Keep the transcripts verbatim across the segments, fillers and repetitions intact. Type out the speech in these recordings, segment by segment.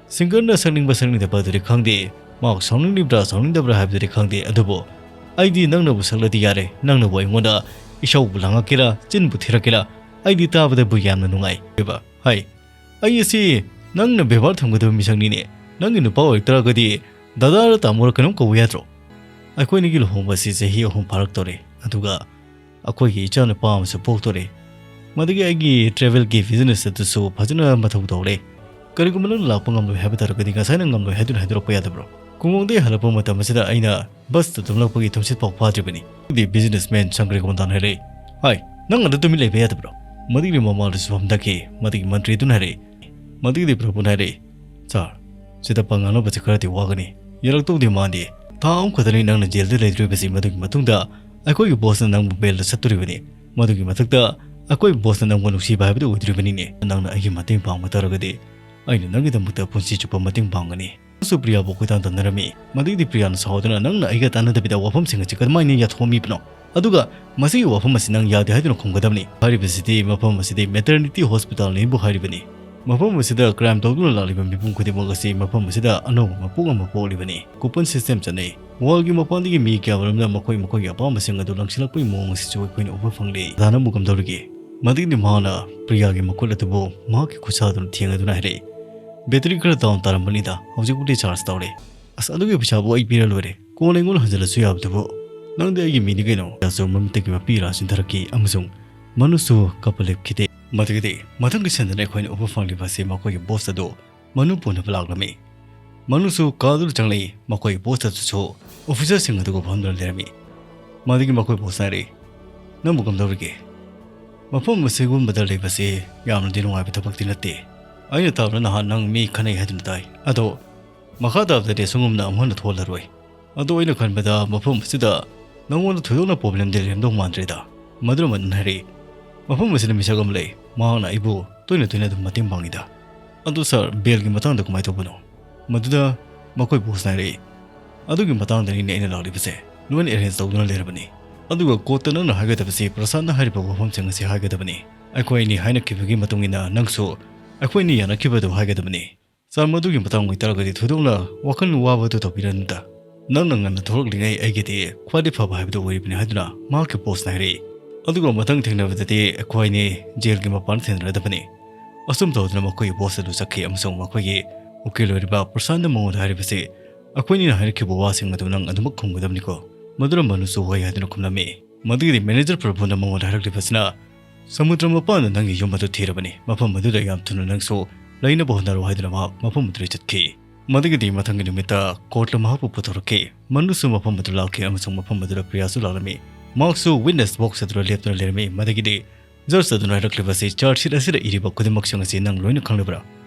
ꯁꯤꯡꯒꯔꯅ ꯁꯛꯅꯤꯡꯕ ꯁꯛꯅꯤꯡꯗꯕ ꯑꯗꯨꯗꯤ ꯈꯪꯗꯦ, ꯃꯍꯥꯛ ꯁꯥꯎꯅꯤꯡꯂꯤꯕ꯭ꯔꯥ ꯁꯥꯎꯅꯤꯡꯗꯕ꯭ꯔꯥ ꯍꯥꯏꯕꯗꯨꯗꯤ ꯈꯪꯗꯦ, ꯑꯗꯨꯕꯨ ꯑꯩꯗꯤ ꯅꯪꯅꯕꯨ ꯁꯛꯂꯗꯤ ꯌꯥꯔꯦ꯫ ꯅꯪꯅꯕꯨ ꯑꯩꯉꯣꯟꯗ ꯏꯁꯧꯕꯨ ꯂꯥꯡꯉꯛꯀꯦꯔꯥ, ꯆꯤꯟꯕꯨ ꯊꯤꯔꯛꯀꯦꯔꯥ, ꯑꯩꯗꯤ ꯇꯥꯕꯗꯕꯨ ꯌꯥꯝꯅ ꯅꯨꯡꯉꯥꯏ꯫ ꯍꯥꯏ, ꯑꯩ ꯑꯁꯤ ꯅꯪꯅ ꯕꯦꯕꯥꯔ ꯊꯝꯒꯗꯕ ꯃꯤꯁꯛꯅꯤꯅꯦ꯫ ꯅꯪꯒꯤ ꯅꯨꯄꯥ ꯑꯣꯏꯔꯛꯇ꯭ꯔꯒꯗꯤ ꯗꯗꯥꯔ ꯇꯥꯃꯣꯔ ꯀꯩꯅꯣꯝ ꯀꯧꯕ ꯌꯥꯗ꯭ꯔꯣ? ꯑꯩꯈꯣꯏꯅꯤꯒꯤ ꯂꯨꯍꯣꯡꯕꯁꯤ ꯆꯍꯤ ꯑꯍꯨꯝ ꯐꯥꯔꯛꯇꯧꯔꯦ, ꯑꯗꯨꯒ ꯑꯩꯈꯣꯏꯒꯤ ꯏꯆꯥꯅꯨꯄꯥ ꯑꯃꯁꯨ ꯄꯣꯛꯇꯣꯔꯦ꯫ ꯃꯗꯨꯒꯤ ꯑꯩꯒꯤ travel ꯒꯤ business ꯑꯗꯨꯁꯨ ꯐꯖꯅ ꯃꯊꯧ ꯇꯧꯔꯦ꯫ ꯀꯔꯤꯒꯨꯝꯕ ꯅꯪꯅ ꯂꯥꯛꯄ ꯉꯝꯂꯣꯏ ꯍꯥꯏꯕ ꯇꯥꯔꯒꯗꯤ ꯉꯁꯥꯏꯅ ꯉꯝꯂꯣꯏ ꯍꯥꯏꯗꯨꯅ ꯍꯥꯏꯗꯣꯔꯛꯄ ꯌꯥꯗꯕ꯭ꯔꯣ? ꯈꯨꯡꯒꯪꯗꯒꯤ ꯍꯜꯂꯛꯄ ꯃꯇꯝ ꯑꯁꯤꯗ ꯑꯩꯅ bus ꯇ ꯇꯨꯝꯂꯛꯄꯒꯤ ꯇꯨꯝꯁꯤꯠ ꯐꯥꯎ ꯐꯥꯗ꯭ꯔꯤꯕꯅꯤ꯫ ꯑꯗꯨꯗꯤ businessman ꯁꯪꯀ꯭ꯔꯤꯒꯣꯟꯗꯥꯅ ꯍꯥꯏꯔꯛꯏ, "ꯍꯥꯏ, ꯅꯪ ꯑꯗꯨ ꯇꯨꯃꯤꯟ ꯂꯩꯕ ꯌꯥꯗꯕ꯭ꯔꯣ?" ꯃꯗꯨꯒꯤ ꯃꯃꯥꯡꯗꯁꯨ ꯐꯝꯊꯈꯤ꯫ ꯃꯗꯨꯒꯤ ꯃꯟꯇ꯭ꯔꯤꯗꯨꯅ ꯍꯥꯏꯔꯛꯏ, ꯃꯗꯨꯒꯤꯗꯤ ꯄ꯭ꯔꯚꯨꯅ ꯍꯥꯏꯔꯛꯏ, "ꯁꯥꯔ, ꯁꯤꯗ ꯄꯥꯉꯥꯡꯅꯕꯁꯦ ꯈꯔꯗꯤ ꯋꯥꯒꯅꯤ꯫ ꯌꯥꯔꯛꯇꯧꯗꯤ ꯃꯥꯟꯗꯦ꯫ ꯊꯥ ꯑꯍꯨꯝ ꯈꯛꯇꯅꯤ ꯅꯪꯅ ꯖꯦꯜꯗ ꯂꯩꯗꯣꯔꯤꯕꯁꯤ꯫ ꯃꯗꯨꯒꯤ ꯃꯇꯨꯡꯗ ꯑꯩꯈꯣꯏꯒꯤ boss ꯅ ꯅꯪꯕꯨ bail ꯗ ꯆꯠꯇꯣꯔꯤꯕꯅꯤ꯫ ꯃꯗꯨꯒꯤ ꯃꯊꯛꯇ ꯑꯩꯈꯣꯏ boss ꯅ ꯅꯪꯕꯨ ꯅꯨꯡꯁꯤꯕ ꯍꯥꯏꯕꯗꯨ ꯑꯣꯏꯗꯣꯔꯤꯕꯅꯤꯅꯦ꯫ ꯅꯪꯅ ꯑꯩꯒꯤ ꯃꯇꯦꯡ ꯄꯥꯡꯕ ꯇꯥꯔꯒꯗꯤ ꯑꯩꯅ ꯅꯪꯒꯤꯗꯃꯛꯇ ꯄꯨꯟꯁꯤ ꯆꯨꯞꯄ ꯃꯇꯦꯡ ꯄꯥꯡꯒꯅꯤ꯫" ꯁꯨ ꯄ꯭ꯔꯤꯌꯥꯕꯨ ꯀꯣꯏꯇꯥꯟ ꯇꯥꯟꯅꯔꯝꯃꯤ꯫ ꯃꯗꯨꯒꯤꯗꯤ ꯄ꯭ꯔꯤꯌꯥꯅ ꯁꯥꯎꯗꯨꯅ, "ꯅꯪꯅ ꯑꯩꯒ ꯇꯥꯟꯅꯗꯕꯤꯗ ꯋꯥꯐꯝꯁꯤꯡ ꯑꯁꯤ ꯀꯃꯥꯏꯅ ꯌꯥꯊꯣꯛꯑꯝꯃꯤꯕꯅꯣ? ꯑꯗꯨꯒ ꯃꯁꯤꯒꯤ ꯋꯥꯐꯝ ꯑꯁꯤ ꯅꯪ ꯌꯥꯗꯦ ꯍꯥꯏꯗꯨꯅ ꯈꯨꯝꯒꯗꯕꯅꯤ꯫ ꯍꯥꯏꯔꯤꯕꯁꯤꯗꯤ ꯃꯐꯝ ꯑꯁꯤꯗꯤ maternity hospital ꯅꯤꯕꯨ ꯍꯥꯏꯔꯤꯕꯅꯤ꯫ ꯃꯐꯝ ꯑꯁꯤꯗ crime ꯇꯧꯗꯨꯅ ꯂꯥꯛꯂꯤꯕ ꯃꯤꯄꯨꯝ ꯈꯨꯗꯤꯡꯃꯛ ꯑꯁꯤ ꯃꯐꯝ ꯑꯁꯤꯗ ꯑꯅꯧꯕ ꯃꯄꯣꯛ ꯑꯃ ꯄꯣꯛꯂꯤꯕꯅꯤ꯫ Coupon system ꯆꯠꯅꯩ꯫ Wall ꯒꯤ ꯃꯄꯥꯟꯗꯒꯤ ꯃꯤ ꯀꯌꯥꯃꯔꯨꯝꯅ ꯃꯈꯣꯏ ꯃꯈꯣꯏꯒꯤ ꯑꯄꯥꯝꯕꯁꯤꯡ ꯑꯗꯨ ꯂꯪꯁꯤꯜꯂꯛꯄꯒꯤ ꯃꯑꯣꯡ ꯑꯁꯤꯁꯨ ꯑꯩꯈꯣꯏꯅ ꯎꯕ ꯐꯪꯂꯤ꯫" ꯗꯥꯅꯕꯨ ꯀꯝꯗꯧꯔꯤꯒꯦ? ꯃꯗꯨꯒꯤꯗꯤ ꯃꯍꯥꯛꯅ ꯄ꯭ꯔꯤꯌꯥꯒꯤ ꯃꯈꯨꯠ ꯑꯗꯨꯕꯨ ꯃꯍꯥꯛꯀꯤ ꯈꯨꯠꯁꯥ ꯑꯗꯨꯅ ꯊꯦꯡꯂꯗꯨꯅ ꯍꯥꯏꯔꯛꯏ, "Battery ꯈꯔ down ꯇꯥꯔꯝꯕꯅꯤꯗ, ꯍꯧꯖꯤꯛꯄꯨꯗꯤ charge ꯇꯧꯔꯦ꯫" "ꯑꯁ, ꯑꯗꯨꯒꯤ ꯄꯩꯁꯥꯕꯨ ꯑꯩ ꯄꯤꯔ ꯂꯣꯏꯔꯦ꯫ ꯀꯣꯟꯅ ꯑꯩꯉꯣꯟꯗ ꯍꯟꯖꯤꯜꯂꯁꯨ ꯌꯥꯕꯗꯨꯕꯨ꯫ ꯅꯪꯗꯤ ꯑꯩꯒꯤ ꯃꯤꯅꯤ ꯀꯩꯅꯣ꯫" ꯄ꯭ꯔꯤꯌꯥꯁꯨ ꯃꯃꯤꯠꯇꯒꯤ ꯃꯄꯤ ꯏꯔꯥ ꯆꯤꯟꯊꯔꯛꯈꯤ ꯑꯃꯁꯨꯡ ꯃꯅꯨꯁꯨ ꯀꯞꯄ ꯂꯦꯞꯈꯤꯗꯦ꯫ ꯃꯗꯨꯒꯤꯗꯤ ꯃꯊꯪꯒꯤ scene ꯗꯅ ꯑꯩꯈꯣꯏꯅ ꯎꯕ ꯐꯪꯂꯤꯕ ꯑꯁꯤ ꯃꯈꯣꯏꯒꯤ boss ꯑꯗꯨ ꯃꯅꯨ ꯄꯨꯅꯕ ꯂꯥꯛꯂꯝꯃꯤ꯫ ꯃꯅꯨꯁꯨ ꯀꯥꯗꯨꯗ ꯆꯪꯂꯛꯏ꯫ ꯃꯈꯣꯏ boss ꯑꯗꯨꯁꯨ officer ꯁꯤꯡ ꯑꯗꯨꯒ ꯐꯝꯗꯨꯅ ꯂꯩꯔꯝꯃꯤ꯫ ꯃꯗꯨꯒꯤ ꯃꯈꯣꯏ boss ꯅ ꯍꯥꯏꯔꯛꯏ, "ꯅꯪꯕꯨ ꯀꯝꯗꯧꯔꯤꯒꯦ? ꯃꯐꯝ ꯑꯁꯤꯒꯨꯝꯕꯗ ꯂꯩꯕꯁꯤ ꯌꯥꯝꯅꯗꯤ ꯅꯨꯡꯉꯥꯏꯕ ꯊꯕꯛꯇꯤ ꯅꯠꯇꯦ꯫ ꯑꯩꯅ ꯇꯥꯕꯗ ꯅꯍꯥꯟ ꯅꯪ ꯃꯤ ꯈꯠꯅꯩ ꯍꯥꯏꯗꯨꯅ ꯇꯥꯏ꯫ ꯑꯗꯣ ꯃꯈꯥ ꯇꯥꯕꯗꯗꯤ ꯑꯁꯨꯝꯒꯨꯝꯅ ꯑꯃꯨꯛ ꯍꯟꯅ ꯊꯣꯛꯍꯜꯂꯔꯣꯏ꯫ ꯑꯗꯣ ꯑꯩꯅ ꯈꯟꯕꯗ ꯃꯐꯝ ꯑꯁꯤꯗ ꯅꯉꯣꯟꯗ ꯊꯣꯏꯗꯣꯛꯅ problem ꯗꯤ ꯂꯩꯔꯝꯗꯧ ꯃꯥꯟꯗ꯭ꯔꯦꯗ꯫" ꯃꯗꯨꯅ ꯃꯗꯨꯅ ꯍꯥꯏꯔꯛꯏ, "ꯃꯐꯝ ꯑꯁꯤꯗ ꯃꯤꯁꯛ ꯑꯃ ꯂꯩ꯫ ꯃꯍꯥꯛꯅ ꯑꯩꯕꯨ ꯇꯣꯏꯅ ꯇꯣꯏꯅ ꯑꯗꯨꯝ ꯃꯇꯦꯡ ꯄꯥꯡꯉꯤꯗ꯫" "ꯑꯗꯨ sir, bail ꯒꯤ ꯃꯇꯥꯡꯗ ꯀꯃꯥꯏꯅ ꯇꯧꯕꯅꯣ?" ꯃꯗꯨꯗ ꯃꯈꯣꯏ boss ꯅ ꯍꯥꯏꯔꯛꯏ, "ꯑꯗꯨꯒꯤ ꯃꯇꯥꯡꯗꯅꯤꯅꯦ ꯑꯩꯅ ꯂꯥꯛꯂꯤꯕꯁꯦ꯫ ꯂꯣꯏꯅ arrange ꯇꯧꯗꯨꯅ ꯂꯩꯔꯕꯅꯤ꯫ ꯑꯗꯨꯒ court ꯇ ꯅꯪꯅ ꯍꯥꯏꯒꯗꯕꯁꯤ ꯄ꯭ꯔꯁꯥꯟꯅ ꯍꯥꯏꯔꯤꯕ ꯋꯥꯐꯝꯁꯤꯡ ꯑꯁꯤ ꯍꯥꯏꯒꯗꯕꯅꯤ꯫ ꯑꯩꯈꯣꯏ ꯑꯅꯤ ꯍꯥꯏꯅꯈꯤꯕꯒꯤ ꯃꯇꯨꯡ ꯏꯟꯅ ꯅꯪꯁꯨ ꯑꯩꯈꯣꯏ ꯑꯅꯤ ꯌꯥꯅꯈꯤꯕꯗꯨ ꯍꯥꯏꯒꯗꯕꯅꯤ꯫" ꯇꯔꯝ ꯑꯗꯨꯒꯤ ꯃꯇꯥꯡ ꯑꯣꯏꯇꯥꯔꯒꯗꯤ ꯊꯣꯏꯗꯣꯛꯅ ꯋꯥꯈꯜ ꯋꯥꯕꯗꯨ ꯇꯧꯕꯤꯔꯅꯨꯗ꯫ ꯅꯪꯅ ꯉꯟꯅ ꯊꯣꯛꯂꯛꯂꯤꯉꯩ ꯑꯩꯒꯤꯗꯤ ꯈ꯭ꯋꯥꯏꯗꯒꯤ ꯐꯕ ꯍꯥꯏꯕꯗꯨ ꯑꯣꯏꯔꯤꯕꯅꯤ ꯍꯥꯏꯗꯨꯅ ꯃꯍꯥꯛꯀꯤ ꯕꯣꯁꯅ ꯍꯥꯏꯔꯛꯏ꯫ ꯑꯗꯨꯒ ꯃꯊꯪ ꯊꯦꯡꯅꯕꯗꯗꯤ ꯑꯩꯈꯣꯏ ꯑꯅꯤ ꯖꯦꯜꯒꯤ ꯃꯄꯥꯟꯗ ꯊꯦꯡꯅꯔꯗꯕꯅꯤ꯫ ꯑꯁꯨꯝ ꯇꯧꯗꯨꯅ ꯃꯈꯣꯏꯒꯤ ꯕꯣꯁ ꯑꯗꯨ ꯆꯠꯈꯤ ꯑꯃꯁꯨꯡ ꯃꯈꯣꯏꯒꯤ ꯎꯀꯤꯜ ꯑꯣꯏꯔꯤꯕ ꯄ꯭ꯔꯁꯥꯟꯗ ꯃꯉꯣꯟꯗ ꯍꯥꯏꯔꯤꯕꯁꯤ, ꯑꯩꯈꯣꯏꯅꯤꯅ ꯍꯥꯏꯔꯛꯈꯤꯕ ꯋꯥꯁꯤꯡ ꯑꯗꯨ ꯅꯪ ꯑꯗꯨꯃꯛ ꯈꯨꯝꯒꯗꯕꯅꯤꯀꯣ꯫ ꯃꯗꯨꯅ ꯃꯅꯨꯁꯨ ꯍꯣꯏ ꯍꯥꯏꯗꯨꯅ ꯈꯨꯝꯂꯝꯃꯤ꯫ ꯃꯗꯨꯒꯤꯗꯤ ꯃꯦꯅꯦꯖꯔ ꯄ꯭ꯔꯚꯨꯅ ꯃꯉꯣꯟꯗ ꯍꯥꯏꯔꯛꯂꯤꯕꯁꯤꯅ, ꯁꯃꯨꯗ꯭ꯔ ꯃꯄꯥꯟꯗ ꯅꯪꯒꯤ ꯌꯨꯝ ꯑꯗꯨ ꯊꯤꯔꯕꯅꯤ, ꯃꯐꯝ ꯑꯗꯨꯗ ꯌꯥꯝ ꯊꯨꯅ ꯅꯪꯁꯨ ꯂꯩꯅꯕ ꯍꯣꯠꯅꯔꯣ ꯍꯥꯏꯗꯨꯅ ꯃꯍꯥꯛ ꯃꯐꯝ ꯑꯗꯨꯗ ꯆꯠꯈꯤ꯫ ꯃꯗꯨꯒꯤꯗꯤ ꯃꯊꯪꯒꯤ ꯅꯨꯃꯤꯠꯇ ꯀꯣꯔꯠꯇ ꯃꯍꯥꯛꯄꯨ ꯄꯨꯊꯣꯔꯛꯈꯤ꯫ ꯃꯅꯨꯁꯨ ꯃꯐꯝ ꯑꯗꯨ ꯂꯥꯛꯈꯤ ꯑꯃꯁꯨꯡ ꯃꯐꯝ ꯑꯗꯨꯗ ꯄ꯭ꯔꯤꯌꯥꯁꯨ ꯂꯥꯛꯂꯝꯃꯤ꯫ ꯃꯍꯥꯛꯁꯨ ꯋꯤꯠꯅꯦꯁ ꯕꯣꯛꯁ ꯑꯗꯨꯗ ꯂꯦꯞꯇꯨꯅ ꯂꯩꯔꯝꯃꯤ꯫ ꯃꯗꯨꯒꯤꯗꯤ ꯖꯖ ꯑꯗꯨꯅ ꯍꯥꯏꯔꯛꯂꯤꯕꯁꯤ, ꯆꯥꯔꯖ ꯁꯤꯠ ꯑꯁꯤꯗ ꯏꯔꯤꯕ ꯈꯨꯗꯤꯡꯃꯛꯁꯤꯡ ꯑꯁꯤ ꯅꯪ ꯂꯣꯏꯅ ꯈꯪꯂꯕ꯭ꯔꯥ?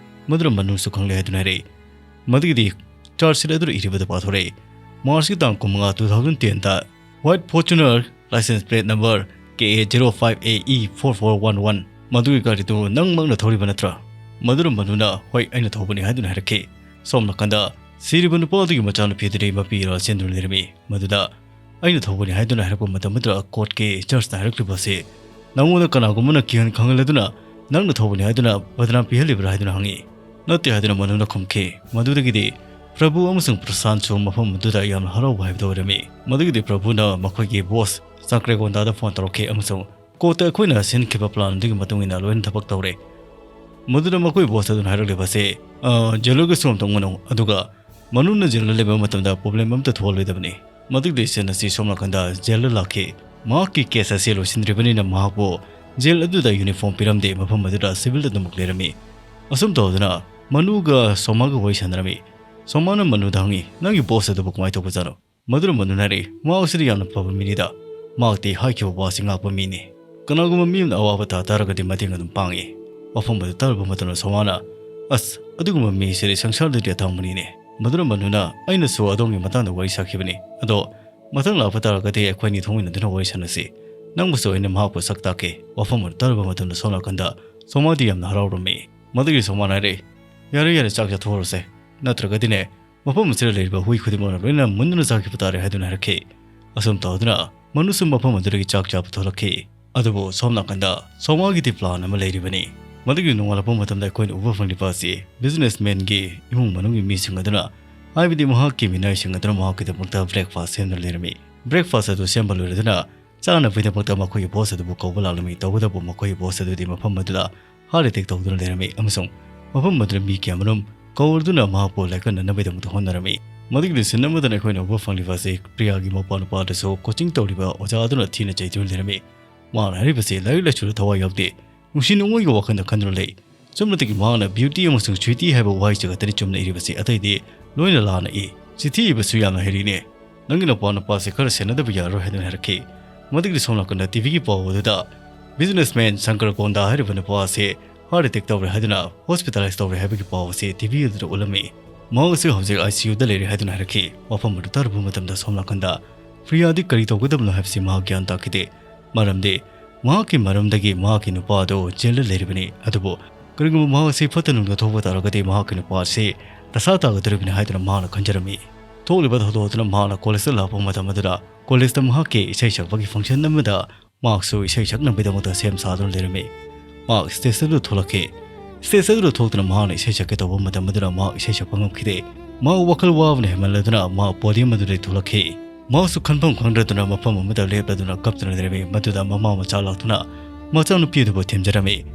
ꯃꯗꯨꯅ ꯃꯅꯨꯁꯨ ꯈꯪꯂꯦ ꯍꯥꯏꯗꯨꯅ ꯍꯥꯏꯔꯛꯏ꯫ ꯃꯗꯨꯒꯤꯗꯤ ꯆꯥꯔꯖ ꯁꯤꯠ ꯑꯗꯨꯗ ꯏꯔꯤꯕꯗꯨ ꯄꯥꯊꯣꯔꯛꯏ꯫ ꯃꯥꯔꯆꯀꯤ ꯇꯥꯡ ꯀꯨꯟꯃꯉꯥ, two thousand ten the white Fortuner license plate number K A zero five A E four four one one, ꯃꯗꯨꯒꯤ ꯒꯥꯔꯤꯗꯨ ꯅꯪꯃꯛꯅ ꯊꯧꯔꯤꯕ ꯅꯠꯇ꯭ꯔꯥ? ꯃꯗꯨꯅ ꯃꯅꯨꯅ ꯍꯣꯏ, ꯑꯩꯅ ꯊꯧꯕꯅꯤ ꯍꯥꯏꯗꯨꯅ ꯍꯥꯏꯔꯛꯈꯤ꯫ ꯁꯣꯝ ꯅꯥꯀꯟꯗ ꯁꯤꯔꯤꯕ ꯅꯨꯄꯥ ꯑꯗꯨꯒꯤ ꯃꯆꯥꯅꯨꯄꯤ ꯑꯗꯨꯗꯤ ꯃꯄꯤ ꯏꯔꯥ ꯆꯦꯟꯗꯨꯅ ꯂꯩꯔꯝꯃꯤ꯫ ꯃꯗꯨꯗ ꯑꯩꯅ ꯊꯧꯕꯅꯤ ꯍꯥꯏꯗꯨꯅ ꯍꯥꯏꯔꯛꯄ ꯃꯇꯝ ꯑꯗꯨꯗ ꯀꯣꯔꯠꯀꯤ ꯖꯖꯅ ꯍꯥꯏꯔꯛꯂꯤꯕ ꯑꯁꯤ, ꯅꯉꯣꯟꯗ ꯀꯅꯥꯒꯨꯝꯕꯅ ꯀꯤꯍꯟ ꯈꯪꯍꯜꯂꯗꯨꯅ ꯅꯪꯅ ꯊꯧꯕꯅꯤ ꯍꯥꯏꯗꯨꯅ ꯕꯗꯅꯥꯝ ꯄꯤꯍꯜꯂꯤꯕ꯭ꯔꯥ ꯍꯥꯏꯗꯨꯅ ꯍꯪꯉꯤ꯫ ꯅꯠꯇꯦ ꯍꯥꯏꯗꯨꯅ ꯃꯅꯨꯅ ꯈꯨꯝꯈꯤ꯫ ꯃꯗꯨꯗꯒꯤꯗꯤ ꯄ꯭ꯔꯚꯨ ꯑꯃꯁꯨꯡ ꯄ꯭ꯔꯁꯥꯟꯁꯨ ꯃꯐꯝ ꯑꯗꯨꯗ ꯌꯥꯝꯅ ꯍꯔꯥꯎꯕ ꯍꯥꯏꯕꯗꯨ ꯑꯣꯏꯔꯝꯃꯤ꯫ ꯃꯗꯨꯒꯤꯗꯤ ꯄ꯭ꯔꯚꯨꯅ ꯃꯈꯣꯏꯒꯤ ꯕꯣꯁ ꯆꯥꯀ꯭ꯔꯦꯒꯣꯟꯗꯥꯗ ꯐꯣꯟ ꯇꯧꯔꯛꯈꯤ ꯑꯃꯁꯨꯡ ꯀꯣꯔꯠꯇ ꯑꯩꯈꯣꯏꯅ ꯁꯤꯟꯈꯤꯕ ꯄ꯭ꯂꯥꯟ ꯑꯗꯨꯒꯤ ꯃꯇꯨꯡ ꯏꯟꯅ ꯂꯣꯏꯅ ꯊꯕꯛ ꯇꯧꯔꯦ꯫ ꯃꯗꯨꯗ ꯃꯈꯣꯏ ꯕꯣꯁ ꯑꯗꯨꯅ ꯍꯥꯏꯔꯛꯂꯤꯕ ꯑꯁꯤ, "ꯑ, ꯖꯦꯂꯔꯒꯁꯨ ꯑꯝꯇ ꯎꯅꯧ, ꯑꯗꯨꯒ ꯃꯅꯨꯡꯗ ꯖꯦꯜꯗ ꯂꯩꯕ ꯃꯇꯝꯗ ꯄ꯭ꯔꯣꯕ꯭ꯂꯦꯝ ꯑꯃꯠꯇ ꯊꯣꯛꯍꯜꯂꯣꯏꯗꯕꯅꯤ"꯫ ꯃꯗꯨꯒꯤ ꯁꯦꯟ ꯑꯁꯤ ꯁꯣꯝ ꯅꯥꯀꯟꯗ ꯖꯦꯜꯗ ꯂꯥꯛꯈꯤ꯫ ꯃꯍꯥꯛꯀꯤ ꯀꯦꯁ ꯑꯁꯤ ꯂꯣꯏꯁꯤꯟꯗ꯭ꯔꯤꯕꯅꯤꯅ ꯃꯍꯥꯛꯄꯨ ꯖꯦꯜ ꯑꯗꯨꯗ ꯌꯨꯅꯤꯐꯣꯔꯝ ꯄꯤꯔꯝꯗꯦ, ꯃꯐꯝ ꯑꯗꯨꯗ ꯁꯤꯚꯤꯜ ꯑꯗꯨꯃꯛ ꯂꯩꯔꯝꯃꯤ꯫ ꯑꯁꯨꯝ ꯇꯧꯗꯨꯅ ꯃꯅꯨꯒ ꯁꯣꯃꯥꯒ ꯋꯥꯔꯤ ꯁꯥꯟꯅꯔꯝꯃꯤ꯫ ꯁꯣꯃꯥꯅ ꯃꯅꯨꯗ ꯍꯪꯉꯤ, "ꯅꯪꯒꯤ ꯕꯣꯁ ꯑꯗꯨꯕꯨ ꯀꯃꯥꯏꯅ ꯇꯧꯕꯖꯥꯠꯅꯣ?" ꯃꯗꯨꯅ ꯃꯅꯨꯅ ꯍꯥꯏꯔꯛꯏ, "ꯃꯍꯥꯛꯁꯤꯗꯤ ꯌꯥꯝꯅ ꯐꯕ ꯃꯤꯅꯤꯗ꯫ ꯃꯍꯥꯛꯇꯤ ꯍꯥꯏꯈꯤꯕ ꯋꯥꯁꯤ ꯉꯥꯛꯄ ꯃꯤꯅꯤ꯫ ꯀꯅꯥꯒꯨꯝꯕ ꯃꯤ ꯑꯃꯅ ꯑꯋꯥꯕ ꯇꯥ ꯇꯥꯔꯒꯗꯤ ꯃꯇꯦꯡ ꯑꯗꯨꯝ ꯄꯥꯡꯉꯤ"꯫ ꯋꯥꯐꯝ ꯑꯗꯨ ꯇꯥꯔꯕ ꯃꯇꯝꯗ ꯁꯣꯃꯥꯅ, "ꯑꯁ, ꯑꯗꯨꯒꯨꯝꯕ ꯃꯤꯁꯤꯗꯤ ꯁꯪꯁꯥꯔꯗꯗꯤ ꯑꯇꯥꯡꯕꯅꯤꯅꯦ"꯫ ꯃꯗꯨꯅ ꯃꯅꯨꯅ, "ꯑꯩꯅꯁꯨ ꯑꯗꯣꯝꯒꯤ ꯃꯇꯥꯡꯗ ꯋꯥꯔꯤ ꯁꯥꯈꯤꯕꯅꯤ꯫ ꯑꯗꯣ ꯃꯊꯪ ꯂꯥꯛꯄ ꯇꯥꯔꯒꯗꯤ ꯑꯩꯈꯣꯏ ꯑꯅꯤ ꯊꯣꯡꯃꯤꯟꯅꯗꯨꯅ ꯋꯥꯔꯤ ꯁꯥꯟꯅꯁꯤ꯫ ꯅꯪꯕꯨꯁꯨ ꯑꯩꯅ ꯃꯍꯥꯛꯄꯨ ꯁꯛ ꯇꯥꯛꯀꯦ"꯫ ꯋꯥꯐꯝ ꯑꯗꯨ ꯇꯥꯔꯕ ꯃꯇꯝꯗ ꯁꯣꯝ ꯅꯥꯀꯟꯗ ꯁꯣꯃꯥꯗꯤ ꯌꯥꯝꯅ ꯍꯔꯥꯎꯔꯝꯃꯤ꯫ ꯃꯗꯨꯒꯤ ꯁꯣꯃꯥꯅ ꯍꯥꯏꯔꯛꯏ, "ꯌꯥꯔꯦ, ꯌꯥꯔꯦ, ꯆꯥꯛ ꯆꯥꯊꯣꯛꯍꯧꯔꯁꯦ꯫ ꯅꯠꯇ꯭ꯔꯒꯗꯤꯅꯦ, ꯃꯐꯝ ꯑꯁꯤꯗ ꯂꯩꯔꯤꯕ ꯍꯨꯏ ꯈꯨꯗꯤꯡꯃꯛꯅ ꯂꯣꯏꯅ ꯃꯨꯟꯗꯨꯅ ꯆꯥꯈꯤꯕ ꯇꯥꯔꯦ" ꯍꯥꯏꯗꯨꯅ ꯍꯥꯏꯔꯛꯈꯤ꯫ ꯑꯁꯨꯝ ꯇꯧꯗꯨꯅ ꯃꯅꯨꯁꯨ ꯃꯐꯝ ꯑꯗꯨꯗꯒꯤ ꯆꯥꯛ ꯆꯥꯕ ꯊꯣꯛꯂꯛꯈꯤ꯫ ꯑꯗꯨꯕꯨ ꯁꯣꯝ ꯅꯥꯀꯟꯗ ꯁꯣꯃꯥꯒꯤꯗꯤ ꯄ꯭ꯂꯥꯟ ꯑꯃ ꯂꯩꯔꯤꯕꯅꯤ꯫ ꯃꯗꯨꯒꯤ ꯅꯣꯡꯉꯥꯜꯂꯛꯄ ꯃꯇꯝꯗ ꯑꯩꯈꯣꯏꯅ ꯎꯕ ꯐꯪꯂꯤꯕ ꯑꯁꯤ businessman ꯒꯤ ꯏꯃꯨꯡ ꯃꯅꯨꯡꯒꯤ ꯃꯤꯁꯤꯡ ꯑꯗꯨꯅ, ꯍꯥꯏꯕꯗꯤ ꯃꯍꯥꯛꯀꯤ ꯃꯤꯅꯥꯏꯁꯤꯡ ꯑꯗꯨꯅ ꯃꯍꯥꯛꯀꯤꯗꯃꯛꯇ breakfast ꯁꯦꯝꯗꯨꯅ ꯂꯩꯔꯝꯃꯤ꯫ Breakfast ꯑꯗꯨ ꯁꯦꯝꯕ ꯂꯣꯏꯔꯗꯨꯅ ꯆꯥꯅꯕꯒꯤꯗꯃꯛꯇ ꯃꯈꯣꯏꯒꯤ boss ꯑꯗꯨꯕꯨ ꯀꯧꯕ ꯂꯥꯛꯂꯝꯃꯤ꯫ ꯇꯧꯕꯇꯕꯨ ꯃꯈꯣꯏꯒꯤ boss ꯑꯗꯨꯗꯤ ꯃꯐꯝ ꯑꯗꯨꯗ heart attack ꯇꯧꯗꯨꯅ ꯂꯩꯔꯝꯃꯤ ꯑꯃꯁꯨꯡ ꯃꯐꯝ ꯑꯗꯨꯗ ꯃꯤ ꯀꯌꯥꯃꯔꯨꯝ ꯀꯧꯔꯗꯨꯅ ꯃꯍꯥꯛꯄꯨ ꯂꯥꯏꯀꯠꯅꯅꯕꯒꯤꯗꯃꯛꯇ ꯍꯣꯠꯅꯔꯝꯃꯤ꯫ ꯃꯗꯨꯒꯤ scene ꯑꯃꯗꯅ ꯑꯩꯈꯣꯏꯅ ꯎꯕ ꯐꯪꯂꯤꯕ ꯑꯁꯤ ꯄ꯭ꯔꯤꯌꯥꯒꯤ ꯃꯧꯄ꯭ꯋꯥ ꯅꯨꯄꯥꯗꯁꯨ coaching ꯇꯧꯔꯤꯕ ꯑꯣꯖꯥ ꯑꯗꯨꯅ ꯊꯤꯅ ꯆꯩꯗꯨꯅ ꯂꯩꯔꯝꯃꯤ꯫ ꯃꯍꯥꯛꯅ ꯍꯥꯏꯔꯤꯕꯁꯤ ꯂꯥꯏꯔꯤꯛ ꯂꯥꯏꯁꯨꯗ ꯊꯋꯥꯏ ꯌꯥꯎꯗꯦ, ꯅꯨꯡꯁꯤ ꯅꯨꯡꯉꯣꯏꯒꯤ ꯋꯥꯈꯜꯗ ꯈꯟꯗꯨꯅ ꯂꯩ꯫ ꯆꯨꯝꯅꯇꯒꯤ ꯃꯍꯥꯛꯅ beauty ꯑꯃꯁꯨꯡ sweetie ꯍꯥꯏꯕ ꯋꯥꯍꯩꯁꯤ ꯈꯛꯇꯅꯤ ꯆꯨꯝꯅ ꯏꯔꯤꯕꯁꯤ, ꯑꯇꯩꯗꯤ ꯂꯣꯏꯅ ꯂꯥꯟꯅ ꯏ꯫ ꯆꯤꯊꯤ ꯏꯕꯁꯨ ꯌꯥꯝꯅ ꯍꯩꯔꯤꯅꯦ꯫ ꯅꯪꯒꯤ ꯅꯨꯄꯥ ꯅꯨꯄꯥꯁꯦ ꯈꯔ ꯁꯦꯟꯅꯗꯕ ꯌꯥꯔꯔꯣꯏ ꯍꯥꯏꯗꯨꯅ ꯍꯥꯏꯔꯛꯈꯤ꯫ ꯃꯗꯨꯒꯤ ꯁꯣꯝ ꯅꯥꯀꯟꯗ ꯇꯤꯚꯤꯒꯤ ꯄꯥꯎ ꯑꯗꯨꯗ businessman ꯁꯪꯀꯔ ꯀꯣꯟꯗꯥ ꯍꯥꯏꯔꯤꯕ ꯅꯨꯄꯥ ꯑꯁꯤ heart attack ꯇꯧꯔꯦ ꯍꯥꯏꯗꯨꯅ hospitalize ꯇꯧꯔꯦ ꯍꯥꯏꯕꯒꯤ ꯄꯥꯎ ꯑꯁꯤ ꯇꯤꯚꯤ ꯑꯗꯨꯗ ꯎꯠꯂꯝꯃꯤ꯫ ꯃꯍꯥꯛ ꯑꯁꯤ ꯍꯧꯖꯤꯛ ICU ꯗ ꯂꯩꯔꯦ ꯍꯥꯏꯗꯨꯅ ꯍꯥꯏꯔꯛꯈꯤ꯫ ꯋꯥꯐꯝ ꯑꯗꯨ ꯇꯥꯔꯨꯕ ꯃꯇꯝꯗ ꯁꯣꯝ ꯅꯥꯀꯟꯗ ꯄ꯭ꯔꯤꯌꯥꯗꯤ ꯀꯔꯤ ꯇꯧꯒꯗꯕꯅꯣ ꯍꯥꯏꯕꯁꯤ ꯃꯍꯥꯛ ꯒ꯭ꯌꯥꯟ ꯇꯥꯈꯤꯗꯦ꯫ ꯃꯔꯝꯗꯤ ꯃꯍꯥꯛꯀꯤ ꯃꯔꯝꯗꯒꯤ ꯃꯍꯥꯛꯀꯤ ꯅꯨꯄꯥ ꯑꯗꯨ ꯖꯦꯜꯗ ꯂꯩꯔꯤꯕꯅꯤ꯫ ꯑꯗꯨꯕꯨ ꯀꯔꯤꯒꯨꯝꯕ ꯃꯍꯥꯛ ꯑꯁꯤ ꯐꯠꯇ ꯅꯨꯡꯗ ꯊꯣꯛꯄ ꯇꯥꯔꯒꯗꯤ ꯃꯍꯥꯛꯀꯤ ꯅꯨꯄꯥ ꯑꯁꯤ ꯗꯁꯥ ꯇꯥꯒꯗꯧꯔꯤꯕꯅꯤ ꯍꯥꯏꯗꯨꯅ ꯃꯍꯥꯛꯅ ꯈꯟꯖꯔꯝꯃꯤ꯫ ꯊꯣꯛꯂꯤꯕ ꯊꯧꯗꯣꯛ ꯑꯗꯨꯅ ꯃꯍꯥꯛꯅ ꯀꯣꯂꯦꯖꯇ ꯂꯥꯛꯄ ꯃꯇꯝ ꯑꯗꯨꯗ ꯀꯣꯂꯦꯖꯇ ꯃꯍꯥꯛꯀꯤ ꯏꯁꯩ ꯁꯛꯄꯒꯤ function ꯑꯃꯗ ꯃꯍꯥꯛꯁꯨ ꯏꯁꯩ ꯁꯛꯅꯕꯒꯤꯗꯃꯛꯇ ꯁꯦꯝ ꯁꯥꯗꯨꯅ ꯂꯩꯔꯝꯃꯤ꯫ ꯃꯍꯥꯛ stage ꯑꯗꯨꯗ ꯊꯣꯛꯂꯛꯈꯤ꯫ Stage ꯑꯗꯨꯗ ꯊꯣꯛꯇꯨꯅ ꯃꯍꯥꯛꯅ ꯏꯁꯩ ꯁꯛꯀꯦ ꯇꯧꯕ ꯃꯇꯝ ꯑꯗꯨꯗ ꯃꯍꯥꯛ ꯏꯁꯩ ꯁꯛꯄ ꯉꯝꯈꯤꯗꯦ꯫ ꯃꯍꯥꯛ ꯋꯥꯈꯜ ꯋꯥꯕꯅ ꯍꯦꯟꯃꯜꯂꯗꯨꯅ ꯃꯍꯥꯛ podium ꯑꯗꯨꯗꯒꯤ ꯊꯣꯛꯂꯛꯈꯤ꯫ ꯃꯍꯥꯛꯁꯨ ꯈꯟꯐꯝ ꯈꯪꯗ꯭ꯔꯗꯨꯅ ꯃꯐꯝ ꯑꯃꯗ ꯂꯦꯞꯂꯗꯨꯅ ꯀꯞꯇꯨꯅ ꯂꯩꯔꯝꯃꯤ꯫ ꯃꯗꯨꯗ ꯃꯃꯥ ꯃꯆꯥ ꯂꯥꯛꯇꯨꯅ ꯃꯆꯥꯅꯨꯄꯤ ꯑꯗꯨꯕꯨ ꯊꯦꯝꯖꯔꯝꯃꯤ꯫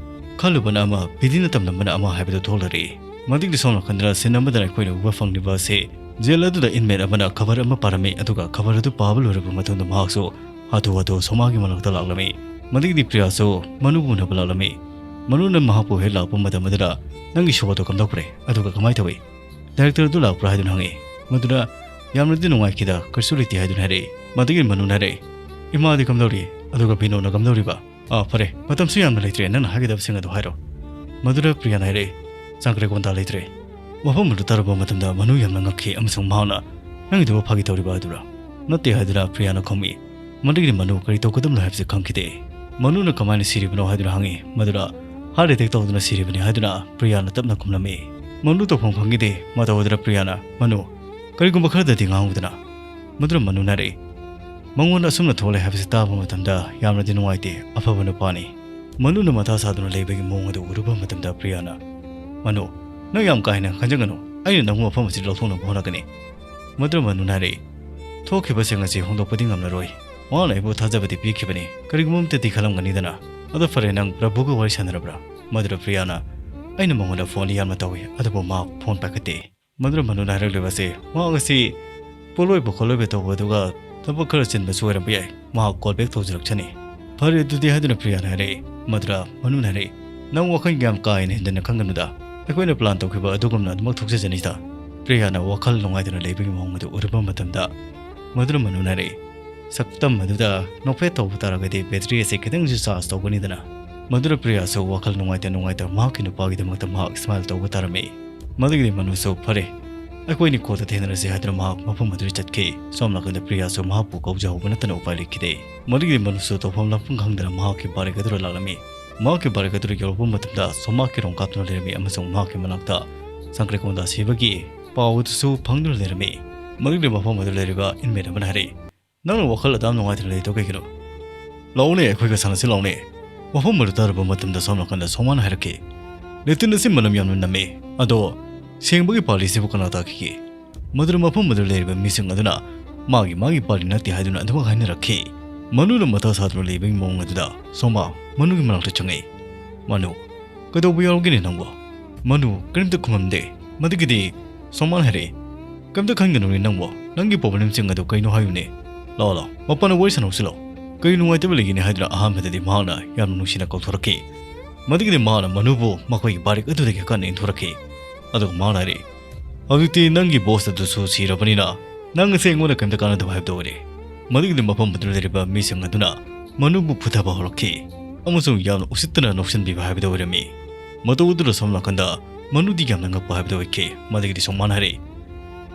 ꯈꯜꯂꯨꯕꯅ ꯑꯃ, ꯄꯤꯗꯤꯅ ꯇꯝꯂꯝꯕꯅ ꯑꯃ ꯍꯥꯏꯕꯗꯨ ꯊꯣꯛꯂꯔꯤ꯫ ꯃꯗꯨꯒꯤ ꯁꯣꯝ ꯅꯥꯀꯟꯗ scene ꯑꯃꯗꯅ ꯑꯩꯈꯣꯏꯅ ꯎꯕ ꯐꯪꯂꯤꯕ ꯑꯁꯤ ꯖꯦꯜ ꯑꯗꯨꯗ inmate ꯑꯃꯅ ꯈꯕꯔ ꯑꯃ ꯄꯥꯔꯝꯃꯤ, ꯑꯗꯨꯒ ꯈꯕꯔ ꯑꯗꯨ ꯄꯥꯕ ꯂꯣꯏꯔꯕ ꯃꯇꯨꯡꯗ ꯃꯍꯥꯛꯁꯨ ꯍꯥꯊꯨ ꯍꯥꯊꯨ ꯁꯣꯃꯥꯒꯤ ꯃꯅꯥꯛꯇ ꯂꯥꯛꯂꯝꯃꯤ꯫ ꯃꯗꯨꯒꯤꯗꯤ ꯄ꯭ꯔꯤꯌꯥꯁꯨ ꯃꯅꯨꯕꯨ ꯎꯅꯕ ꯂꯥꯛꯂꯝꯃꯤ꯫ ꯃꯅꯨꯅ ꯃꯍꯥꯛꯄꯨ ꯍꯦꯛ ꯂꯥꯛꯄ ꯃꯇꯝ ꯑꯗꯨꯗ, "ꯅꯪꯒꯤ show ꯑꯗꯨ ꯀꯝꯗꯧꯈ꯭ꯔꯦ? ꯑꯗꯨꯒ ꯀꯃꯥꯏ ꯇꯧꯏ? Director ꯑꯗꯨ ꯂꯥꯛꯄ꯭ꯔꯥ?" ꯍꯥꯏꯗꯨꯅ ꯍꯪꯉꯤ꯫ ꯃꯗꯨꯗ, "ꯌꯥꯝꯅꯗꯤ ꯅꯨꯡꯉꯥꯏꯈꯤꯗ, ꯀꯔꯤꯁꯨ ꯂꯩꯇꯦ" ꯍꯥꯏꯗꯨꯅ ꯍꯥꯏꯔꯛꯏ꯫ ꯃꯗꯨꯒꯤ ꯃꯅꯨꯅ ꯍꯥꯏꯔꯛꯏ, "ꯏꯃꯥꯗꯤ ꯀꯝꯗꯧꯔꯤ? ꯑꯗꯨꯒ ꯕꯤꯅꯣꯅ ꯀꯝꯗꯧꯔꯤꯕ?" "ꯑꯥ, ꯐꯔꯦ, ꯃꯇꯝꯁꯨ ꯌꯥꯝꯅ ꯂꯩꯇ꯭ꯔꯦ, ꯅꯪꯅ ꯍꯥꯏꯒꯗꯕꯁꯤꯡ ꯑꯗꯨ ꯍꯥꯏꯔꯣ꯫" ꯃꯗꯨꯗ ꯄ꯭ꯔꯤꯌꯥꯅ ꯍꯥꯏꯔꯛꯏ, "ꯆꯥꯡꯀ꯭ꯔꯦ ꯀꯣꯟꯗꯥ ꯂꯩꯇ꯭ꯔꯦ꯫" ꯋꯥꯐꯝ ꯑꯗꯨ ꯇꯥꯔꯨꯕ ꯃꯇꯝꯗ ꯃꯅꯨ ꯌꯥꯝꯅ ꯉꯛꯈꯤ ꯑꯃꯁꯨꯡ ꯃꯍꯥꯛꯅ, "ꯅꯪꯒꯤꯗꯨꯕꯨ ꯐꯥꯒꯤ ꯇꯧꯔꯤꯕ ꯑꯗꯨꯔꯥ?" "ꯅꯠꯇꯦ" ꯍꯥꯏꯗꯨꯅ ꯄ꯭ꯔꯤꯌꯥꯅ ꯈꯨꯝꯃꯤ꯫ ꯃꯗꯨꯒꯤꯗꯤ ꯃꯅꯨ ꯀꯔꯤ ꯇꯧꯒꯗꯕꯅꯣ ꯍꯥꯏꯕꯁꯤ ꯈꯪꯈꯤꯗꯦ꯫ ꯃꯅꯨꯅ ꯀꯃꯥꯏꯅ ꯁꯤꯔꯤꯕꯅꯣ ꯍꯥꯏꯗꯨꯅ ꯍꯪꯉꯤ꯫ ꯃꯗꯨꯗ, "Heart attack ꯇꯧꯗꯨꯅ ꯁꯤꯔꯤꯕꯅꯤ" ꯍꯥꯏꯗꯨꯅ ꯄ꯭ꯔꯤꯌꯥꯅ ꯇꯞꯅ ꯈꯨꯝꯂꯝꯃꯤ꯫ ꯃꯅꯨ ꯇꯧꯐꯝ ꯈꯪꯈꯤꯗꯦ꯫ ꯃꯇꯧ ꯑꯗꯨꯗ ꯄ꯭ꯔꯤꯌꯥꯅ, "ꯃꯅꯨ, ꯀꯔꯤꯒꯨꯝꯕ ꯈꯔꯗꯗꯤ ꯉꯥꯡꯉꯨꯗꯅ꯫" ꯃꯗꯨꯅ ꯃꯅꯨꯅ ꯍꯥꯏꯔꯛꯏ, "ꯃꯉꯣꯟꯗ ꯑꯁꯨꯝꯅ ꯊꯣꯛꯂꯦ ꯍꯥꯏꯕꯁꯤ ꯇꯥꯕ ꯃꯇꯝꯗ ꯌꯥꯝꯅꯗꯤ ꯅꯨꯡꯉꯥꯏꯇꯦ꯫ ꯑꯐꯕ ꯅꯨꯄꯥꯅꯤ꯫ ꯃꯅꯨꯅ ꯃꯊꯥ ꯁꯥꯗꯨꯅ ꯂꯩꯕꯒꯤ ꯃꯑꯣꯡ ꯑꯗꯨ ꯎꯔꯨꯕ ꯃꯇꯝꯗ ꯄ꯭ꯔꯤꯌꯥꯅ, "ꯃꯅꯨ, ꯅꯪ ꯌꯥꯝ ꯀꯥ ꯍꯦꯟꯅ ꯈꯟꯖꯒꯅꯨ, ꯑꯩꯅ ꯅꯪꯕꯨ ꯃꯐꯝ ꯑꯁꯤꯗ ꯂꯧꯊꯣꯛꯅꯕ ꯍꯣꯠꯅꯒꯅꯤ"꯫ ꯃꯗꯨꯅ ꯃꯅꯨꯅ ꯍꯥꯏꯔꯛꯏ, "ꯊꯣꯛꯈꯤꯕꯁꯤꯡ ꯑꯁꯤ ꯍꯣꯡꯗꯣꯛꯄꯗꯤ ꯉꯝꯂꯔꯣꯏ꯫ ꯃꯍꯥꯛꯅ ꯑꯩꯕꯨ ꯊꯥꯖꯕꯗꯤ ꯄꯤꯈꯤꯕꯅꯤ, ꯀꯔꯤꯒꯨꯝꯕ ꯑꯃꯠꯇꯗꯤ ꯈꯜꯂꯝꯒꯅꯤꯗꯅ꯫ ꯑꯗꯣ ꯐꯔꯦ, ꯅꯪ ꯄ꯭ꯔꯚꯨꯒ ꯋꯥꯔꯤ ꯁꯥꯟꯅꯔꯕ꯭ꯔꯥ?" ꯃꯗꯨꯗ ꯄ꯭ꯔꯤꯌꯥꯅ, "ꯑꯩꯅ ꯃꯉꯣꯟꯗ ꯐꯣꯟꯗꯤ ꯌꯥꯝꯅ ꯇꯧꯏ, ꯑꯗꯨꯕꯨ ꯃꯍꯥꯛ ꯐꯣꯟ ꯄꯥꯏꯈꯠꯇꯦ"꯫ ꯃꯗꯨꯅ ꯃꯅꯨꯅ ꯍꯥꯏꯔꯛꯂꯤꯕ ꯑꯁꯤ, ꯃꯍꯥꯛ ꯑꯁꯤ ꯄꯣꯠꯂꯣꯏꯕ ꯈꯣꯠꯂꯣꯏꯕ ꯇꯧꯕ ꯑꯗꯨꯒ ꯊꯕꯛ ꯈꯔ ꯆꯤꯟꯕꯁꯨ ꯑꯣꯏꯔꯝꯕ ꯌꯥꯏ, ꯃꯍꯥꯛ ꯀꯣꯜ ꯕꯦꯛ ꯇꯧꯖꯔꯛꯆꯅꯤ꯫ "ꯐꯔꯦ ꯑꯗꯨꯗꯤ" ꯍꯥꯏꯗꯨꯅ ꯄ꯭ꯔꯤꯌꯥꯅ ꯍꯥꯏꯔꯛꯏ꯫ ꯃꯗꯨꯗ ꯃꯅꯨꯅ ꯍꯥꯏꯔꯛꯏ, "ꯅꯪ ꯋꯥꯈꯜ ꯌꯥꯝ ꯀꯥ ꯍꯦꯟꯅ ꯍꯦꯟꯖꯟꯅ ꯈꯟꯒꯅꯨꯗ, ꯑꯩꯈꯣꯏꯅ ꯄ꯭ꯂꯥꯟ ꯇꯧꯈꯤꯕ ꯑꯗꯨꯒꯨꯝꯅ ꯑꯗꯨꯃꯛ ꯊꯣꯛꯆꯖꯅꯤꯗ"꯫ ꯄ꯭ꯔꯤꯌꯥꯅ ꯋꯥꯈꯜ ꯅꯨꯡꯉꯥꯏꯇꯅ ꯂꯩꯕꯒꯤ ꯃꯑꯣꯡ ꯑꯗꯨ ꯎꯔꯨꯕ ꯃꯇꯝꯗ ꯃꯗꯨꯅ ꯃꯅꯨꯅ ꯍꯥꯏꯔꯛꯏ, "ꯁꯛꯇꯝ ꯑꯗꯨꯗ ꯅꯣꯛꯐꯦꯠ ꯇꯧꯕ ꯇꯥꯔꯒꯗꯤ ꯕꯦꯇ꯭ꯔꯤ ꯑꯁꯤ ꯈꯤꯇꯪꯁꯨ ꯆꯥꯔꯖ ꯇꯧꯒꯅꯤꯗꯅ"꯫ ꯃꯗꯨꯅ ꯄ꯭ꯔꯤꯌꯥꯁꯨ ꯋꯥꯈꯜ ꯅꯨꯡꯉꯥꯏꯇ ꯅꯨꯡꯉꯥꯏꯇ ꯃꯍꯥꯛꯀꯤ ꯅꯨꯄꯥꯒꯤꯗꯃꯛꯇ ꯃꯍꯥꯛ ꯁ꯭ꯃꯥꯏꯜ ꯇꯧꯕ ꯇꯥꯔꯝꯃꯤ꯫ ꯃꯗꯨꯒꯤꯗꯤ ꯃꯅꯨꯁꯨ "ꯐꯔꯦ, ꯑꯩꯈꯣꯏꯅꯤ ꯀꯣꯟꯅ ꯊꯦꯡꯅꯔꯁꯤ" ꯍꯥꯏꯗꯨꯅ ꯃꯍꯥꯛ ꯃꯐꯝ ꯑꯗꯨꯗ ꯆꯠꯈꯤ꯫ ꯁꯣꯝ ꯅꯥꯀꯟꯗ ꯄ꯭ꯔꯤꯌꯥꯁꯨ ꯃꯍꯥꯛꯄꯨ ꯀꯧꯖꯍꯧꯕ ꯅꯠꯇꯅ ꯎꯄꯥꯏ ꯂꯩꯈꯤꯗꯦ꯫ ꯃꯗꯨꯒꯤꯗꯤ ꯃꯅꯨꯁꯨ ꯇꯧꯐꯝ ꯂꯥꯛꯐꯝ ꯈꯪꯗꯅ ꯃꯍꯥꯛꯀꯤ ꯕꯥꯔꯦꯛ ꯑꯗꯨꯗ ꯂꯥꯛꯂꯝꯃꯤ꯫ ꯃꯍꯥꯛꯀꯤ ꯕꯥꯔꯦꯛ ꯑꯗꯨꯗ ꯌꯧꯔꯛꯄ ꯃꯇꯝꯗ ꯁꯣꯃꯥ ꯀꯤꯔꯣꯡ ꯀꯥꯞꯇꯨꯅ ꯂꯩꯔꯝꯃꯤ ꯑꯃꯁꯨꯡ ꯃꯍꯥꯛꯀꯤ ꯃꯅꯥꯛꯇ ꯁꯪꯀ꯭ꯔꯩꯀꯣꯟꯗ ꯁꯤꯕꯒꯤ ꯄꯥꯎ ꯑꯗꯨꯁꯨ ꯐꯪꯗꯨꯅ ꯂꯩꯔꯝꯃꯤ꯫ ꯃꯗꯨꯒꯤꯗꯤ ꯃꯐꯝ ꯑꯗꯨꯗ ꯂꯩꯔꯤꯕ ꯏꯟꯃꯦꯠ ꯑꯃꯅ ꯍꯥꯏꯔꯛꯏ, "ꯅꯪꯅ ꯋꯥꯈꯜ ꯑꯗꯥꯝ ꯅꯨꯡꯉꯥꯏꯇꯅ ꯂꯩꯗꯣ ꯀꯩꯒꯤꯅꯣ? ꯂꯥꯛꯎꯅꯦ, ꯑꯩꯈꯣꯏꯒ ꯁꯥꯟꯅꯁꯤ ꯂꯥꯛꯎꯅꯦ"꯫ ꯃꯐꯝ ꯑꯗꯨ ꯇꯥꯔꯨꯕ ꯃꯇꯝꯗ ꯁꯣꯝ ꯅꯥꯀꯟꯗ ꯁꯣꯃꯥꯅ ꯍꯥꯏꯔꯛꯈꯤ, "ꯂꯦꯇꯤꯟ ꯑꯁꯤ ꯃꯅꯝ ꯌꯥꯝꯅ ꯅꯝꯃꯤ, ꯑꯗꯣ ꯁꯦꯡꯕꯒꯤ ꯄꯥꯂꯤꯁꯤꯕꯨ ꯀꯅꯥ ꯇꯥꯈꯤꯒꯦ?" ꯃꯗꯨꯗ ꯃꯐꯝ ꯑꯗꯨꯗ ꯂꯩꯔꯤꯕ ꯃꯤꯁꯤꯡ ꯑꯗꯨꯅ ꯃꯥꯒꯤ ꯃꯥꯒꯤ ꯄꯥꯂꯤ ꯅꯠꯇꯦ ꯍꯥꯏꯗꯨꯅ ꯑꯗꯨꯃꯛ ꯍꯥꯏꯅꯔꯛꯈꯤ꯫ ꯃꯅꯨꯅ ꯃꯊꯥ ꯁꯥꯗꯨꯅ ꯂꯩꯕꯒꯤ ꯃꯑꯣꯡ ꯑꯗꯨꯗ ꯁꯣꯃꯥ ꯃꯅꯨꯒꯤ ꯃꯅꯥꯛꯇ ꯆꯪꯉꯛꯏ꯫ "ꯃꯅꯨ, ꯀꯩꯗꯧꯕ ꯌꯥꯎꯔꯒꯦꯅꯦ ꯅꯪꯕꯣ?" ꯃꯅꯨ ꯀꯔꯤꯝꯇ ꯈꯨꯝꯃꯝꯗꯦ꯫ ꯃꯗꯨꯒꯤꯗꯤ ꯁꯣꯃꯥꯅ ꯍꯥꯏꯔꯛꯏ, "ꯀꯩꯝꯇ ꯈꯟꯒꯅꯨꯅꯦ ꯅꯪꯕꯣ, ꯅꯪꯒꯤ ꯄ꯭ꯔꯣꯕ꯭ꯂꯦꯝꯁꯤꯡ ꯑꯗꯨ ꯀꯩꯅꯣ ꯍꯥꯏꯌꯨꯅꯦ꯫ ꯂꯥꯛꯑꯣ ꯂꯥꯛꯑꯣ, ꯃꯄꯥꯟꯗ ꯋꯥꯔꯤ ꯁꯥꯟꯅꯧꯁꯤ ꯂꯥꯛꯑꯣ꯫ ꯀꯔꯤ ꯅꯨꯡꯉꯥꯏꯇꯕ ꯂꯩꯒꯦꯅꯦ?" ꯍꯥꯏꯗꯨꯅ ꯑꯍꯥꯟꯕꯗꯗꯤ ꯃꯍꯥꯛꯅ ꯌꯥꯝꯅ ꯅꯨꯡꯁꯤꯅ ꯀꯧꯊꯣꯔꯛꯈꯤ꯫ ꯃꯗꯨꯒꯤꯗꯤ ꯃꯍꯥꯛꯅ ꯃꯅꯨꯕꯨ ꯃꯈꯣꯏꯒꯤ ꯕꯥꯔꯤꯛ ꯑꯗꯨꯗꯒꯤ ꯀꯟꯅ ꯏꯟꯊꯣꯔꯛꯈꯤ꯫ ꯑꯗꯨꯒ ꯃꯍꯥꯛꯅ ꯍꯥꯏꯔꯛꯏ, "ꯍꯧꯖꯤꯛꯇꯤ ꯅꯪꯒꯤ ꯕꯣꯁ ꯑꯗꯨꯁꯨ ꯁꯤꯔꯕꯅꯤꯅ ꯅꯪ ꯑꯁꯤ ꯑꯩꯉꯣꯟꯗ ꯀꯩꯝꯇ ꯀꯥꯟꯅꯗꯕ ꯍꯥꯏꯕꯗꯨ ꯑꯣꯏꯔꯦ"꯫ ꯃꯗꯨꯒꯤꯗꯤ ꯃꯐꯝ ꯑꯗꯨꯗ ꯂꯩꯔꯤꯕ ꯃꯤꯁꯤꯡ ꯑꯗꯨꯅ ꯃꯅꯨꯕꯨ ꯐꯨꯊꯕ ꯍꯧꯔꯛꯈꯤ ꯑꯃꯁꯨꯡ ꯌꯥꯝꯅ ꯎꯁꯤꯠꯇꯅ ꯅꯣꯛꯁꯤꯟꯕꯤꯕ ꯍꯥꯏꯕꯗꯨ ꯑꯣꯏꯔꯝꯃꯤ꯫ ꯃꯇꯧ ꯑꯗꯨꯗ ꯁꯣꯝ ꯅꯥꯀꯟꯗ ꯃꯅꯨꯗꯤ ꯌꯥꯝꯅ ꯉꯛꯄ ꯍꯥꯏꯕꯗꯨ ꯑꯣꯏꯈꯤ꯫ ꯃꯗꯨꯒꯤꯗꯤ ꯁꯣꯃꯥꯅ ꯍꯥꯏꯔꯛꯏ,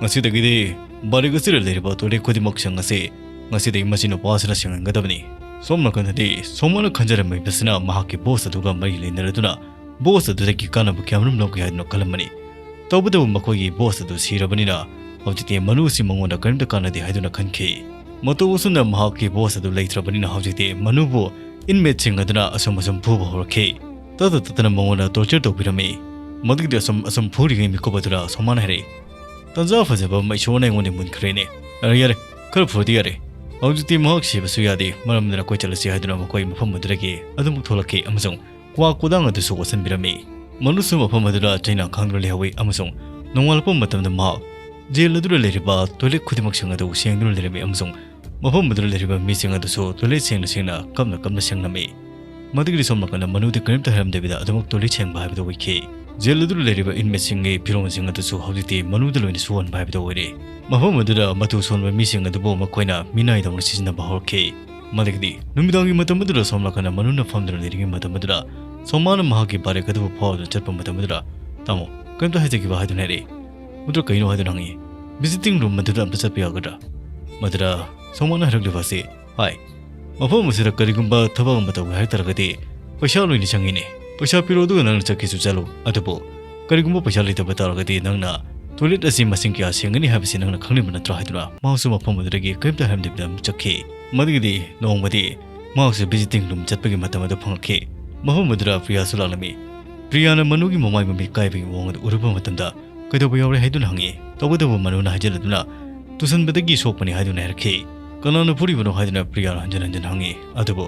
"ꯉꯁꯤꯗꯒꯤꯗꯤ ꯕꯥꯔꯤꯛ ꯑꯁꯤꯗ ꯂꯩꯔꯤꯕ ꯇꯣꯏꯂꯦꯠ ꯈꯨꯗꯤꯡꯃꯛꯁꯤꯡ ꯑꯁꯤ ꯉꯁꯤꯗꯒꯤ ꯃꯁꯤ ꯅꯨꯄꯥ ꯑꯁꯤꯅ ꯁꯦꯡꯍꯟꯒꯗꯕꯅꯤ"꯫ ꯁꯣꯝ ꯅꯥꯀꯟꯗꯗꯤ ꯁꯣꯃꯥꯅ ꯈꯟꯖꯔꯝꯃꯤꯕꯁꯤꯅ ꯃꯍꯥꯛꯀꯤ ꯕꯣꯁ ꯑꯗꯨꯒ ꯃꯔꯤ ꯂꯩꯅꯔꯗꯨꯅ ꯕꯣꯁ ꯑꯗꯨꯗꯒꯤ ꯀꯥꯟꯅꯕ ꯀꯌꯥꯃꯔꯨꯝ ꯂꯧꯒꯦ ꯍꯥꯏꯗꯨꯅ ꯈꯜꯂꯝꯕꯅꯤ꯫ ꯇꯧꯕꯇꯕꯨ ꯃꯈꯣꯏꯒꯤ ꯕꯣꯁ ꯑꯗꯨ ꯁꯤꯔꯕꯅꯤꯅ ꯍꯧꯖꯤꯛꯇꯤ ꯃꯅꯨ ꯑꯁꯤ ꯃꯉꯣꯟꯗ ꯀꯔꯤꯝꯇ ꯀꯥꯟꯅꯗꯦ ꯍꯥꯏꯗꯨꯅ ꯈꯟꯈꯤ꯫ ꯃꯇꯧ ꯑꯁꯨꯝꯅ ꯃꯍꯥꯛꯀꯤ ꯕꯣꯁ ꯑꯗꯨ ꯂꯩꯇ꯭ꯔꯕꯅꯤꯅ ꯍꯧꯖꯤꯛꯇꯤ ꯃꯅꯨꯕꯨ inmateꯁꯤꯡ ꯑꯗꯨꯅ ꯑꯁꯨꯝ ꯑꯁꯨꯝ ꯐꯨꯕ ꯍꯧꯔꯛꯈꯤ꯫ ꯇꯠꯇ ꯇꯠꯇꯅ ꯃꯉꯣꯟꯗ torture ꯇꯧꯕꯤꯔꯝꯃꯤ꯫ ꯃꯗꯨꯒꯤꯗꯤ ꯑꯁꯨꯝ ꯑꯁꯨꯝ ꯐꯨꯔꯤꯉꯩ ꯃꯤꯀꯨꯞ ꯑꯗꯨꯗ ꯁꯣꯃꯥꯅ ꯍꯥꯏꯔꯛꯏ, "ꯇꯟꯖꯥ ꯐꯖꯕ ꯑꯃ ꯏꯁꯣꯔꯅ ꯑꯩꯉꯣꯟꯗ ꯃꯨꯟꯈ꯭ꯔꯦꯅꯦ꯫ ꯌꯥꯔꯦ, ꯌꯥꯔꯦ, ꯈꯔ ꯐꯨꯔꯗꯤ ꯌꯥꯔꯦ꯫ ꯍꯧꯖꯤꯛꯇꯤ ꯃꯍꯥꯛ ꯁꯤꯕꯁꯨ ꯌꯥꯗꯦ, ꯃꯔꯝ ꯑꯗꯨꯅ ꯑꯩꯈꯣꯏ ꯆꯠꯂꯁꯤ" ꯍꯥꯏꯗꯨꯅ ꯃꯈꯣꯏ ꯃꯐꯝ ꯑꯗꯨꯗꯒꯤ ꯑꯗꯨꯃꯛ ꯊꯣꯛꯂꯛꯈꯤ ꯑꯃꯁꯨꯡ ꯀ꯭ꯋꯥ ꯀꯣꯗꯥꯡ ꯑꯗꯨꯁꯨ ꯑꯣꯠꯁꯤꯟꯕꯤꯔꯝꯃꯤ꯫ ꯃꯅꯨꯁꯨ ꯃꯐꯝ ꯑꯗꯨꯗ ꯆꯩꯅꯥ ꯈꯥꯡꯗꯨꯅ ꯂꯩꯍꯧꯏ ꯑꯃꯁꯨꯡ ꯅꯣꯡꯉꯥꯜꯂꯛꯄ ꯃꯇꯝꯗ ꯃꯍꯥꯛ ꯖꯦꯜ ꯑꯗꯨꯗ ꯂꯩꯔꯤꯕ toilet ꯈꯨꯗꯤꯡꯃꯛꯁꯤꯡ ꯑꯗꯨ ꯁꯦꯡꯗꯨꯅ ꯂꯩꯔꯝꯃꯤ ꯑꯃꯁꯨꯡ ꯃꯐꯝ ꯑꯗꯨꯗ ꯂꯩꯔꯤꯕ ꯃꯤꯁꯤꯡ ꯑꯗꯨꯁꯨ toilet ꯁꯦꯡꯅ ꯁꯦꯡꯅ ꯀꯞꯅ ꯀꯞꯅ ꯁꯦꯡꯂꯝꯃꯤ꯫ ꯃꯗꯨꯒꯤꯗꯤ ꯁꯣꯝ ꯅꯥꯀꯟꯗ ꯃꯅꯨꯗꯤ ꯀꯔꯤꯝꯇ ꯍꯥꯏꯔꯝꯗꯕꯤꯗ ꯑꯗꯨꯃꯛ toilet ꯁꯦꯡꯕ ꯍꯥꯏꯕꯗꯨ ꯑꯣꯏꯈꯤ꯫ ꯖꯦꯜ ꯑꯗꯨꯗ ꯂꯩꯔꯤꯕ inmateꯁꯤꯡꯒꯤ ꯐꯤꯔꯣꯜꯁꯤꯡ ꯑꯗꯨꯁꯨ ꯍꯧꯖꯤꯛꯇꯤ ꯃꯅꯨꯗ ꯂꯣꯏꯅ ꯁꯨꯍꯟꯕ ꯍꯥꯏꯕꯗꯨ ꯑꯣꯏꯔꯦ꯫ ꯃꯐꯝ ꯑꯗꯨꯗ ꯃꯇꯨ ꯁꯣꯟꯕ ꯃꯤꯁꯤꯡ ꯑꯗꯨꯕꯨ ꯃꯈꯣꯏꯅ ꯃꯤꯅꯥꯏꯗꯧꯅ ꯁꯤꯖꯤꯟꯅꯕ ꯍꯧꯔꯛꯈꯤ꯫ ꯃꯗꯨꯒꯤꯗꯤ ꯅꯨꯃꯤꯗꯥꯡꯒꯤ ꯃꯇꯝ ꯑꯗꯨꯗ ꯁꯣꯝ ꯅꯥꯀꯟꯗ ꯃꯅꯨꯅ ꯐꯝꯗꯨꯅ ꯂꯩꯔꯤꯉꯩ ꯃꯇꯝ ꯑꯗꯨꯗ ꯁꯣꯃꯥꯅ ꯃꯍꯥꯛꯀꯤ ꯕꯥꯔꯦꯛ ꯑꯗꯨꯕꯨ ꯐꯥꯎꯗꯨꯅ ꯆꯠꯄ ꯃꯇꯝ ꯑꯗꯨꯗ, "ꯇꯥꯃꯣ, ꯀꯔꯤꯝꯇ ꯍꯥꯏꯖꯈꯤꯕ?" ꯍꯥꯏꯗꯨꯅ ꯍꯥꯏꯔꯛꯏ꯫ ꯃꯗꯨ ꯀꯩꯅꯣ ꯍꯥꯏꯗꯨꯅ ꯍꯪꯉꯤ꯫ "Visiting room ꯑꯗꯨꯗ ꯑꯝꯇ ꯆꯠꯄ ꯌꯥꯒꯗ꯭ꯔꯥ?" ꯃꯗꯨꯗ ꯁꯣꯃꯥꯅ ꯍꯥꯏꯔꯛꯂꯤꯕ ꯑꯁꯤ, "ꯍꯥꯏ, ꯃꯐꯝ ꯑꯁꯤꯗ ꯀꯔꯤꯒꯨꯝꯕ ꯊꯕꯛ ꯑꯃ ꯇꯧꯒꯦ ꯍꯥꯏ ꯇꯥꯔꯒꯗꯤ ꯄꯩꯁꯥ ꯂꯣꯏꯅ ꯆꯪꯉꯤꯅꯦ꯫ ꯄꯩꯁꯥ ꯄꯤꯔꯣ ꯑꯗꯨꯒ ꯅꯪꯅ ꯆꯠꯀꯦꯁꯨ ꯆꯠꯂꯨ꯫ ꯑꯗꯨꯕꯨ ꯀꯔꯤꯒꯨꯝꯕ ꯄꯩꯁꯥ ꯂꯩꯇꯕ ꯇꯥꯔꯒꯗꯤ ꯅꯪꯅ toilet ꯑꯁꯤ ꯃꯁꯤꯡ ꯀꯌꯥ ꯁꯦꯡꯒꯅꯤ ꯍꯥꯏꯕꯁꯤ ꯅꯪꯅ ꯈꯪꯂꯤꯕ ꯅꯠꯇ꯭ꯔꯥ?" ꯍꯥꯏꯗꯨꯅ ꯃꯍꯥꯛꯁꯨ ꯃꯐꯝ ꯑꯗꯨꯗꯒꯤ ꯀꯔꯤꯝꯇ ꯍꯥꯏꯔꯝꯗꯕꯤꯗ ꯑꯗꯨꯝ ꯆꯠꯈꯤ꯫ ꯃꯗꯨꯒꯤꯗꯤ ꯅꯣꯡꯃꯗꯤ ꯃꯍꯥꯛꯁꯨ visiting room ꯆꯠꯄꯒꯤ ꯃꯇꯝ ꯑꯗꯨ ꯐꯪꯂꯛꯈꯤ꯫ ꯃꯐꯝ ꯑꯗꯨꯗ ꯄ꯭ꯔꯤꯌꯥꯁꯨ ꯂꯥꯛꯂꯝꯃꯤ꯫ ꯄ꯭ꯔꯤꯌꯥꯅ ꯃꯅꯨꯒꯤ ꯃꯃꯥꯏ ꯃꯃꯤꯠ ꯀꯥꯏꯕꯒꯤ ꯃꯑꯣꯡ ꯑꯗꯨ ꯎꯔꯨꯕ ꯃꯇꯝꯗ, "ꯀꯩꯗꯧꯕ ꯌꯥꯎꯔꯦ?" ꯍꯥꯏꯗꯨꯅ ꯍꯪꯉꯤ꯫ ꯇꯧꯕꯇꯕꯨ ꯃꯅꯨꯅ ꯍꯥꯏꯖꯤꯜꯂꯗꯨꯅ, "ꯇꯨꯁꯟꯕꯗꯒꯤ ꯁꯣꯛꯄꯅꯤ" ꯍꯥꯏꯗꯨꯅ ꯍꯥꯏꯔꯛꯈꯤ꯫ "ꯀꯅꯥꯅ ꯐꯨꯔꯤꯕꯅꯣ?" ꯍꯥꯏꯗꯨꯅ ꯄ꯭ꯔꯤꯌꯥꯅ ꯍꯟꯖꯤꯟ ꯍꯟꯖꯤꯟ ꯍꯪꯉꯤ꯫ ꯑꯗꯨꯕꯨ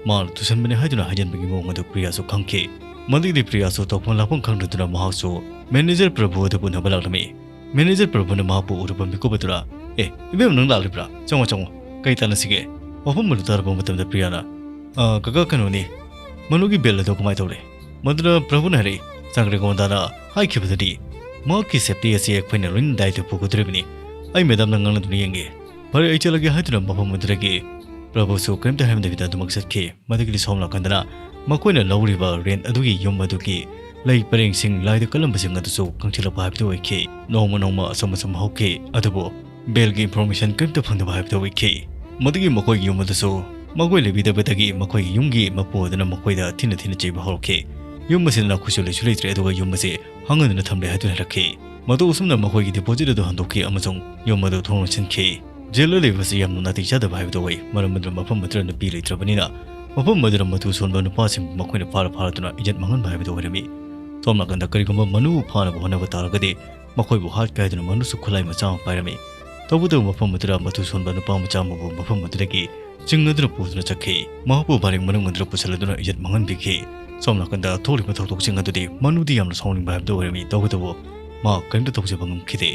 ꯃꯥꯅ ꯇꯨꯁꯟꯕꯅꯤ ꯍꯥꯏꯗꯨꯅ ꯍꯥꯏꯖꯤꯟꯕꯒꯤ ꯃꯑꯣꯡ ꯑꯗꯨ ꯄ꯭ꯔꯤꯌꯥꯁꯨ ꯈꯪꯈꯤ꯫ ꯃꯗꯨꯒꯤꯗꯤ ꯄ꯭ꯔꯤꯌꯥꯁꯨ ꯇꯧꯐꯝ ꯂꯥꯛꯐꯝ ꯈꯪꯗꯗꯨꯅ ꯃꯍꯥꯛꯁꯨ manager ꯄ꯭ꯔꯚꯨ ꯑꯗꯨꯕꯨ ꯎꯅꯕ ꯂꯥꯛꯂꯝꯃꯤ꯫ Manager ꯄ꯭ꯔꯚꯨꯅ ꯃꯍꯥꯛꯄꯨ ꯎꯔꯨꯕ ꯃꯤꯀꯨꯞ ꯑꯗꯨꯗ, "ꯑꯦ, ꯏꯕꯦꯝꯃ, ꯅꯪ ꯂꯥꯛꯂꯤꯕ꯭ꯔꯥ? ꯆꯪꯉꯣ, ꯆꯪꯉꯣ꯫ ꯀꯩ ꯇꯥꯟꯅꯁꯤꯒꯦ?" ꯋꯥꯐꯝ ꯑꯗꯨ ꯇꯥꯔꯕ ꯃꯇꯝꯗ ꯄ꯭ꯔꯤꯌꯥꯅ, "ꯑ, ꯀꯀꯥ, ꯀꯩꯅꯣꯅꯤ, ꯃꯅꯨꯒꯤ bell ꯑꯗꯣ ꯀꯃꯥꯏꯅ ꯇꯧꯔꯦ?" ꯃꯗꯨꯗ ꯄ꯭ꯔꯚꯨꯅ ꯍꯥꯏꯔꯛꯏ, "ꯆꯥꯡꯒ꯭ꯔꯦꯒꯣꯟꯗꯥꯅ ꯍꯥꯏꯈꯤꯕꯗꯗꯤ ꯃꯍꯥꯛꯀꯤ safety ꯑꯁꯤ ꯑꯩꯈꯣꯏꯅ ꯂꯣꯏꯅ ꯗꯥꯏꯇ ꯄꯨꯒꯗꯧꯔꯤꯕꯅꯤ꯫ ꯑꯩ ꯃꯦꯗꯥꯝꯅ ꯉꯥꯡꯅꯗꯨꯅ ꯌꯦꯡꯒꯦ꯫ ꯐꯔꯦ, ꯑꯩ ꯆꯠꯂꯒꯦ" ꯍꯥꯏꯗꯨꯅ ꯃꯐꯝ ꯑꯗꯨꯗꯒꯤ ꯄ꯭ꯔꯚꯨꯁꯨ ꯀꯔꯤꯝꯇ ꯍꯥꯏꯔꯝꯗꯕꯤꯗ ꯑꯗꯨꯃꯛ ꯆꯠꯈꯤ꯫ ꯃꯗꯨꯒꯤꯗꯤ ꯁꯣꯝ ꯅꯥꯀꯟꯗꯅ ꯃꯈꯣꯏꯅ ꯂꯧꯔꯤꯕ rent ꯑꯗꯨꯒꯤ ꯌꯨꯝ ꯑꯗꯨꯒꯤ ꯂꯩ ꯄꯔꯦꯡꯁꯤꯡ, ꯂꯥꯏꯗ ꯀꯠꯂꯝꯕꯁꯤꯡ ꯑꯗꯨꯁꯨ ꯀꯪꯁꯤꯜꯂꯛꯄ ꯍꯥꯏꯕꯗꯨ ꯑꯣꯏꯈꯤ꯫ ꯅꯣꯡꯃ ꯅꯣꯡꯃ ꯑꯁꯨꯝ ꯑꯁꯨꯝ ꯍꯧꯈꯤ꯫ ꯑꯗꯨꯕꯨ bellꯒꯤ information ꯀꯔꯤꯝꯇ ꯐꯪꯗꯕ ꯍꯥꯏꯕꯗꯨ ꯑꯣꯏꯈꯤ꯫ ꯃꯗꯨꯒꯤ ꯃꯈꯣꯏꯒꯤ ꯌꯨꯝ ꯑꯗꯨꯁꯨ ꯃꯈꯣꯏ ꯂꯩꯕꯤꯗꯕꯗꯒꯤ ꯃꯈꯣꯏꯒꯤ ꯌꯨꯝꯒꯤ ꯃꯄꯨ ꯑꯗꯨꯅ ꯃꯈꯣꯏꯗ ꯊꯤꯅ ꯊꯤꯅ ꯆꯩꯕ ꯍꯧꯔꯛꯈꯤ꯫ ꯌꯨꯝ ꯑꯁꯤꯗ ꯅꯥꯈꯨꯠꯁꯨ ꯂꯩꯁꯨ ꯂꯩꯇ꯭ꯔꯦ, ꯑꯗꯨꯒ ꯌꯨꯝ ꯑꯁꯤ ꯍꯥꯡꯍꯟꯗꯨꯅ ꯊꯝꯂꯦ ꯍꯥꯏꯗꯨꯅ ꯍꯥꯏꯔꯛꯈꯤ꯫ ꯃꯇꯧ ꯑꯁꯨꯝꯅ ꯃꯈꯣꯏꯒꯤ deposit ꯑꯗꯨ ꯍꯟꯗꯣꯛꯈꯤ ꯑꯃꯁꯨꯡ ꯌꯨꯝ ꯑꯗꯨ ꯊꯣꯡ ꯂꯣꯟꯁꯤꯟꯈꯤ꯫ ꯖꯦꯜꯗ ꯂꯩꯕꯁꯤ ꯌꯥꯝꯅ ꯅꯥꯇꯩ ꯆꯥꯗꯕ ꯍꯥꯏꯕꯗꯨ ꯑꯣꯏ, ꯃꯔꯝ ꯑꯗꯨꯅ ꯃꯐꯝ ꯑꯗꯨꯗ ꯅꯨꯄꯤ ꯂꯩꯇ꯭ꯔꯕꯅꯤꯅ ꯃꯐꯝ ꯑꯗꯨꯗ ꯃꯇꯨ ꯁꯣꯟꯕ ꯅꯨꯄꯥꯁꯤꯡ ꯃꯈꯣꯏꯅ ꯐꯥꯔ ꯐꯥꯔꯗꯨꯅ ꯏꯖꯠ ꯃꯥꯡꯍꯟꯕ ꯍꯥꯏꯕꯗꯨ ꯑꯣꯏꯔꯝꯃꯤ꯫ ꯁꯣꯝ ꯅꯥꯀꯟꯗ ꯀꯔꯤꯒꯨꯝꯕ ꯃꯅꯨꯕꯨ ꯐꯥꯅꯕ ꯍꯣꯠꯅꯕ ꯇꯥꯔꯒꯗꯤ ꯃꯈꯣꯏꯕꯨ ꯍꯥꯠꯀꯦ ꯍꯥꯏꯗꯨꯅ ꯃꯅꯨꯁꯨ ꯈꯨꯠꯂꯥꯏ ꯃꯆꯥ ꯑꯃ ꯄꯥꯏꯔꯝꯃꯤ꯫ ꯇꯧꯕꯇꯕꯨ ꯃꯐꯝ ꯑꯗꯨꯗ ꯃꯇꯨ ꯁꯣꯟꯕ ꯅꯨꯄꯥ ꯃꯆꯥ ꯑꯃꯕꯨ ꯃꯐꯝ ꯑꯗꯨꯗꯒꯤ ꯆꯤꯡꯅꯗꯨꯅ ꯄꯨꯗꯨꯅ ꯆꯠꯈꯤ꯫ ꯃꯍꯥꯛꯄꯨ ꯚꯥꯔꯦꯡ ꯃꯅꯨꯡ ꯑꯗꯨꯗ ꯄꯨꯁꯤꯜꯂꯗꯨꯅ ꯏꯖꯠ ꯃꯥꯡꯍꯟꯕꯤꯈꯤ꯫ ꯁꯣꯝ ꯅꯥꯀꯟꯗ ꯊꯣꯛꯂꯤꯕ ꯊꯧꯗꯣꯛꯁꯤꯡ ꯑꯗꯨꯗꯤ ꯃꯅꯨꯗꯤ ꯌꯥꯝꯅ ꯁꯥꯎꯅꯤꯡꯕ ꯍꯥꯏꯕꯗꯨ ꯑꯣꯏꯔꯝꯃꯤ꯫ ꯇꯧꯕꯇꯕꯨ ꯃꯍꯥꯛ ꯀꯔꯤꯝꯇ ꯇꯧꯖꯕ ꯉꯝꯈꯤꯗꯦ꯫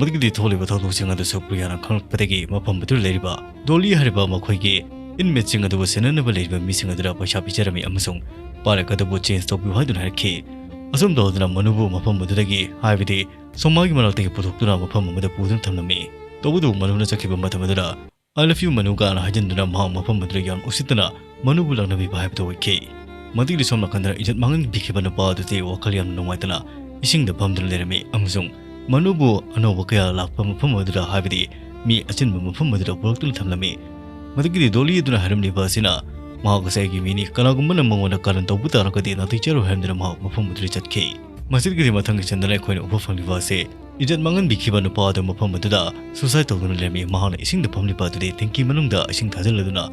ꯃꯗꯨꯒꯤꯗꯤ ꯊꯣꯛꯂꯤꯕ ꯊꯧꯗꯣꯛꯁꯤꯡ ꯑꯗꯨꯁꯨ ꯄ꯭ꯔꯤꯌꯥꯅ ꯈꯪꯂꯛꯄꯗꯒꯤ ꯃꯐꯝ ꯑꯗꯨꯗ ꯂꯩꯔꯤꯕ ꯗꯣꯂꯤ ꯍꯥꯏꯔꯤꯕ ꯃꯈꯣꯏꯒꯤ inmateꯁꯤꯡ ꯑꯗꯨꯕꯨ ꯁꯦꯟꯅꯅꯕ ꯂꯩꯔꯤꯕ ꯃꯤꯁꯤꯡ ꯑꯗꯨꯗ ꯄꯩꯁꯥ ꯄꯤꯖꯔꯝꯃꯤ ꯑꯃꯁꯨꯡ ꯄꯥꯔꯛ ꯑꯗꯨꯕꯨ change ꯇꯧꯕꯤꯌꯨ ꯍꯥꯏꯗꯨꯅ ꯍꯥꯏꯔꯛꯈꯤ꯫ ꯑꯁꯨꯝ ꯇꯧꯗꯨꯅ ꯃꯅꯨꯕꯨ ꯃꯐꯝ ꯑꯗꯨꯗꯒꯤ, ꯍꯥꯏꯕꯗꯤ ꯁꯣꯃꯥꯒꯤ ꯃꯅꯥꯛꯇꯒꯤ ꯄꯨꯊꯣꯛꯇꯨꯅ ꯃꯐꯝ ꯑꯃꯗ ꯄꯨꯗꯨꯅ ꯊꯝꯂꯝꯃꯤ꯫ ꯇꯧꯕꯇꯕꯨ ꯃꯅꯨꯅ ꯆꯠꯈꯤꯕ ꯃꯇꯝ ꯑꯗꯨꯗ "I love you ꯃꯅꯨ" ꯀꯥꯏꯅ ꯍꯥꯏꯖꯤꯟꯗꯨꯅ ꯃꯍꯥꯛ ꯃꯐꯝ ꯑꯗꯨꯗ ꯌꯥꯝ ꯎꯁꯤꯠꯇꯅ ꯃꯅꯨꯕꯨ ꯂꯥꯛꯅꯕꯤꯕ ꯍꯥꯏꯕꯗꯨ ꯑꯣꯏꯈꯤ꯫ ꯃꯗꯨꯒꯤ ꯁꯣꯝ ꯅꯥꯀꯟꯗ ꯏꯖꯠ ꯃꯥꯡꯍꯟꯕꯤꯈꯤꯕ ꯅꯨꯄꯥ ꯑꯗꯨꯗꯤ ꯋꯥꯈꯜ ꯌꯥꯝꯅ ꯅꯨꯡꯉꯥꯏꯇꯅ ꯏꯁꯤꯡꯗ ꯐꯝꯗꯨꯅ ꯂꯩꯔꯝꯃꯤ ꯑꯃꯁꯨꯡ ꯃꯅꯨꯕꯨ ꯑꯅꯧꯕ ꯀꯌꯥ ꯂꯥꯛꯄ ꯃꯐꯝ ꯑꯗꯨꯗ, ꯍꯥꯏꯕꯗꯤ ꯃꯤ ꯑꯆꯤꯟꯕ ꯃꯐꯝ ꯑꯗꯨꯗ ꯄꯨꯔꯛꯇꯨꯅ ꯊꯝꯂꯝꯃꯤ꯫ ꯃꯗꯨꯒꯤꯗꯤ ꯗꯣꯂꯤ ꯑꯗꯨꯅ ꯍꯥꯏꯔꯝꯂꯤꯕ ꯑꯁꯤꯅ ꯃꯍꯥꯛ ꯑꯁꯤ ꯑꯩꯒꯤ ꯃꯤꯅꯤ, ꯀꯅꯥꯒꯨꯝꯕꯅ ꯃꯉꯣꯟꯗ ꯀꯥꯔꯟ ꯇꯧꯕ ꯇꯥꯔꯒꯗꯤ ꯅꯥꯇꯩ ꯆꯥꯔꯣꯏ ꯍꯥꯏꯔꯝꯗꯨꯅ ꯃꯍꯥꯛ ꯃꯐꯝ ꯑꯗꯨꯗ ꯆꯠꯈꯤ꯫ ꯃꯁꯤꯗꯒꯤꯗꯤ ꯃꯊꯪꯒꯤ ꯆꯟꯗꯅ ꯑꯩꯈꯣꯏꯅ ꯎꯕ ꯐꯪꯂꯤꯕ ꯑꯁꯤ ꯏꯖꯠ ꯃꯥꯡꯍꯟꯕꯤꯈꯤꯕ ꯅꯨꯄꯥ ꯑꯗꯨ ꯃꯐꯝ ꯑꯗꯨꯗ suicide ꯇꯧꯗꯨꯅ ꯂꯩꯔꯝꯃꯤ꯫ ꯃꯍꯥꯛꯅ ꯏꯁꯤꯡꯗ ꯐꯝꯂꯤꯕ ꯑꯗꯨꯗꯤ tanki ꯃꯅꯨꯡꯗ ꯏꯁꯤꯡ ꯊꯥꯖꯤꯜꯂꯗꯨꯅ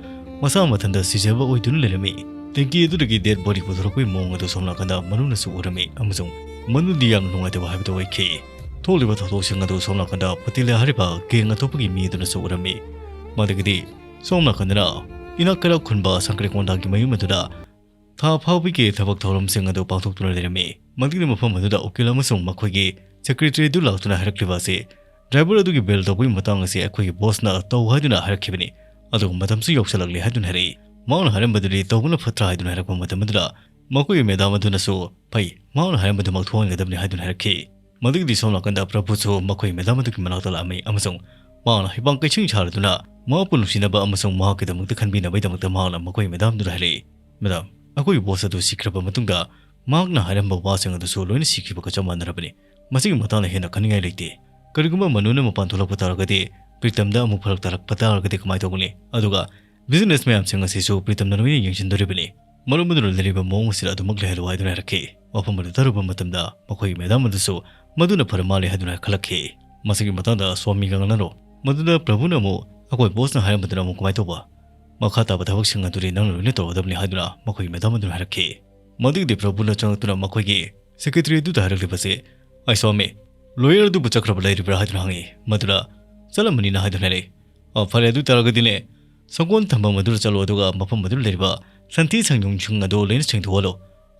ꯃꯁꯥ ꯃꯊꯟꯇ ꯁꯤꯖꯕ ꯑꯣꯏꯗꯨꯅ ꯂꯩꯔꯝꯃꯤ꯫ Tanki ꯑꯗꯨꯗꯒꯤ dead body ꯄꯨꯊꯣꯔꯛꯄꯒꯤ ꯃꯑꯣꯡ ꯑꯗꯨ ꯁꯣꯝ ꯅꯥꯀꯟꯗ ꯃꯅꯨꯅꯁꯨ ꯎꯔꯝꯃꯤ ꯑꯃꯁꯨꯡ ꯃꯅꯨꯗꯤ ꯌꯥꯝꯅ ꯅꯨꯡꯉꯥꯏꯇꯕ ꯍꯥꯏꯕꯗꯨ ꯑꯣꯏꯈꯤ꯫ ꯊꯣꯛꯂꯤꯕ ꯊꯧꯗꯣꯛꯁꯤꯡ ꯑꯗꯨ ꯁꯣꯝ ꯅꯥꯀꯟꯗ ꯄꯇꯤꯂꯥ ꯍꯥꯏꯔꯤꯕ gang ꯑꯇꯣꯞꯄꯒꯤ ꯃꯤ ꯑꯗꯨꯅꯁꯨ ꯎꯔꯝꯃꯤ꯫ ꯃꯗꯨꯒꯤꯗꯤ ꯁꯣꯝ ꯅꯥꯀꯟꯗꯅ ꯏꯅꯥꯛ ꯀꯩꯔꯥꯛ ꯈꯨꯟꯕ ꯁꯪꯀ꯭ꯔꯤꯀꯣꯟꯗꯥꯒꯤ ꯃꯌꯨꯝ ꯑꯗꯨꯗ ꯊꯥ ꯐꯥꯎꯕꯒꯤ ꯊꯕꯛ ꯊꯧꯔꯝꯁꯤꯡ ꯑꯗꯨ ꯄꯥꯡꯊꯣꯛꯇꯨꯅ ꯂꯩꯔꯝꯃꯤ꯫ ꯃꯗꯨꯒꯤ ꯃꯐꯝ ꯑꯗꯨꯗ ꯎꯀꯤꯜ ꯑꯃꯁꯨꯡ ꯃꯈꯣꯏꯒꯤ secretary ꯑꯗꯨ ꯂꯥꯛꯇꯨꯅ ꯍꯥꯏꯔꯛꯂꯤꯕ ꯑꯁꯤ, driver ꯑꯗꯨꯒꯤ bail ꯇꯧꯕꯒꯤ ꯃꯇꯥꯡ ꯑꯁꯤ ꯑꯩꯈꯣꯏꯒꯤ bossꯅ ꯇꯧ ꯍꯥꯏꯗꯨꯅ ꯍꯥꯏꯔꯛꯈꯤꯕꯅꯤ, ꯑꯗꯨꯒ ꯃꯇꯝꯁꯨ ꯌꯧꯁꯤꯜꯂꯛꯂꯦ ꯍꯥꯏꯗꯨꯅ ꯍꯥꯏꯔꯛꯏ꯫ ꯃꯍꯥꯛꯅ ꯍꯥꯏꯔꯝꯕꯗꯨꯗꯤ ꯇꯧꯕꯅ ꯐꯠꯇ꯭ꯔꯥ ꯍꯥꯏꯗꯨꯅ ꯍꯥꯏꯔꯛꯄ ꯃꯇꯝ ꯑꯗꯨꯗ ꯃꯈꯣꯏꯒꯤ madam ꯑꯗꯨꯅꯁꯨ, "ꯐꯩ, ꯃꯍꯥꯛꯅ ꯍꯥꯏꯔꯝꯕꯗꯨꯃꯛ ꯊꯣꯛꯍꯟꯒꯗꯕꯅꯤ" ꯍꯥꯏꯗꯨꯅ ꯍꯥꯏꯔꯛꯈꯤ꯫ ꯃꯗꯨꯒꯤꯗꯤ ꯁꯣꯝ ꯅꯥꯀꯟꯗ ꯄ꯭ꯔꯚꯨꯁꯨ ꯃꯈꯣꯏ madam ꯑꯗꯨꯒꯤ ꯃꯅꯥꯛꯇ ꯂꯥꯛꯑꯝꯃꯤ ꯑꯃꯁꯨꯡ ꯃꯍꯥꯛꯅ ꯍꯩꯄꯥꯡ ꯀꯩꯁꯤꯡ ꯁꯥꯔꯗꯨꯅ ꯃꯍꯥꯛꯄꯨ ꯅꯨꯡꯁꯤꯅꯕ ꯑꯃꯁꯨꯡ ꯃꯍꯥꯛꯀꯤꯗꯃꯛꯇ ꯈꯟꯕꯤꯅꯕꯒꯤꯗꯃꯛꯇ ꯃꯍꯥꯛꯅ ꯃꯈꯣꯏ madam ꯑꯗꯨꯗ ꯍꯥꯏꯔꯛꯏ, "Madam, ꯑꯩꯈꯣꯏꯒꯤ boss ꯑꯗꯨ ꯁꯤꯈ꯭ꯔꯕ ꯃꯇꯨꯡꯗ ꯃꯍꯥꯛꯅ ꯍꯥꯏꯔꯝꯕ ꯋꯥꯁꯤꯡ ꯑꯗꯨꯁꯨ ꯂꯣꯏꯅ ꯁꯤꯈꯤꯕꯒ ꯆꯞ ꯃꯥꯟꯅꯔꯕꯅꯤ꯫ ꯃꯁꯤꯒꯤ ꯃꯇꯥꯡꯗ ꯍꯦꯟꯅ ꯈꯟꯅꯤꯡꯉꯥꯏ ꯂꯩꯇꯦ꯫ ꯀꯔꯤꯒꯨꯝꯕ ꯃꯅꯨꯅ ꯃꯄꯥꯟ ꯊꯣꯛꯂꯛꯄ ꯇꯥꯔꯒꯗꯤ ꯄ꯭ꯔꯤꯇꯝꯗ ꯑꯃꯨꯛ ꯐꯔꯛ ꯇꯥꯔꯛꯄ ꯇꯥꯔꯒꯗꯤ ꯀꯃꯥꯏꯅ ꯇꯧꯒꯅꯤ? ꯑꯗꯨꯒ business ꯃꯌꯥꯝꯁꯤꯡ ꯑꯁꯤꯁꯨ ꯄ꯭ꯔꯤꯇꯝꯅ ꯂꯣꯏꯅ ꯌꯦꯡꯁꯤꯟꯗꯣꯔꯤꯕꯅꯤ꯫ ꯃꯔꯝ ꯑꯗꯨꯅ ꯂꯩꯔꯤꯕ ꯃꯑꯣꯡ ꯑꯁꯤꯗ ꯑꯗꯨꯃꯛ ꯂꯩꯍꯜꯂꯨ" ꯍꯥꯏꯗꯨꯅ ꯍꯥꯏꯔꯛꯈꯤ꯫ ꯋꯥꯐꯝ ꯑꯗꯨ ꯇꯥꯔꯨꯕ ꯃꯇꯝꯗ ꯃꯈꯣꯏꯒꯤ madam ꯑꯗꯨꯁꯨ ꯃꯗꯨꯅ ꯐꯔ ꯃꯥꯜꯂꯦ ꯍꯥꯏꯗꯨꯅ ꯈꯜꯂꯛꯈꯤ꯫ ꯃꯁꯤꯒꯤ ꯃꯇꯥꯡꯗ ꯁ꯭ꯋꯥꯃꯤꯒ ꯉꯥꯡꯅꯔꯣ꯫ ꯃꯗꯨꯗ ꯄ꯭ꯔꯚꯨꯅ ꯑꯃꯨꯛ, "ꯑꯩꯈꯣꯏ bossꯅ ꯍꯥꯏꯔꯝꯕꯗꯨꯅ ꯑꯃꯨꯛ ꯀꯃꯥꯏꯅ ꯇꯧꯕ?" ꯃꯈꯥ ꯇꯥꯕ ꯊꯕꯛꯁꯤꯡ ꯑꯗꯨꯗꯤ ꯅꯪꯅ ꯂꯣꯏꯅ ꯇꯧꯔꯗꯕꯅꯤ" ꯍꯥꯏꯗꯨꯅ ꯃꯈꯣꯏꯒꯤ ꯃꯦꯗꯥꯝ ꯑꯗꯨꯅ ꯍꯥꯏꯔꯛꯈꯤ꯫ ꯃꯗꯨꯒꯤꯗꯤ ꯄ꯭ꯔꯚꯨꯅ ꯆꯪꯂꯛꯇꯨꯅ ꯃꯈꯣꯏꯒꯤ ꯁꯦꯀ꯭ꯔꯦꯇꯔꯤ ꯑꯗꯨꯗ ꯍꯥꯏꯔꯛꯂꯤꯕꯁꯤ, "ꯑꯩ ꯁ꯭ꯋꯥꯃꯤ, ꯂꯣꯌꯔ ꯑꯗꯨꯕꯨ ꯆꯠꯈ꯭ꯔꯕ ꯂꯩꯔꯤꯕ꯭ꯔꯥ?" ꯍꯥꯏꯗꯨꯅ ꯍꯪꯉꯤ꯫ ꯃꯗꯨꯗ "ꯆꯠꯂꯝꯃꯅꯤꯅ" ꯍꯥꯏꯗꯨꯅ ꯍꯥꯏꯔꯛꯏ꯫ "ꯑ, ꯐꯔꯦ, ꯑꯗꯨ ꯇꯥꯔꯒꯗꯤꯅꯦ, ꯁꯪꯒꯣꯟ ꯊꯝꯐꯝ ꯑꯗꯨꯗ ꯆꯠꯂꯣ, ꯑꯗꯨꯒ ꯃꯐꯝ ꯑꯗꯨꯗ ꯂꯩꯔꯤꯕ ꯁꯟꯊꯤ ꯁꯟꯌꯨꯡꯁꯤꯡ ꯑꯗꯨ ꯂꯣꯏꯅ ꯁꯦꯡꯗꯣꯛꯍꯜꯂꯣ,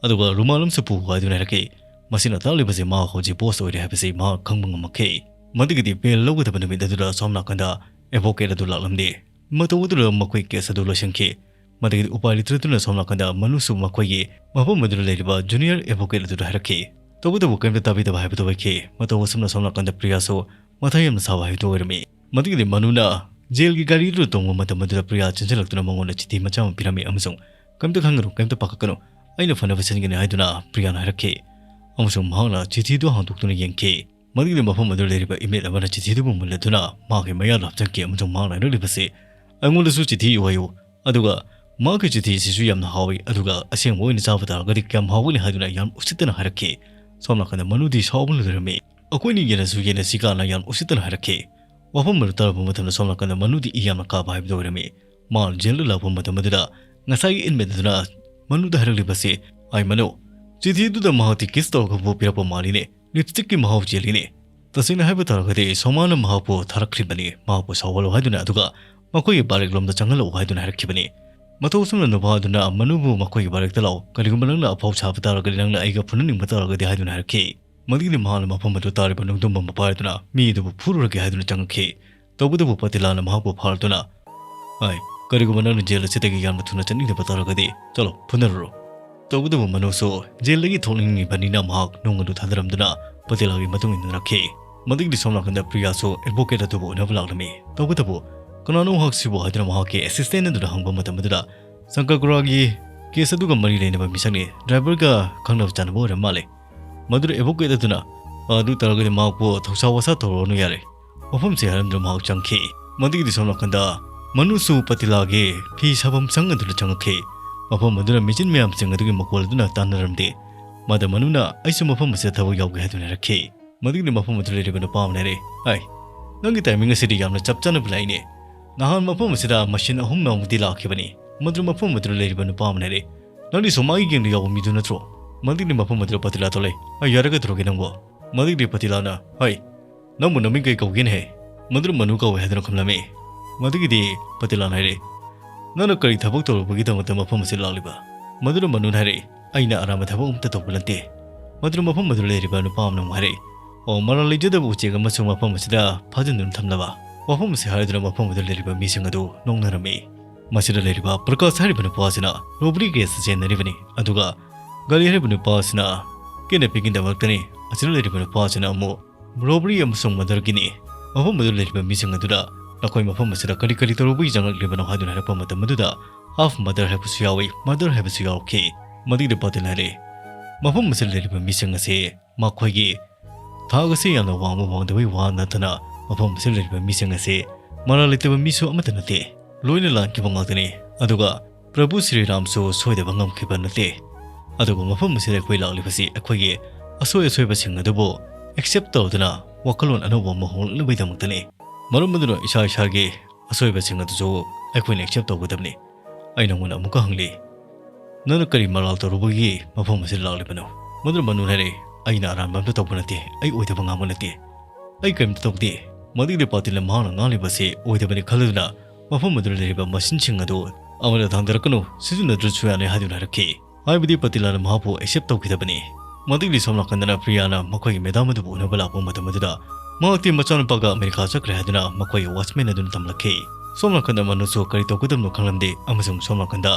ꯑꯗꯨꯒ ꯔꯨꯃꯥꯜ ꯑꯃꯁꯨ ꯄꯨ" ꯍꯥꯏꯗꯨꯅ ꯍꯥꯏꯔꯛꯈꯤ꯫ ꯃꯁꯤꯅ ꯇꯥꯛꯂꯤꯕꯁꯤ ꯃꯍꯥꯛ ꯍꯧꯖꯤꯛ ꯕꯣꯁ ꯑꯣꯏꯔꯦ ꯍꯥꯏꯕꯁꯤ ꯃꯍꯥꯛ ꯈꯪꯕ ꯉꯝꯃꯛꯈꯤ꯫ ꯃꯗꯨꯒꯤꯗꯤ ꯕꯦꯜ ꯂꯧꯒꯗꯕ ꯅꯨꯃꯤꯠ ꯑꯗꯨꯗ ꯁꯣꯝ ꯅꯥꯀꯟꯗ ꯑꯦꯗꯚꯣꯀꯦꯠ ꯑꯗꯨ ꯂꯥꯛꯂꯝꯗꯦ꯫ ꯃꯇꯧ ꯑꯗꯨꯗ ꯃꯈꯣꯏ ꯀꯦꯁ ꯑꯗꯨ ꯂꯣꯏꯁꯤꯟꯈꯤ꯫ ꯃꯗꯨꯒꯤꯗꯤ ꯎꯄꯥꯏ ꯂꯩꯇ꯭ꯔꯗꯨꯅ ꯁꯣꯝ ꯅꯥꯀꯟꯗ ꯃꯅꯨꯁꯨ ꯃꯈꯣꯏꯒꯤ ꯃꯐꯝ ꯑꯗꯨꯗ ꯂꯩꯔꯤꯕ ꯖꯨꯅꯤꯌꯔ ꯑꯦꯗꯚꯣꯀꯦꯠ ꯑꯗꯨꯗ ꯍꯥꯏꯔꯛꯈꯤ꯫ ꯇꯧꯕꯇꯕꯨ ꯀꯔꯤꯝꯇ ꯇꯥꯕꯤꯗꯕ ꯍꯥꯏꯕꯗꯨ ꯑꯣꯏꯈꯤ꯫ ꯃꯇꯧ ꯑꯁꯨꯝꯅ ꯁꯣꯝ ꯅꯥꯀꯟꯗ ꯄ꯭ꯔꯤꯌꯥꯁꯨ ꯃꯊꯥ ꯌꯥꯝꯅ ꯁꯥꯕ ꯍꯥꯏꯕꯗꯨ ꯑꯣꯏꯔꯝꯃꯤ꯫ ꯃꯗꯨꯒꯤꯗꯤ ꯃꯅꯨꯅ ꯖꯦꯜꯒꯤ ꯒꯥꯔꯤ ꯑꯗꯨꯗ ꯇꯣꯡꯕ ꯃꯇꯝ ꯑꯗꯨꯗ ꯄ꯭ꯔꯤꯌꯥ ꯆꯦꯟꯁꯤꯜꯂꯛꯇꯨꯅ ꯃꯉꯣꯟꯗ ꯆꯤꯊꯤ ꯃꯆꯥ ꯑꯃ ꯄꯤꯔꯝꯃꯤ ꯑꯃꯁꯨꯡ "ꯀꯔꯤꯝꯇ ꯈꯟꯒꯅꯨ, ꯀꯔꯤꯝꯇ ꯄꯥꯈꯠꯀꯅꯨ, ꯑꯩꯅ ꯐꯅꯕ ꯁꯤꯟꯒꯅꯤ" ꯍꯥꯏꯗꯨꯅ ꯄ꯭ꯔꯤꯌꯥꯅ ꯍꯥꯏꯔꯛꯈꯤ꯫ ꯑꯃꯁꯨꯡ ꯃꯍꯥꯛꯅ ꯆꯤꯊꯤꯗꯨ ꯍꯥꯡꯗꯣꯛꯇꯨꯅ ꯌꯦꯡꯈꯤ꯫ ꯃꯗꯨꯒꯤꯗꯤ ꯃꯐꯝ ꯑꯗꯨꯗ ꯂꯩꯔꯤꯕ ꯏꯃꯦꯠ ꯑꯃꯅ ꯆꯤꯊꯤꯗꯨꯕꯨ ꯃꯨꯜꯂꯗꯨꯅ ꯃꯍꯥꯛꯀꯤ ꯃꯌꯥꯗ ꯍꯥꯞꯆꯤꯟꯈꯤ ꯑꯃꯁꯨꯡ ꯃꯍꯥꯛꯅ ꯍꯥꯏꯔꯛꯂꯤꯕꯁꯤ, "ꯑꯩꯉꯣꯟꯗꯁꯨ ꯆꯤꯊꯤ ꯏꯌꯨ ꯍꯥꯏꯌꯨ, ꯑꯗꯨꯒ ꯃꯍꯥꯛꯀꯤ ꯆꯤꯊꯤ ꯑꯁꯤꯁꯨ ꯌꯥꯝꯅ ꯍꯥꯎꯏ, ꯑꯗꯨꯒ ꯑꯁꯦꯡꯕ ꯑꯣꯏꯅ ꯆꯥꯕ ꯇꯥꯔꯒꯗꯤ ꯀꯌꯥꯝ ꯍꯥꯎꯒꯅꯤ" ꯍꯥꯏꯗꯨꯅ ꯌꯥꯝ ꯎꯁꯤꯠꯇꯅ ꯍꯥꯏꯔꯛꯈꯤ꯫ ꯁꯣꯝ ꯅꯥꯀꯟꯗ ꯃꯅꯨꯗꯤ ꯁꯥꯎꯕꯅ ꯂꯣꯏꯔꯝꯃꯤ꯫ "ꯑꯩꯈꯣꯏꯅ ꯌꯦꯟꯅꯁꯨ ꯌꯦꯟꯅꯁꯤ" ꯀꯥꯟꯅ ꯌꯥꯝ ꯎꯁꯤꯠꯇꯅ ꯍꯥꯏꯔꯛꯈꯤ꯫ ꯋꯥꯐꯝ ꯑꯗꯨ ꯇꯥꯔꯕ ꯃꯇꯝꯗ ꯁꯣꯝ ꯅꯥꯀꯟꯗ ꯃꯅꯨꯗꯤ ꯏ ꯌꯥꯝꯅ ꯀꯥꯕ ꯍꯥꯏꯕꯗꯨ ꯑꯣꯏꯔꯝꯃꯤ꯫ ꯃꯥꯅ ꯖꯦꯜꯗ ꯂꯥꯛꯄ ꯃꯇꯝ ꯑꯗꯨꯗ ꯉꯁꯥꯏꯒꯤ ꯏꯟꯃꯦꯠ ꯑꯗꯨꯅ ꯃꯅꯨꯗ ꯍꯥꯏꯔꯛꯂꯤꯕꯁꯤ, "ꯑꯩ ꯃꯅꯨ, ꯆꯤꯊꯤꯗꯨꯗ ꯃꯍꯥꯛꯇꯤ ꯀꯤꯁ ꯇꯧꯔꯒ ꯄꯤꯔꯛꯄ ꯃꯥꯜꯂꯤꯅꯦ, ꯂꯤꯞꯁꯇꯤꯛꯀꯤ ꯃꯍꯥꯎ ꯆꯦꯜꯂꯤꯅꯦ꯫ ꯇꯁꯦꯡꯅ ꯍꯥꯏꯕ ꯇꯥꯔꯒꯗꯤ ꯁꯣꯃꯥꯅ ꯃꯍꯥꯛꯄꯨ ꯊꯥꯔꯛꯈ꯭ꯔꯤꯕꯅꯤ, ꯃꯍꯥꯛꯄꯨ ꯁꯥꯎꯍꯜꯂꯨ ꯍꯥꯏꯗꯨꯅ, ꯑꯗꯨꯒ ꯃꯈꯣꯏꯒꯤ ꯕꯥꯔꯦꯛ ꯂꯣꯝꯗ ꯆꯪꯍꯜꯂꯛꯎ" ꯍꯥꯏꯗꯨꯅ ꯍꯥꯏꯔꯛꯈꯤꯕꯅꯤ꯫ ꯃꯇꯧ ꯑꯁꯨꯝꯅ ꯅꯨꯄꯥ ꯑꯗꯨꯅ ꯃꯅꯨꯕꯨ ꯃꯈꯣꯏꯒꯤ ꯕꯥꯔꯦꯛꯇ ꯂꯥꯛꯎ, ꯀꯔꯤꯒꯨꯝꯕ ꯅꯪꯅ ꯑꯐꯥꯎ ꯁꯥꯕ ꯇꯥꯔꯒꯗꯤ ꯅꯪꯅ ꯑꯩꯒ ꯐꯨꯅꯅꯤꯡꯕ ꯇꯥꯔꯒꯗꯤ ꯍꯥꯏꯗꯨꯅ ꯍꯥꯏꯔꯛꯈꯤ꯫ ꯃꯗꯨꯒꯤꯗꯤ ꯃꯍꯥꯛꯅ ꯃꯐꯝ ꯑꯗꯨ ꯇꯥꯔꯤꯕ ꯅꯨꯡꯗꯨꯝꯕ ꯑꯃ ꯄꯥꯏꯗꯨꯅ ꯃꯤ ꯑꯗꯨꯕꯨ ꯐꯨꯔꯨꯔꯒꯦ ꯍꯥꯏꯗꯨꯅ ꯆꯪꯉꯛꯈꯤ꯫ ꯇꯧꯕꯇꯕꯨ ꯄꯇꯤꯂꯥꯅ ꯃꯍꯥꯛꯄꯨ ꯐꯥꯔꯗꯨꯅ, "ꯑꯥꯏ, ꯀꯔꯤꯒꯨꯝꯕ ꯅꯪꯅ ꯖꯦꯜ ꯑꯁꯤꯗꯒꯤ ꯌꯥꯝꯅ ꯊꯨꯅ ꯆꯠꯅꯤꯡꯗꯕ ꯇꯥꯔꯒꯗꯤ ꯆꯠꯂꯣ, ꯐꯨꯅꯔꯨꯔꯣ꯫" ꯇꯧꯕꯇꯕꯨ ꯃꯅꯨꯁꯨ ꯖꯦꯜꯗꯒꯤ ꯊꯣꯛꯅꯤꯡꯉꯤꯕꯅꯤꯅ ꯃꯍꯥꯛ ꯅꯨꯡ ꯑꯗꯨ ꯊꯥꯗꯔꯝꯗꯨꯅ ꯄꯇꯤꯂꯥꯒꯤ ꯃꯇꯨꯡ ꯏꯟꯅꯔꯛꯈꯤ꯫ ꯃꯗꯨꯒꯤꯗꯤ ꯁꯣꯝ ꯅꯥꯀꯟꯗ ꯄ꯭ꯔꯤꯌꯥꯁꯨ ꯑꯦꯗꯚꯣꯀꯦꯠ ꯑꯗꯨꯕꯨ ꯎꯅꯕ ꯂꯥꯛꯂꯝꯃꯤ꯫ ꯇꯧꯕꯇꯕꯨ, "ꯀꯅꯥꯅꯣ ꯃꯍꯥꯛꯁꯤꯕꯨ?" ꯍꯥꯏꯗꯨꯅ ꯃꯍꯥꯛꯀꯤ ꯑꯦꯁꯤꯁꯇꯦꯟ ꯑꯗꯨꯗ ꯍꯪꯕ ꯃꯇꯝ ꯑꯗꯨꯗ, "ꯁꯪꯀꯔꯒꯨꯔꯥꯒꯤ ꯀꯦꯁ ꯑꯗꯨꯒ ꯃꯔꯤ ꯂꯩꯅꯕ ꯃꯤꯁꯛꯅꯤ, ꯗ꯭ꯔꯥꯏꯚꯔꯒ ꯈꯪꯅꯕ ꯆꯥꯟꯅꯕ ꯑꯣꯏꯔꯝ ꯃꯥꯜꯂꯦ꯫" ꯃꯗꯨꯗ ꯑꯦꯗꯚꯣꯀꯦꯠ ꯑꯗꯨꯅ, "ꯑꯗꯨ ꯇꯥꯔꯒꯗꯤ ꯃꯍꯥꯛꯄꯨ ꯊꯧꯁꯥ ꯋꯥꯁꯥ ꯇꯧꯔꯨꯔꯅꯨ ꯌꯥꯔꯦ, ꯃꯐꯝꯁꯦ" ꯍꯥꯏꯔꯝꯗꯨꯅ ꯃꯍꯥꯛ ꯆꯪꯈꯤ꯫ ꯃꯗꯨꯒꯤꯗꯤ ꯁꯣꯝ ꯅꯥꯀꯟꯗ ꯃꯅꯨꯁꯨ ꯄꯇꯤꯂꯥꯒꯤ ꯐꯤ ꯁꯥꯐꯝ ꯁꯪ ꯑꯗꯨꯗ ꯆꯪꯉꯛꯈꯤ꯫ ꯃꯐꯝ ꯑꯗꯨꯗ ꯃꯦꯆꯤꯟ ꯃꯌꯥꯝꯁꯤꯡ ꯑꯗꯨꯒꯤ ꯃꯈꯣꯜ ꯑꯗꯨꯅ ꯇꯥꯟꯅꯔꯝꯗꯦ꯫ ꯃꯗ ꯃꯅꯨꯅ, "ꯑꯩꯁꯨ ꯃꯐꯝ ꯑꯁꯤꯗ ꯊꯕꯛ ꯌꯥꯎꯒꯦ" ꯍꯥꯏꯗꯨꯅ ꯍꯥꯏꯔꯛꯈꯤ꯫ ꯃꯗꯨꯒꯤꯗꯤ ꯃꯐꯝ ꯑꯗꯨꯗ ꯂꯩꯔꯤꯕ ꯅꯨꯄꯥ ꯑꯃꯅ ꯍꯥꯏꯔꯛꯏ, "ꯑꯥꯏ, ꯅꯪꯒꯤ ꯇꯥꯏꯃꯤꯡ ꯑꯁꯤꯗꯤ ꯌꯥꯝꯅ ꯆꯞ ꯆꯥꯅꯕ ꯂꯥꯛꯏꯅꯦ꯫ "ꯅꯍꯥꯟ ꯃꯐꯝ ꯑꯁꯤꯗ ꯃꯁꯤꯟ ꯑꯍꯨꯝ ꯂꯥꯡꯕꯗꯤ ꯂꯥꯛꯈꯤꯕꯅꯤ꯫ ꯃꯗꯨ ꯃꯐꯝ ꯑꯗꯨꯗ ꯂꯩꯔꯤꯕ ꯅꯨꯄꯥ ꯑꯃꯅ ꯍꯥꯏꯔꯛꯏ, ꯅꯪꯗꯤ ꯁꯣꯃꯥꯒꯤ ꯒꯦꯡꯗ ꯌꯥꯎꯕ ꯃꯤꯗꯨ ꯅꯠꯇ꯭ꯔꯣ?" ꯃꯗꯨꯒꯤ ꯃꯐꯝ ꯑꯗꯨꯗ ꯄꯇꯤꯂꯥ ꯇꯧꯂꯩ꯫ "ꯑꯩ ꯌꯥꯔꯒ ꯇꯧꯔꯒꯦ ꯅꯪꯕꯨ?" ꯃꯗꯨꯒꯤ ꯄꯇꯤꯂꯥꯅ, "ꯍꯣꯏ, ꯅꯪꯕꯨ ꯅꯃꯤꯡ ꯀꯩ ꯀꯧꯒꯦꯅꯦꯍꯦ?" ꯃꯗꯨꯅ ꯃꯅꯨ ꯀꯧꯋꯦ ꯍꯥꯏꯗꯨꯅ ꯈꯨꯝꯂꯝꯃꯤ꯫ ꯃꯗꯨꯒꯤꯗꯤ ꯄꯇꯤꯂꯥꯅ ꯍꯥꯏꯔꯛꯏ, "ꯅꯪꯅ ꯀꯔꯤ ꯊꯕꯛ ꯇꯧꯔꯨꯕꯒꯤꯗꯃꯛꯇ ꯃꯐꯝ ꯑꯁꯤꯗ ꯂꯥꯛꯂꯤꯕ?" ꯃꯗꯨꯅ ꯃꯅꯨꯅ ꯍꯥꯏꯔꯛꯏ, "ꯑꯩꯅ ꯑꯔꯥꯟꯕ ꯊꯕꯛ ꯑꯃꯠꯇ ꯇꯧꯕ ꯅꯠꯇꯦ꯫" ꯃꯗꯨꯅ ꯃꯐꯝ ꯑꯗꯨꯗ ꯂꯩꯔꯤꯕ ꯅꯨꯄꯥ ꯑꯃꯅ ꯑꯃꯨꯛ ꯍꯥꯏꯔꯛꯏ, "ꯑꯣ, ꯃꯔꯥꯜ ꯂꯩꯖꯗꯕ ꯎꯆꯦꯛ ꯑꯃꯁꯨ ꯃꯐꯝ ꯑꯁꯤꯗ ꯐꯥꯖꯤꯟꯗꯨꯅ ꯊꯝꯂꯕ? ꯋꯥꯐꯝ ꯑꯁꯤ ꯍꯥꯏꯗꯨꯅ ꯃꯐꯝ ꯑꯗꯨꯗ ꯂꯩꯔꯤꯕ ꯃꯤꯁꯤꯡ ꯑꯗꯨ ꯅꯣꯛꯅꯔꯝꯃꯤ꯫" ꯃꯁꯤꯗ ꯂꯩꯔꯤꯕ ꯄ꯭ꯔꯀꯥꯁ ꯍꯥꯏꯔꯤꯕ ꯅꯨꯄꯥ ꯑꯁꯤꯅ ꯔꯣꯕꯔꯤ ꯀꯦꯁꯇ ꯆꯦꯟꯅꯔꯤꯕꯅꯤ, ꯑꯗꯨꯒ ꯒꯥꯂꯤ ꯍꯥꯏꯔꯤꯕ ꯅꯨꯄꯥ ꯑꯁꯤꯅ ꯀꯤꯗꯅꯦꯄꯤꯡꯒꯤꯗꯃꯛꯇꯅꯤ꯫ ꯑꯁꯤꯗ ꯂꯩꯔꯤꯕ ꯅꯨꯄꯥ ꯑꯁꯤꯅ ꯑꯃꯨꯛ ꯔꯣꯕꯔꯤ ꯑꯃꯁꯨꯡ ꯃꯔꯗꯔꯒꯤꯅꯤ꯫ ꯃꯐꯝ ꯑꯗꯨꯗ ꯂꯩꯔꯤꯕ ꯃꯤꯁꯤꯡ ꯑꯗꯨꯗ ꯅꯈꯣꯏ ꯃꯐꯝ ꯑꯁꯤꯗ ꯀꯔꯤ ꯀꯔꯤ ꯇꯧꯔꯨꯕꯒꯤ ꯆꯪꯂꯛꯂꯤꯕꯅꯣ ꯍꯥꯏꯗꯨꯅ ꯍꯥꯏꯔꯛꯄ ꯃꯇꯝ ꯑꯗꯨꯗ ꯍꯥꯐ ꯃꯔꯗꯔ ꯍꯥꯏꯕꯁꯨ ꯌꯥꯎꯏ, ꯃꯔꯗꯔ ꯍꯥꯏꯕꯁꯨ ꯌꯥꯎꯔꯛꯈꯤ꯫ ꯃꯗꯨꯒꯤꯗ ꯄꯇꯤꯜ ꯍꯥꯏꯔꯛꯏ, ꯃꯐꯝ ꯑꯁꯤꯗ ꯂꯩꯔꯤꯕ ꯃꯤꯁꯤꯡ ꯑꯁꯤ ꯃꯈꯣꯏꯒꯤ ꯊꯥꯛ ꯑꯁꯤ ꯌꯥꯝꯅ ꯋꯥꯡꯕ ꯋꯥꯡꯗꯕꯒꯤ ꯋꯥ ꯅꯠꯇꯅ ꯃꯐꯝ ꯑꯁꯤꯗ ꯂꯩꯔꯤꯕ ꯃꯤꯁꯤꯡ ꯑꯁꯤ ꯃꯔꯥꯜ ꯂꯩꯇꯕ ꯃꯤꯁꯨ ꯑꯃꯠꯇ ꯅꯠꯇꯦ, ꯂꯣꯏꯅ ꯂꯥꯟꯈꯤꯕ ꯉꯥꯛꯇꯅꯤ꯫ ꯑꯗꯨꯒ ꯄ꯭ꯔꯚꯨ ꯁ꯭ꯔꯤ ꯔꯥꯝꯁꯨ ꯁꯣꯏꯗꯕ ꯉꯝꯈꯤꯕ ꯅꯠꯇꯦ꯫ ꯑꯗꯨꯒ ꯃꯐꯝ ꯑꯁꯤꯗ ꯑꯩꯈꯣꯏ ꯂꯥꯛꯂꯤꯕꯁꯤ ꯑꯩꯈꯣꯏꯒꯤ ꯑꯁꯣꯏ ꯑꯁꯣꯏꯕꯁꯤꯡ ꯑꯗꯨꯕꯨ ꯑꯦꯛꯁꯦꯞ ꯇꯧꯗꯨꯅ ꯋꯥꯈꯜꯂꯣꯟ ꯑꯅꯧꯕ ꯑꯃ ꯍꯣꯡꯂꯛꯅꯕꯒꯤꯗꯃꯛꯇꯅꯤ꯫ ꯃꯔꯝ ꯑꯗꯨꯅ ꯏꯁꯥ ꯏꯁꯥꯒꯤ ꯑꯁꯣꯏꯕꯁꯤꯡ ꯑꯗꯨꯁꯨ ꯑꯩꯈꯣꯏꯅ ꯑꯦꯛꯁꯦꯞ ꯇꯧꯒꯗꯕꯅꯤ꯫ ꯑꯩ ꯅꯉꯣꯟꯗ ꯑꯃꯨꯛꯀ ꯍꯪꯂꯤ, ꯅꯪꯅ ꯀꯔꯤ ꯃꯔꯥꯜ ꯇꯧꯔꯨꯕꯒꯤ ꯃꯐꯝ ꯑꯁꯤꯗ ꯂꯥꯛꯂꯤꯕꯅꯣ? ꯃꯗꯨꯅ ꯃꯅꯨꯅ ꯍꯥꯏꯔꯛꯏ, ꯑꯩꯅ ꯑꯔꯥꯟꯕ ꯑꯝꯇ ꯇꯧꯕ ꯅꯠꯇꯦ, ꯑꯩ ꯑꯣꯏꯗꯕ ꯉꯥꯡꯕ ꯅꯠꯇꯦ, ꯑꯩ ꯀꯔꯤꯝꯇ ꯇꯧꯗꯦ꯫ ꯃꯗꯨꯒꯤꯗꯤ ꯄꯇꯤꯜꯅ ꯃꯍꯥꯛꯅ ꯉꯥꯡꯂꯤꯕꯁꯤ ꯑꯣꯏꯗꯕꯅꯤ ꯈꯜꯂꯗꯨꯅ ꯃꯐꯝ ꯑꯗꯨꯗ ꯂꯩꯔꯤꯕ ꯃꯁꯤꯟꯁꯤꯡ ꯑꯗꯨ ꯑꯃꯗ ꯊꯥꯡꯗꯔꯛꯀꯅꯨ, ꯁꯤꯖꯤꯟꯅꯗ꯭ꯔꯁꯨ ꯌꯥꯅꯤ ꯍꯥꯏꯗꯨꯅ ꯍꯥꯏꯔꯛꯈꯤ꯫ ꯍꯥꯏꯕꯗꯤ ꯄꯇꯤꯂꯥꯅ ꯃꯍꯥꯛꯄꯨ ꯑꯦꯛꯁꯦꯞ ꯇꯧꯈꯤꯗꯕꯅꯤ꯫ ꯃꯗꯨꯒꯤꯗꯤ ꯁꯣꯝ ꯅꯥꯀꯟꯗꯅ ꯄ꯭ꯔꯤꯌꯥꯅ ꯃꯈꯣꯏꯒꯤ ꯃꯦꯗꯥꯝ ꯑꯗꯨꯕꯨ ꯎꯅꯕ ꯂꯥꯛꯄ ꯃꯇꯝ ꯑꯗꯨꯗ ꯃꯍꯥꯛꯇꯤ ꯃꯆꯥꯅꯨꯄꯥꯒ ꯑꯃꯦꯔꯤꯀꯥ ꯆꯠꯈ꯭ꯔꯦ ꯍꯥꯏꯗꯨꯅ ꯃꯈꯣꯏꯒꯤ ꯋꯥꯆꯃꯦꯟ ꯑꯗꯨꯅ ꯇꯝꯂꯛꯈꯤ꯫ ꯁꯣꯝ ꯅꯥꯀꯟꯗ ꯃꯅꯨꯁꯨ ꯀꯔꯤ ꯇꯧꯒꯗꯕꯅꯣ ꯈꯪꯂꯝꯗꯦ ꯑꯃꯁꯨꯡ ꯁꯣꯝ ꯅꯥꯀꯟꯗ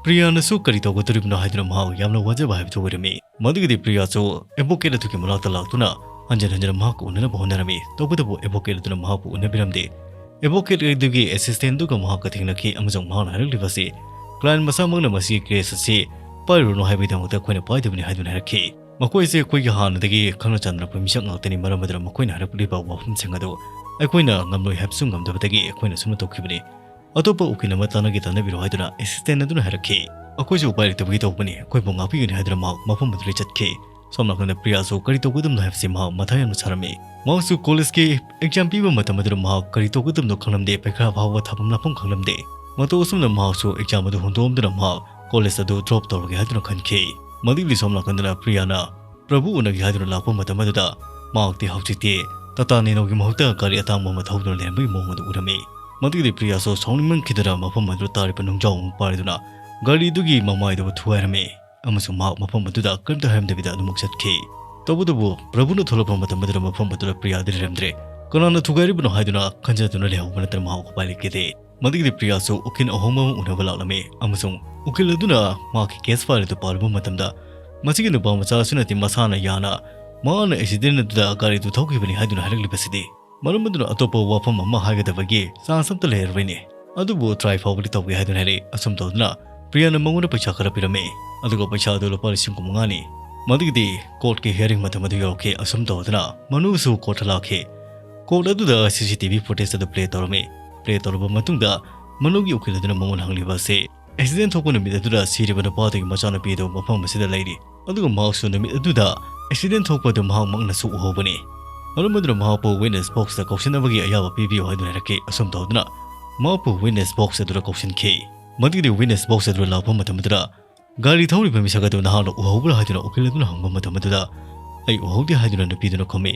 ꯄ꯭ꯔꯤꯌꯥꯅꯁꯨ ꯀꯔꯤ ꯇꯧꯒꯗꯧꯔꯤꯕꯅꯣ ꯍꯥꯏꯗꯨꯅ ꯃꯍꯥꯛ ꯌꯥꯝꯅ ꯋꯥꯖꯕ ꯍꯥꯏꯕꯗꯨ ꯑꯣꯏꯔꯝꯃꯤ꯫ ꯃꯗꯨꯒꯤꯗꯤ ꯄ꯭ꯔꯤꯌꯥꯁꯨ ꯑꯦꯗꯚꯣꯀꯦꯠ ꯑꯗꯨꯒꯤ ꯃꯅꯥꯛꯇ ꯂꯥꯛꯇꯨꯅ ꯍꯟꯖꯤꯟ ꯍꯟꯖꯤꯟ ꯃꯍꯥꯛꯀ ꯎꯅꯅꯕ ꯍꯣꯠꯅꯔꯝꯃꯤ꯫ ꯇꯧꯕꯇꯕꯨ ꯑꯦꯗꯚꯣꯀꯦꯠ ꯑꯗꯨꯅ ꯃꯍꯥꯛꯄꯨ ꯎꯅꯕꯤꯔꯝꯗꯦ꯫ ꯑꯦꯗꯚꯣꯀꯦꯠ ꯑꯗꯨꯒꯤ ꯑꯦꯁꯤꯁꯇꯦꯟꯠ ꯑꯗꯨꯒ ꯃꯍꯥꯛꯀ ꯊꯦꯡꯅꯈꯤ ꯑꯃꯁꯨꯡ ꯃꯍꯥꯛꯅ ꯍꯥꯏꯔꯛꯂꯤꯕ ꯑꯁꯤ, "ꯀ꯭ꯂꯥꯏꯟ ꯃꯁꯥꯃꯛꯅ ꯃꯁꯤꯒꯤ ꯀꯦꯁ ꯑꯁꯤ ꯄꯥꯏꯔꯨꯔꯅꯨ ꯍꯥꯏꯕꯒꯤꯗꯃꯛꯇ ꯑꯩꯈꯣꯏꯅ ꯄꯥꯏꯗꯕꯅꯤ" ꯍꯥꯏꯗꯨꯅ ꯍꯥꯏꯔꯛꯈꯤ꯫ ꯃꯈꯣꯏꯁꯦ ꯑꯩꯈꯣꯏꯒꯤ ꯍꯥꯟꯅꯗꯒꯤ ꯈꯪꯅ ꯆꯥꯟꯅꯔꯛꯄ ꯃꯤꯁꯛ ꯉꯥꯛꯇꯅꯤ, ꯃꯔꯝ ꯑꯗꯨꯅ ꯃꯈꯣꯏꯅ ꯍꯥꯏꯔꯛꯂꯤꯕ ꯋꯥꯐꯝꯁꯤꯡ ꯑꯗꯨ ꯑꯩꯈꯣꯏꯅ ꯉꯝꯂꯣꯏ ꯍꯥꯏꯕꯁꯨ ꯉꯝꯗꯕꯗꯒꯤ ꯑꯩꯈꯣꯏꯅ ꯑꯁꯨꯝꯅ ꯇꯧꯈꯤꯕꯅꯤ꯫ ꯑꯇꯣꯞꯄ ꯎꯀꯤꯜ ꯑꯃ ꯇꯥꯟꯅꯒꯦ ꯇꯥꯟꯅꯕꯤꯔꯣ ꯍꯥꯏꯗꯨꯅ ꯑꯦꯁꯤꯁꯇꯦꯟꯠ ꯑꯗꯨꯅ ꯍꯥꯏꯔꯛꯈꯤ꯫ ꯑꯩꯈꯣꯏꯁꯨ ꯎꯄꯥꯏ ꯂꯩꯇꯕꯒꯤ ꯇꯧꯕꯅꯤ, ꯑꯩꯈꯣꯏꯕꯨ ꯉꯥꯛꯄꯤꯒꯅꯤ ꯍꯥꯏꯗꯨꯅ ꯃꯍꯥꯛ ꯃꯐꯝ ꯑꯗꯨꯗꯒꯤ ꯆꯠꯈꯤ꯫ ꯁꯣꯝ ꯅꯥꯀꯟꯗ ꯄ꯭ꯔꯤꯌꯥꯁꯨ ꯀꯔꯤ ꯇꯧꯒꯗꯕꯅꯣ ꯍꯥꯏꯕꯁꯤ ꯃꯍꯥꯛ ꯃꯊꯥ ꯌꯥꯝꯅ ꯁꯥꯔꯝꯃꯤ꯫ ꯃꯍꯥꯛꯁꯨ ꯀꯣꯂꯦꯖꯀꯤ ꯑꯦꯛꯖꯥꯝ ꯄꯤꯕ ꯃꯇꯝ ꯑꯗꯨꯗ ꯃꯍꯥꯛ ꯀꯔꯤ ꯇꯧꯒꯗꯕꯅꯣ ꯈꯪꯂꯝꯗꯦ, ꯄꯩꯈꯥ ꯐꯥꯎꯕ ꯊꯥꯐꯝ ꯂꯥꯞꯐꯝ ꯈꯪꯂꯝꯗꯦ꯫ ꯃꯇꯧ ꯑꯁꯨꯝꯅ ꯃꯍꯥꯛꯁꯨ ꯑꯦꯛꯖꯥꯝ ꯑꯗꯨ ꯍꯨꯟꯗꯣꯛꯑꯝꯗꯨꯅ ꯃꯍꯥꯛ ꯀꯣꯂꯦꯖ ꯑꯗꯨ ꯗ꯭ꯔꯣꯞ ꯇꯧꯔꯒꯦ ꯍꯥꯏꯗꯨꯅ ꯈꯟꯈꯤ꯫ ꯃꯗꯨꯒꯤꯗꯤ ꯁꯣꯝ ꯅꯥꯀꯟꯗꯅ ꯄ꯭ꯔꯤꯌꯥꯅ ꯄ꯭ꯔꯚꯨ ꯎꯅꯒꯦ ꯍꯥꯏꯗꯨꯅ ꯂꯥꯛꯄ ꯃꯇꯝ ꯑꯗꯨꯗ ꯃꯍꯥꯛꯇꯤ ꯍꯧꯖꯤꯛꯇꯤ ꯇꯥꯇꯥ ꯅꯦꯅꯣꯒꯤ ꯃꯍꯨꯠꯇ ꯒꯥꯔꯤ ꯑꯇꯥꯡꯕ ꯑꯃ ꯊꯧꯗꯨꯅ ꯂꯩꯔꯝꯕꯒꯤ ꯃꯑꯣꯡ ꯑꯗꯨ ꯎꯔꯝꯃꯤ꯫ ꯃꯗꯨꯒꯤꯗꯤ ꯄ꯭ꯔꯤꯌꯥꯁꯨ ꯁꯥꯎꯅꯤꯡꯃꯟꯈꯤꯗꯨꯅ ꯃꯐꯝ ꯑꯗꯨꯗ ꯇꯥꯔꯤꯕ ꯅꯨꯡꯖꯥꯎ ꯑꯃ ꯄꯥꯏꯗꯨꯅ ꯒꯥꯔꯤꯗꯨꯒꯤ ꯃꯃꯥꯏꯗꯨꯕꯨ ꯊꯨꯒꯥꯏꯔꯝꯃꯤ꯫ ꯑꯃꯁꯨꯡ ꯃꯍꯥꯛ ꯃꯐꯝ ꯑꯗꯨꯗ ꯀꯔꯤꯝꯇ ꯍꯥꯏꯔꯝꯗꯕꯤꯗ ꯑꯗꯨꯃꯛ ꯆꯠꯈꯤ꯫ ꯇꯧꯕꯇꯕꯨ ꯄ꯭ꯔꯚꯨꯅ ꯊꯣꯛꯂꯛꯄ ꯃꯇꯝ ꯑꯗꯨꯗ ꯃꯐꯝ ꯑꯗꯨꯗ ꯄ꯭ꯔꯤꯌꯥꯗꯤ ꯂꯩꯔꯝꯗ꯭ꯔꯦ꯫ ꯀꯅꯥꯅ ꯊꯨꯒꯥꯏꯔꯤꯕꯅꯣ ꯍꯥꯏꯗꯨꯅ ꯈꯟꯖꯗꯨꯅ ꯂꯩꯍꯧꯕ ꯅꯠꯇꯅ ꯃꯍꯥꯛ ꯎꯄꯥꯏ ꯂꯩꯈꯤꯗꯦ꯫ ꯃꯗꯨꯒꯤꯗꯤ ꯄ꯭ꯔꯤꯌꯥꯁꯨ ꯎꯀꯤꯜ ꯑꯍꯣꯡꯕ ꯑꯃ ꯎꯅꯕ ꯂꯥꯛꯂꯝꯃꯤ ꯑꯃꯁꯨꯡ ꯎꯀꯤꯜ ꯑꯗꯨꯅ ꯃꯍꯥꯛꯀꯤ ꯀꯦꯁ ꯐꯥꯏꯜ ꯑꯗꯨ ꯄꯥꯔꯨꯕ ꯃꯇꯝꯗ ꯃꯁꯤꯒꯤ ꯅꯨꯄꯥ ꯃꯆꯥ ꯑꯁꯤꯅꯗꯤ ꯃꯁꯥꯅ ꯌꯥꯅ ꯃꯍꯥꯛꯅ ꯑꯦꯛꯁꯤꯗꯦꯟ ꯑꯗꯨꯗ ꯒꯥꯔꯤꯗꯨ ꯊꯧꯈꯤꯕꯅꯤ ꯍꯥꯏꯗꯨꯅ ꯍꯥꯏꯔꯛꯂꯤꯕꯁꯤꯗꯤ ꯃꯔꯝ ꯑꯗꯨꯅ ꯑꯇꯣꯞꯄ ꯋꯥꯐꯝ ꯑꯃ ꯍꯥꯏꯒꯗꯕꯒꯤ ꯆꯥꯟꯁ ꯑꯝꯇ ꯂꯩꯔꯔꯣꯏꯅꯦ꯫ ꯑꯗꯨꯕꯨ ꯇ꯭ꯔꯥꯏ ꯐꯥꯎꯕꯗꯤ ꯇꯧꯒꯦ ꯍꯥꯏꯗꯨꯅ ꯍꯥꯏꯔꯛꯏ꯫ ꯑꯁꯨꯝ ꯇꯧꯗꯨꯅ ꯄ꯭ꯔꯤꯌꯥꯅ ꯃꯉꯣꯟꯗ ꯄꯩꯁꯥ ꯈꯔ ꯄꯤꯔꯝꯃꯤ, ꯑꯗꯨꯒ ꯄꯩꯁꯥ ꯑꯗꯨ ꯂꯨꯄꯥ ꯂꯤꯁꯤꯡ ꯀꯨꯟꯃꯉꯥꯅꯤ꯫ ꯃꯗꯨꯒꯤꯗꯤ ꯀꯣꯔꯠꯀꯤ ꯍꯤꯌꯥꯔꯤꯡ ꯃꯇꯝ ꯑꯗꯨ ꯌꯧꯔꯛꯈꯤ꯫ ꯑꯁꯨꯝ ꯇꯧꯗꯨꯅ ꯃꯅꯨꯁꯨ ꯀꯣꯔꯠꯇ ꯂꯥꯛꯈꯤ꯫ ꯀꯣꯔꯠ ꯑꯗꯨꯗ ꯁꯤ ꯁꯤ ꯇꯤ ꯚꯤ ꯐꯨꯇꯦꯖ ꯑꯗꯨ ꯄ꯭ꯂꯦ ꯇꯧꯔꯝꯃꯤ꯫ ꯄ꯭ꯂꯦ ꯇꯧꯔꯕ ꯃꯇꯨꯡꯗ ꯃꯅꯨꯒꯤ ꯎꯀꯤꯜ ꯑꯗꯨꯅ ꯃꯉꯣꯟꯗ ꯍꯪꯂꯤꯕ ꯑꯁꯤ, ꯑꯦꯛꯁꯤꯗꯦꯟ ꯊꯣꯛꯄ ꯅꯨꯃꯤꯠ ꯑꯗꯨꯗ ꯁꯤꯔꯤꯕ ꯅꯨꯄꯥꯗꯨꯒꯤ ꯃꯆꯥꯅꯨꯄꯤ ꯑꯗꯨ ꯃꯐꯝ ꯑꯁꯤꯗ ꯂꯩꯔꯤ, ꯑꯗꯨꯒ ꯃꯍꯥꯛꯁꯨ ꯅꯨꯃꯤꯠ ꯑꯗꯨꯗ ꯑꯦꯛꯁꯤꯗꯦꯟ ꯊꯣꯛꯄ ꯑꯗꯨ ꯃꯍꯥꯛꯃꯛꯅꯁꯨ ꯎꯍꯧꯕꯅꯤ꯫ ꯃꯔꯝ ꯑꯗꯨꯅ ꯃꯍꯥꯛꯄꯨ ꯋꯤꯠꯅꯦꯁ ꯕꯣꯛꯁꯇ ꯀꯧꯁꯤꯟꯅꯕꯒꯤ ꯑꯌꯥꯕ ꯄꯤꯕꯤꯌꯨ ꯍꯥꯏꯗꯨꯅ ꯍꯥꯏꯔꯛꯈꯤ꯫ ꯑꯁꯨꯝ ꯇꯧꯗꯨꯅ ꯃꯍꯥꯛꯄꯨ ꯋꯤꯠꯅꯦꯁ ꯕꯣꯛꯁ ꯑꯗꯨꯗ ꯀꯧꯁꯤꯟꯈꯤ꯫ ꯃꯗꯨꯒꯤꯗꯤ ꯋꯤꯠꯅꯦꯁ ꯕꯣꯛꯁ ꯑꯗꯨꯗ ꯂꯥꯛꯄ ꯃꯇꯝ ꯑꯗꯨꯗ ꯒꯥꯔꯤ ꯊꯧꯔꯤꯕ ꯃꯤꯁꯛ ꯑꯗꯨ ꯅꯍꯥꯛꯅ ꯎꯍꯧꯕ꯭ꯔꯥ ꯍꯥꯏꯗꯨꯅ ꯎꯀꯤꯜ ꯑꯗꯨꯅ ꯍꯪꯕ ꯃꯇꯝ ꯑꯗꯨꯗ, "ꯑꯩ ꯎꯍꯧꯗꯦ" ꯍꯥꯏꯗꯨꯅ ꯅꯨꯄꯤꯗꯨꯅ ꯈꯨꯝꯃꯤ꯫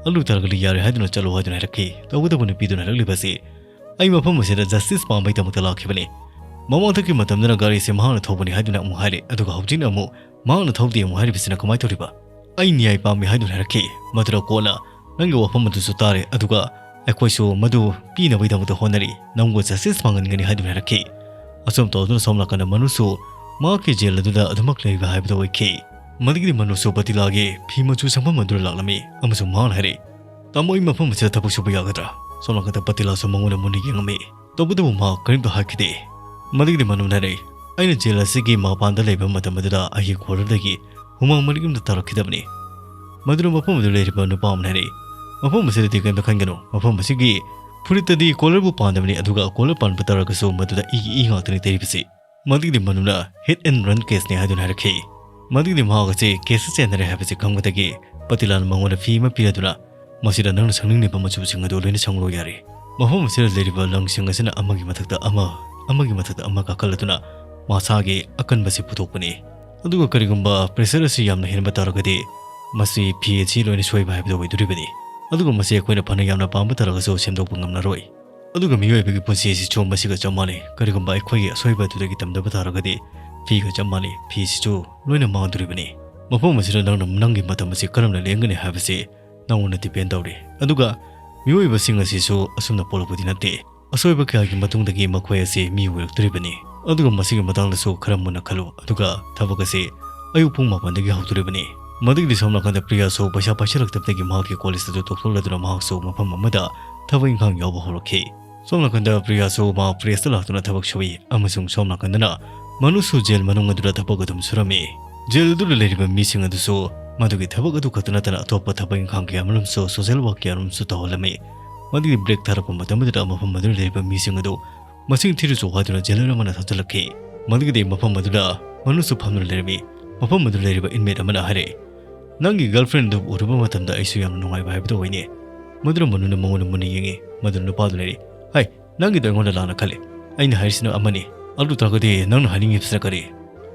"ꯑꯗꯨ ꯇꯥꯔꯒꯗꯤ ꯌꯥꯔꯦ ꯍꯥꯏꯗꯨꯅ ꯆꯠꯂꯣ" ꯍꯥꯏꯗꯨꯅ ꯍꯥꯏꯔꯛꯈꯤ꯫ ꯇꯧꯕꯇꯕꯨ ꯅꯨꯄꯤꯗꯨꯅ ꯍꯥꯏꯔꯛꯂꯤꯕ ꯑꯁꯤ, "ꯑꯩ ꯃꯐꯝ ꯑꯁꯤꯗ ꯖꯁꯇꯤꯁ ꯄꯥꯝꯕꯒꯤꯗꯃꯛꯇ ꯂꯥꯛꯈꯤꯕꯅꯤ꯫ ꯃꯃꯥꯡꯊꯛꯀꯤ ꯃꯇꯝꯗꯅ ꯒꯥꯔꯤꯁꯤ ꯃꯍꯥꯛꯅ ꯊꯧꯕꯅꯤ ꯍꯥꯏꯗꯨꯅ ꯑꯃꯨꯛ ꯍꯥꯏꯔꯦ, ꯑꯗꯨꯒ ꯍꯧꯖꯤꯛꯅ ꯑꯃꯨꯛ ꯃꯍꯥꯛꯅ ꯊꯧꯗꯦ ꯑꯃꯨꯛ ꯍꯥꯏꯔꯤꯕꯁꯤꯅ ꯀꯃꯥꯏꯅ ꯇꯧꯔꯤꯕ?" "ꯑꯩ ꯅ꯭ꯌꯥꯏ ꯄꯥꯝꯃꯤ" ꯍꯥꯏꯗꯨꯅ ꯍꯥꯏꯔꯛꯈꯤ꯫ ꯃꯗꯨꯗ ꯀꯣꯟꯅ ꯅꯪꯒꯤ ꯋꯥꯐꯝ ꯑꯗꯨꯁꯨ ꯇꯥꯔꯦ, ꯑꯗꯨꯒ ꯑꯩꯈꯣꯏꯁꯨ ꯃꯗꯨ ꯄꯤꯅꯕꯒꯤꯗꯃꯛꯇ ꯍꯣꯠꯅꯔꯤ꯫ ꯅꯪꯕꯨ ꯖꯁꯇꯤꯁ ꯐꯪꯍꯟꯒꯅꯤ ꯍꯥꯏꯗꯨꯅ ꯍꯥꯏꯔꯛꯈꯤ꯫ ꯑꯁꯨꯝ ꯇꯧꯗꯨꯅ ꯁꯣꯝ ꯅꯥꯀꯟꯗ ꯃꯅꯨꯁꯨ ꯃꯍꯥꯛꯀꯤ ꯖꯦꯜ ꯑꯗꯨꯗ ꯑꯗꯨꯃꯛ ꯂꯩꯕ ꯍꯥꯏꯕꯗꯨ ꯑꯣꯏꯈꯤ꯫ ꯃꯗꯨꯒꯤꯗꯤ ꯃꯅꯨꯁꯨ ꯄꯇꯤꯂꯥꯒꯤ ꯐꯤ ꯃꯆꯨ ꯁꯪꯐꯝ ꯑꯗꯨꯗ ꯂꯥꯛꯂꯝꯃꯤ ꯑꯃꯁꯨꯡ ꯃꯍꯥꯛꯅ ꯍꯥꯏꯔꯛꯏ, "ꯇꯥꯃꯣ, ꯑꯩ ꯃꯐꯝ ꯑꯁꯤꯗ ꯊꯕꯛ ꯁꯨꯕ ꯌꯥꯒꯗ꯭ꯔꯥ?" ꯁꯣꯝ ꯅꯥꯀꯟꯗ ꯄꯇꯤꯂꯥꯁꯨ ꯃꯉꯣꯟꯗ ꯃꯨꯟꯅ ꯌꯦꯡꯉꯝꯃꯤ꯫ ꯇꯧꯕꯇꯕꯨ ꯃꯍꯥꯛ ꯀꯔꯤꯝꯇ ꯍꯥꯏꯈꯤꯗꯦ꯫ ꯃꯗꯨꯒꯤꯗꯤ ꯃꯅꯨꯅ ꯍꯥꯏꯔꯛꯏ, "ꯑꯩꯅ ꯖꯦꯜ ꯑꯁꯤꯒꯤ ꯃꯄꯥꯟꯗ ꯂꯩꯕ ꯃꯇꯝ ꯑꯗꯨꯗ ꯑꯩꯒꯤ ꯀꯣꯂꯔꯗꯒꯤ ꯍꯨꯃꯥꯡ ꯃꯔꯤꯛ ꯑꯃꯇ ꯇꯥꯔꯛꯈꯤꯗꯕꯅꯤ꯫" ꯃꯗꯨꯅ ꯃꯐꯝ ꯑꯗꯨꯗ ꯂꯩꯔꯤꯕ ꯅꯨꯄꯥ ꯑꯃꯅ ꯍꯥꯏꯔꯛꯏ, "ꯃꯐꯝ ꯑꯁꯤꯗꯗꯤ ꯀꯔꯤꯝꯇ ꯈꯟꯒꯅꯨ, ꯃꯐꯝ ꯑꯁꯤꯒꯤ ꯐꯨꯔꯤꯠꯇꯗꯤ ꯀꯣꯂꯔꯕꯨ ꯄꯥꯟꯗꯕꯅꯤ, ꯑꯗꯨꯒ ꯀꯣꯂꯔ ꯄꯥꯟꯕ ꯇꯥꯔꯒꯁꯨ ꯃꯗꯨꯗ ꯏꯒꯤ ꯏ ꯉꯥꯛꯇꯅꯤ ꯇꯩꯔꯤꯕꯁꯤ꯫" ꯃꯗꯨꯒꯤꯗꯤ ꯃꯅꯨꯅ ꯍꯤꯠ ꯑꯦꯟ ꯔꯟ ꯀꯦꯁꯅꯤ ꯍꯥꯏꯗꯨꯅ ꯍꯥꯏꯔꯛꯈꯤ꯫ ꯃꯗꯨꯒꯤꯗꯤ ꯃꯍꯥꯛ ꯑꯁꯤ ꯀꯦꯁꯇ ꯆꯦꯟꯅꯔꯦ ꯍꯥꯏꯕꯁꯤ ꯈꯪꯕꯗꯒꯤ ꯄꯇꯤꯂꯥꯅ ꯃꯉꯣꯟꯗ ꯐꯤ ꯑꯃ ꯄꯤꯔꯗꯨꯅ, "ꯃꯁꯤꯗ ꯅꯪꯅ ꯁꯪꯅꯤꯡꯂꯤꯕ ꯃꯆꯨꯁꯤꯡ ꯑꯗꯨ ꯂꯣꯏꯅ ꯁꯪꯂꯣ ꯌꯥꯔꯦ꯫ ꯃꯐꯝ ꯑꯁꯤꯗ ꯂꯩꯔꯤꯕ ꯂꯪꯁꯤꯡ ꯑꯁꯤꯅ ꯑꯃꯒꯤ ꯃꯊꯛꯇ ꯑꯃ, ꯑꯃꯒꯤ ꯃꯊꯛꯇ ꯑꯃ ꯀꯥꯈꯠꯂꯗꯨꯅ ꯃꯁꯥꯒꯤ ꯑꯀꯟꯕꯁꯤ ꯄꯨꯊꯣꯛꯄꯅꯤ꯫ ꯑꯗꯨꯒ ꯀꯔꯤꯒꯨꯝꯕ pressure ꯑꯁꯤ ꯌꯥꯝꯅ ꯍꯦꯟꯕ ꯇꯥꯔꯒꯗꯤ ꯃꯁꯤ ꯐꯤ ꯑꯁꯤ ꯂꯣꯏꯅ ꯁꯣꯏꯕ ꯍꯥꯏꯕꯗꯨ ꯑꯣꯏꯗꯣꯔꯤꯕꯅꯤ꯫ ꯑꯗꯨꯒ ꯃꯁꯤ ꯑꯩꯈꯣꯏꯅ ꯐꯅ ꯌꯥꯝꯅ ꯄꯥꯝꯕ ꯇꯥꯔꯒꯁꯨ ꯁꯦꯝꯗꯣꯛꯄ ꯉꯝꯂꯔꯣꯏ꯫ ꯑꯗꯨꯒ ꯃꯤꯑꯣꯏꯕꯒꯤ ꯄꯨꯟꯁꯤ ꯑꯁꯤꯁꯨ ꯃꯁꯤꯒ ꯆꯞ ꯃꯥꯟꯅꯩ꯫ ꯀꯔꯤꯒꯨꯝꯕ ꯑꯩꯈꯣꯏꯒꯤ ꯑꯁꯣꯏꯕ ꯑꯗꯨꯗꯒꯤ ꯇꯝꯗꯕ ꯇꯥꯔꯒꯗꯤ ꯐꯤꯒ ꯆꯞ ꯃꯥꯟꯅꯩ, ꯐꯤꯁꯤꯁꯨ ꯂꯣꯏꯅ ꯃꯥꯡꯗꯣꯔꯤꯕꯅꯤ꯫ ꯃꯐꯝ ꯑꯁꯤꯗ ꯅꯪꯅ ꯅꯪꯒꯤ ꯃꯇꯝ ꯑꯁꯤ ꯀꯔꯝꯅ ꯂꯦꯟꯒꯅꯤ ꯍꯥꯏꯕꯁꯤ ꯅꯉꯣꯟꯗ depend ꯇꯧꯔꯤ꯫ ꯑꯗꯨꯒ ꯃꯤꯑꯣꯏꯕꯁꯤꯡ ꯑꯁꯤꯁꯨ ꯑꯁꯨꯝꯅ ꯄꯣꯛꯂꯛꯄꯗꯤ ꯅꯠꯇꯦ꯫ ꯑꯁꯣꯏꯕ ꯀꯌꯥꯒꯤ ꯃꯇꯨꯡꯗꯒꯤ ꯃꯈꯣꯏ ꯑꯁꯤ ꯃꯤ ꯑꯣꯏꯔꯛꯇꯣꯔꯤꯕꯅꯤ꯫ ꯑꯗꯨꯒ ꯃꯁꯤꯒꯤ ꯃꯇꯥꯡꯗꯁꯨ ꯈꯔ ꯃꯨꯟꯅ ꯈꯜꯂꯨ꯫ ꯑꯗꯨꯒ ꯊꯕꯛ ꯑꯁꯤ ꯑꯌꯨꯛ ꯄꯨꯡ ꯃꯥꯄꯟꯗꯒꯤ ꯍꯧꯗꯣꯔꯤꯕꯅꯤ꯫ ꯃꯗꯨꯒꯤꯗꯤ ꯁꯣꯝ ꯅꯥꯀꯟꯗ ꯄ꯭ꯔꯤꯌꯥꯁꯨ ꯄꯩꯁꯥ ꯄꯥꯏꯁꯤꯜꯂꯛꯇꯕꯗꯒꯤ ꯃꯍꯥꯛꯀꯤ ꯀꯣꯂꯦꯖ ꯑꯗꯨ ꯇꯣꯛꯊꯣꯛꯂꯗꯨꯅ ꯃꯍꯥꯛꯁꯨ ꯃꯐꯝ ꯑꯃꯗ ꯊꯕꯛ ꯏꯪꯈꯥꯡ ꯌꯥꯎꯕ ꯍꯧꯔꯛꯈꯤ꯫ ꯁꯣꯝ ꯅꯥꯀꯟꯗ ꯄ꯭ꯔꯤꯌꯥꯁꯨ ꯃꯍꯥꯛ ꯄ꯭ꯔꯦꯁꯇ ꯂꯥꯛꯇꯨꯅ ꯊꯕꯛ ꯁꯨꯏ, ꯑꯃꯁꯨꯡ ꯁꯣꯝ ꯅꯥꯀꯟꯗꯅ ꯃꯅꯨꯁꯨ ꯖꯦꯜ ꯃꯅꯨꯡ ꯑꯗꯨꯗ ꯊꯕꯛ ꯑꯗꯨꯝ ꯁꯨꯔꯝꯃꯤ꯫ ꯖꯦꯜ ꯑꯗꯨꯗ ꯂꯩꯔꯤꯕ ꯃꯤꯁꯤꯡ ꯑꯗꯨꯁꯨ ꯃꯗꯨꯒꯤ ꯊꯕꯛ ꯑꯗꯨ ꯈꯛꯇ ꯅꯠꯇꯅ ꯑꯇꯣꯞꯄ ꯊꯕꯛ ꯏꯪꯈꯥꯡ ꯀꯌꯥ ꯑꯃꯔꯣꯝꯁꯨ, social work ꯀꯌꯥ ꯑꯃꯔꯣꯝꯁꯨ ꯇꯧꯍꯜꯂꯝꯃꯤ꯫ ꯃꯗꯨꯒꯤ break ꯊꯥꯔꯛꯄ ꯃꯇꯝ ꯑꯗꯨꯗ ꯃꯐꯝ ꯑꯗꯨꯗ ꯂꯩꯔꯤꯕ ꯃꯤꯁꯤꯡ ꯑꯗꯨ ꯃꯁꯤꯡ ꯊꯤꯔꯨꯆꯣ ꯍꯥꯏꯗꯨꯅ jailer ꯑꯃꯅ ꯊꯥꯖꯤꯜꯂꯛꯈꯤ꯫ ꯃꯗꯨꯒꯤꯗꯤ ꯃꯐꯝ ꯑꯗꯨꯗ ꯃꯅꯨꯁꯨ ꯐꯝꯗꯨꯅ ꯂꯩꯔꯝꯃꯤ꯫ ꯃꯐꯝ ꯑꯗꯨꯗ ꯂꯩꯔꯤꯕ inmate ꯑꯃꯅ ꯍꯥꯏꯔꯛꯏ, "ꯅꯪꯒꯤ girlfriend ꯑꯗꯨ ꯎꯔꯨꯕ ꯃꯇꯝꯗ ꯑꯩꯁꯨ ꯌꯥꯝꯅ ꯅꯨꯡꯉꯥꯏꯕ ꯍꯥꯏꯕꯗꯨ ꯑꯣꯏꯅꯤ"꯫ ꯃꯗꯨꯅ ꯃꯅꯨꯅ ꯃꯉꯣꯟꯗ ꯃꯨꯟꯅ ꯌꯦꯡꯉꯤ꯫ ꯃꯗꯨꯅ ꯅꯨꯄꯥꯗꯨꯅ ꯍꯥꯏꯔꯛꯏ, "ꯍꯥꯏ, ꯅꯪꯒꯤꯗꯣ ꯑꯩꯉꯣꯟꯗ ꯂꯥꯟꯅ ꯈꯜꯂꯤ꯫ ꯑꯩꯅ ꯍꯥꯏꯔꯤꯁꯤꯅ ꯑꯃꯅꯤ, ꯑꯗꯨ ꯇꯥꯔꯒꯗꯤ ꯅꯪꯅ ꯍꯥꯏꯅꯤꯡꯉꯤꯕꯁꯤꯅ ꯀꯔꯤ?"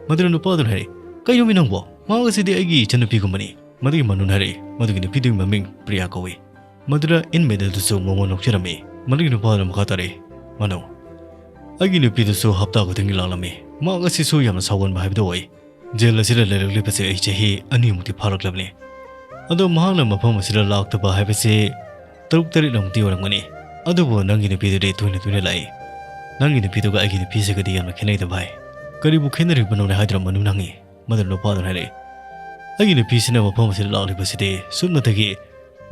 ꯃꯗꯨꯅ ꯅꯨꯄꯥꯗꯨꯅ ꯍꯥꯏꯔꯛꯏ, "ꯀꯩꯅꯣꯃꯤ ꯅꯪꯕꯣ? ꯃꯍꯥꯛ ꯑꯁꯤꯗꯤ ꯑꯩꯒꯤ ꯏꯆꯟꯅꯨꯄꯤꯒꯨꯝꯕꯅꯤ"꯫ ꯃꯗꯨꯒꯤ ꯃꯅꯨꯅ ꯍꯥꯏꯔꯛꯏ, "ꯃꯗꯨꯒꯤ ꯅꯨꯄꯤꯗꯨꯒꯤ ꯃꯃꯤꯡ ꯄ꯭ꯔꯤꯌꯥ ꯀꯧꯏ"꯫ ꯃꯗꯨꯗ inmate ꯑꯗꯨꯁꯨ ꯃꯉꯣꯟ ꯅꯣꯛꯆꯔꯝꯃꯤ꯫ ꯃꯗꯨꯒꯤ ꯅꯨꯄꯥꯗꯨꯅ ꯃꯈꯥ ꯇꯥꯔꯛꯏ, "ꯃꯅꯨ, ꯑꯩꯒꯤ ꯅꯨꯄꯤꯗꯨꯁꯨ ꯍꯞꯇꯥ ꯈꯨꯗꯤꯡꯒꯤ ꯂꯥꯛꯂꯝꯃꯤ꯫ ꯃꯍꯥꯛ ꯑꯁꯤꯁꯨ ꯌꯥꯝꯅ ꯁꯥꯎꯒꯟꯕ ꯍꯥꯏꯕꯗꯨ ꯑꯣꯏ꯫ ꯖꯦꯜ ꯑꯁꯤꯗ ꯂꯩꯔꯛꯂꯤꯕꯁꯦ ꯑꯩ ꯆꯍꯤ ꯑꯅꯤꯃꯨꯛꯇꯤ ꯐꯥꯔꯛꯂꯕꯅꯤ꯫ ꯑꯗꯣ ꯃꯍꯥꯛꯅ ꯃꯐꯝ ꯑꯁꯤꯗ ꯂꯥꯛꯇꯕ ꯍꯥꯏꯕꯁꯤ ꯇꯔꯨꯛ ꯇꯔꯦꯠꯂꯛꯃꯨꯛꯇꯤ ꯑꯣꯏꯔꯝꯒꯅꯤ꯫ ꯑꯗꯨꯕꯨ ꯅꯪꯒꯤ ꯅꯨꯄꯤꯗꯨꯗꯤ ꯇꯣꯏꯅ ꯇꯣꯏꯅ ꯂꯥꯛꯏ꯫ ꯅꯪꯒꯤ ꯅꯨꯄꯤꯗꯨꯒ ꯑꯩꯒꯤ ꯅꯨꯄꯤꯁꯤꯒꯗꯤ ꯌꯥꯝꯅ ꯈꯦꯠꯅꯩꯗ ꯚꯥꯏ꯫ ꯀꯔꯤꯕꯨ ꯈꯦꯠꯅꯔꯤꯕꯅꯣꯅꯦ?" ꯍꯥꯏꯗꯨꯅ ꯃꯅꯨꯅ ꯍꯪꯉꯤ꯫ ꯃꯗꯨꯅ ꯅꯨꯄꯥꯗꯨꯅ ꯍꯥꯏꯔꯛꯏ, "ꯑꯩꯒꯤ ꯅꯨꯄꯤꯁꯤꯅ ꯃꯐꯝ ꯑꯁꯤꯗ ꯂꯥꯛꯂꯤꯕꯁꯤꯗꯤ ꯁꯨꯞꯅꯇꯒꯤ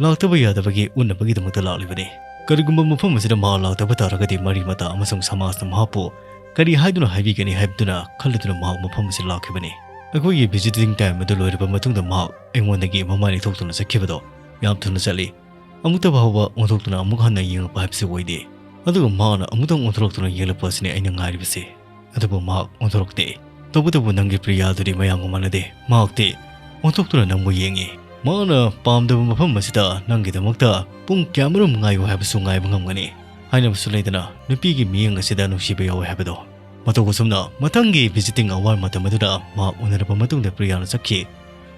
ꯂꯥꯛꯇꯕ ꯌꯥꯗꯕꯒꯤ ꯎꯠꯅꯕꯒꯤꯗꯃꯛꯇ ꯂꯥꯛꯂꯤꯕꯅꯤ꯫ ꯀꯔꯤꯒꯨꯝꯕ ꯃꯐꯝ ꯑꯁꯤꯗ ꯃꯍꯥꯛ ꯂꯥꯛꯇꯕ ꯇꯥꯔꯒꯗꯤ ꯃꯔꯤ ꯃꯇꯥ ꯑꯃꯁꯨꯡ ꯁꯃꯥꯖꯅ ꯃꯍꯥꯛꯄꯨ ꯀꯔꯤ ꯍꯥꯏꯗꯨꯅ ꯍꯥꯏꯕꯤꯒꯅꯤ ꯍꯥꯏꯕꯗꯨꯅ ꯈꯜꯂꯗꯨꯅ ꯃꯍꯥꯛ ꯃꯐꯝ ꯑꯁꯤꯗ ꯂꯥꯛꯈꯤꯕꯅꯤ꯫ ꯑꯩꯈꯣꯏꯒꯤ visiting time ꯑꯗꯨ ꯂꯣꯏꯔꯕ ꯃꯇꯨꯡꯗ ꯃꯍꯥꯛ ꯑꯩꯉꯣꯟꯗꯒꯤ ꯃꯃꯥꯏ ꯂꯩꯊꯣꯛꯇꯨꯅ ꯆꯠꯈꯤꯕꯗꯣ ꯌꯥꯝ ꯊꯨꯅ ꯆꯠꯂꯤ꯫ ꯑꯃꯨꯛꯇ ꯐꯥꯎꯕ ꯑꯣꯟꯊꯣꯛꯇꯨꯅ ꯑꯃꯨꯛ ꯍꯟꯅ ꯌꯦꯡꯂꯛꯄ ꯍꯥꯏꯕꯁꯤ ꯑꯣꯏꯗꯦ꯫ ꯑꯗꯨꯒ ꯃꯍꯥꯛꯅ ꯑꯃꯨꯛꯇꯪ ꯑꯣꯟꯊꯣꯔꯛꯇꯨꯅ ꯌꯦꯡꯂꯛꯄ ꯑꯁꯤꯅꯤ ꯑꯩꯅ ꯉꯥꯏꯔꯤꯕꯁꯤ꯫ ꯑꯗꯨꯕꯨ ꯃꯍꯥꯛ ꯑꯣꯟꯊꯣꯔꯛꯇꯦ꯫ "ꯇꯧꯕꯇꯕꯨ ꯅꯪꯒꯤ ꯄ꯭ꯔꯤꯌꯥꯗꯨꯗꯤ ꯃꯌꯥꯝꯒ ꯃꯥꯟꯅꯗꯦ꯫ ꯃꯍꯥꯛꯇꯤ ꯑꯣꯟꯊꯣꯛꯇꯨꯅ ꯅꯪꯕꯨ ꯌꯦꯡꯉꯤ꯫ ꯃꯍꯥꯛꯅ ꯄꯥꯝꯗꯕ ꯃꯐꯝ ꯑꯁꯤꯗ ꯅꯪꯒꯤꯗꯃꯛꯇ ꯄꯨꯡ ꯀꯌꯥꯃꯔꯨꯝ ꯉꯥꯏꯌꯨ ꯍꯥꯏꯕꯁꯨ ꯉꯥꯏꯕ ꯉꯝꯒꯅꯤ" ꯍꯥꯏꯅꯕꯁꯨ ꯂꯩꯗꯅ, ꯅꯨꯄꯤꯒꯤ ꯃꯤꯠꯌꯦꯡ ꯑꯁꯤꯗ ꯅꯨꯡꯁꯤꯕ ꯌꯥꯎꯋꯦ ꯍꯥꯏꯕꯗꯣ꯫ ꯃꯇꯧ ꯑꯁꯨꯝꯅ ꯃꯊꯪꯒꯤ visiting hour ꯃꯇꯝ ꯑꯗꯨꯗ ꯃꯍꯥꯛ ꯎꯅꯔꯕ ꯃꯇꯨꯡꯗ ꯄ꯭ꯔꯤꯌꯥꯅ ꯆꯠꯈꯤ꯫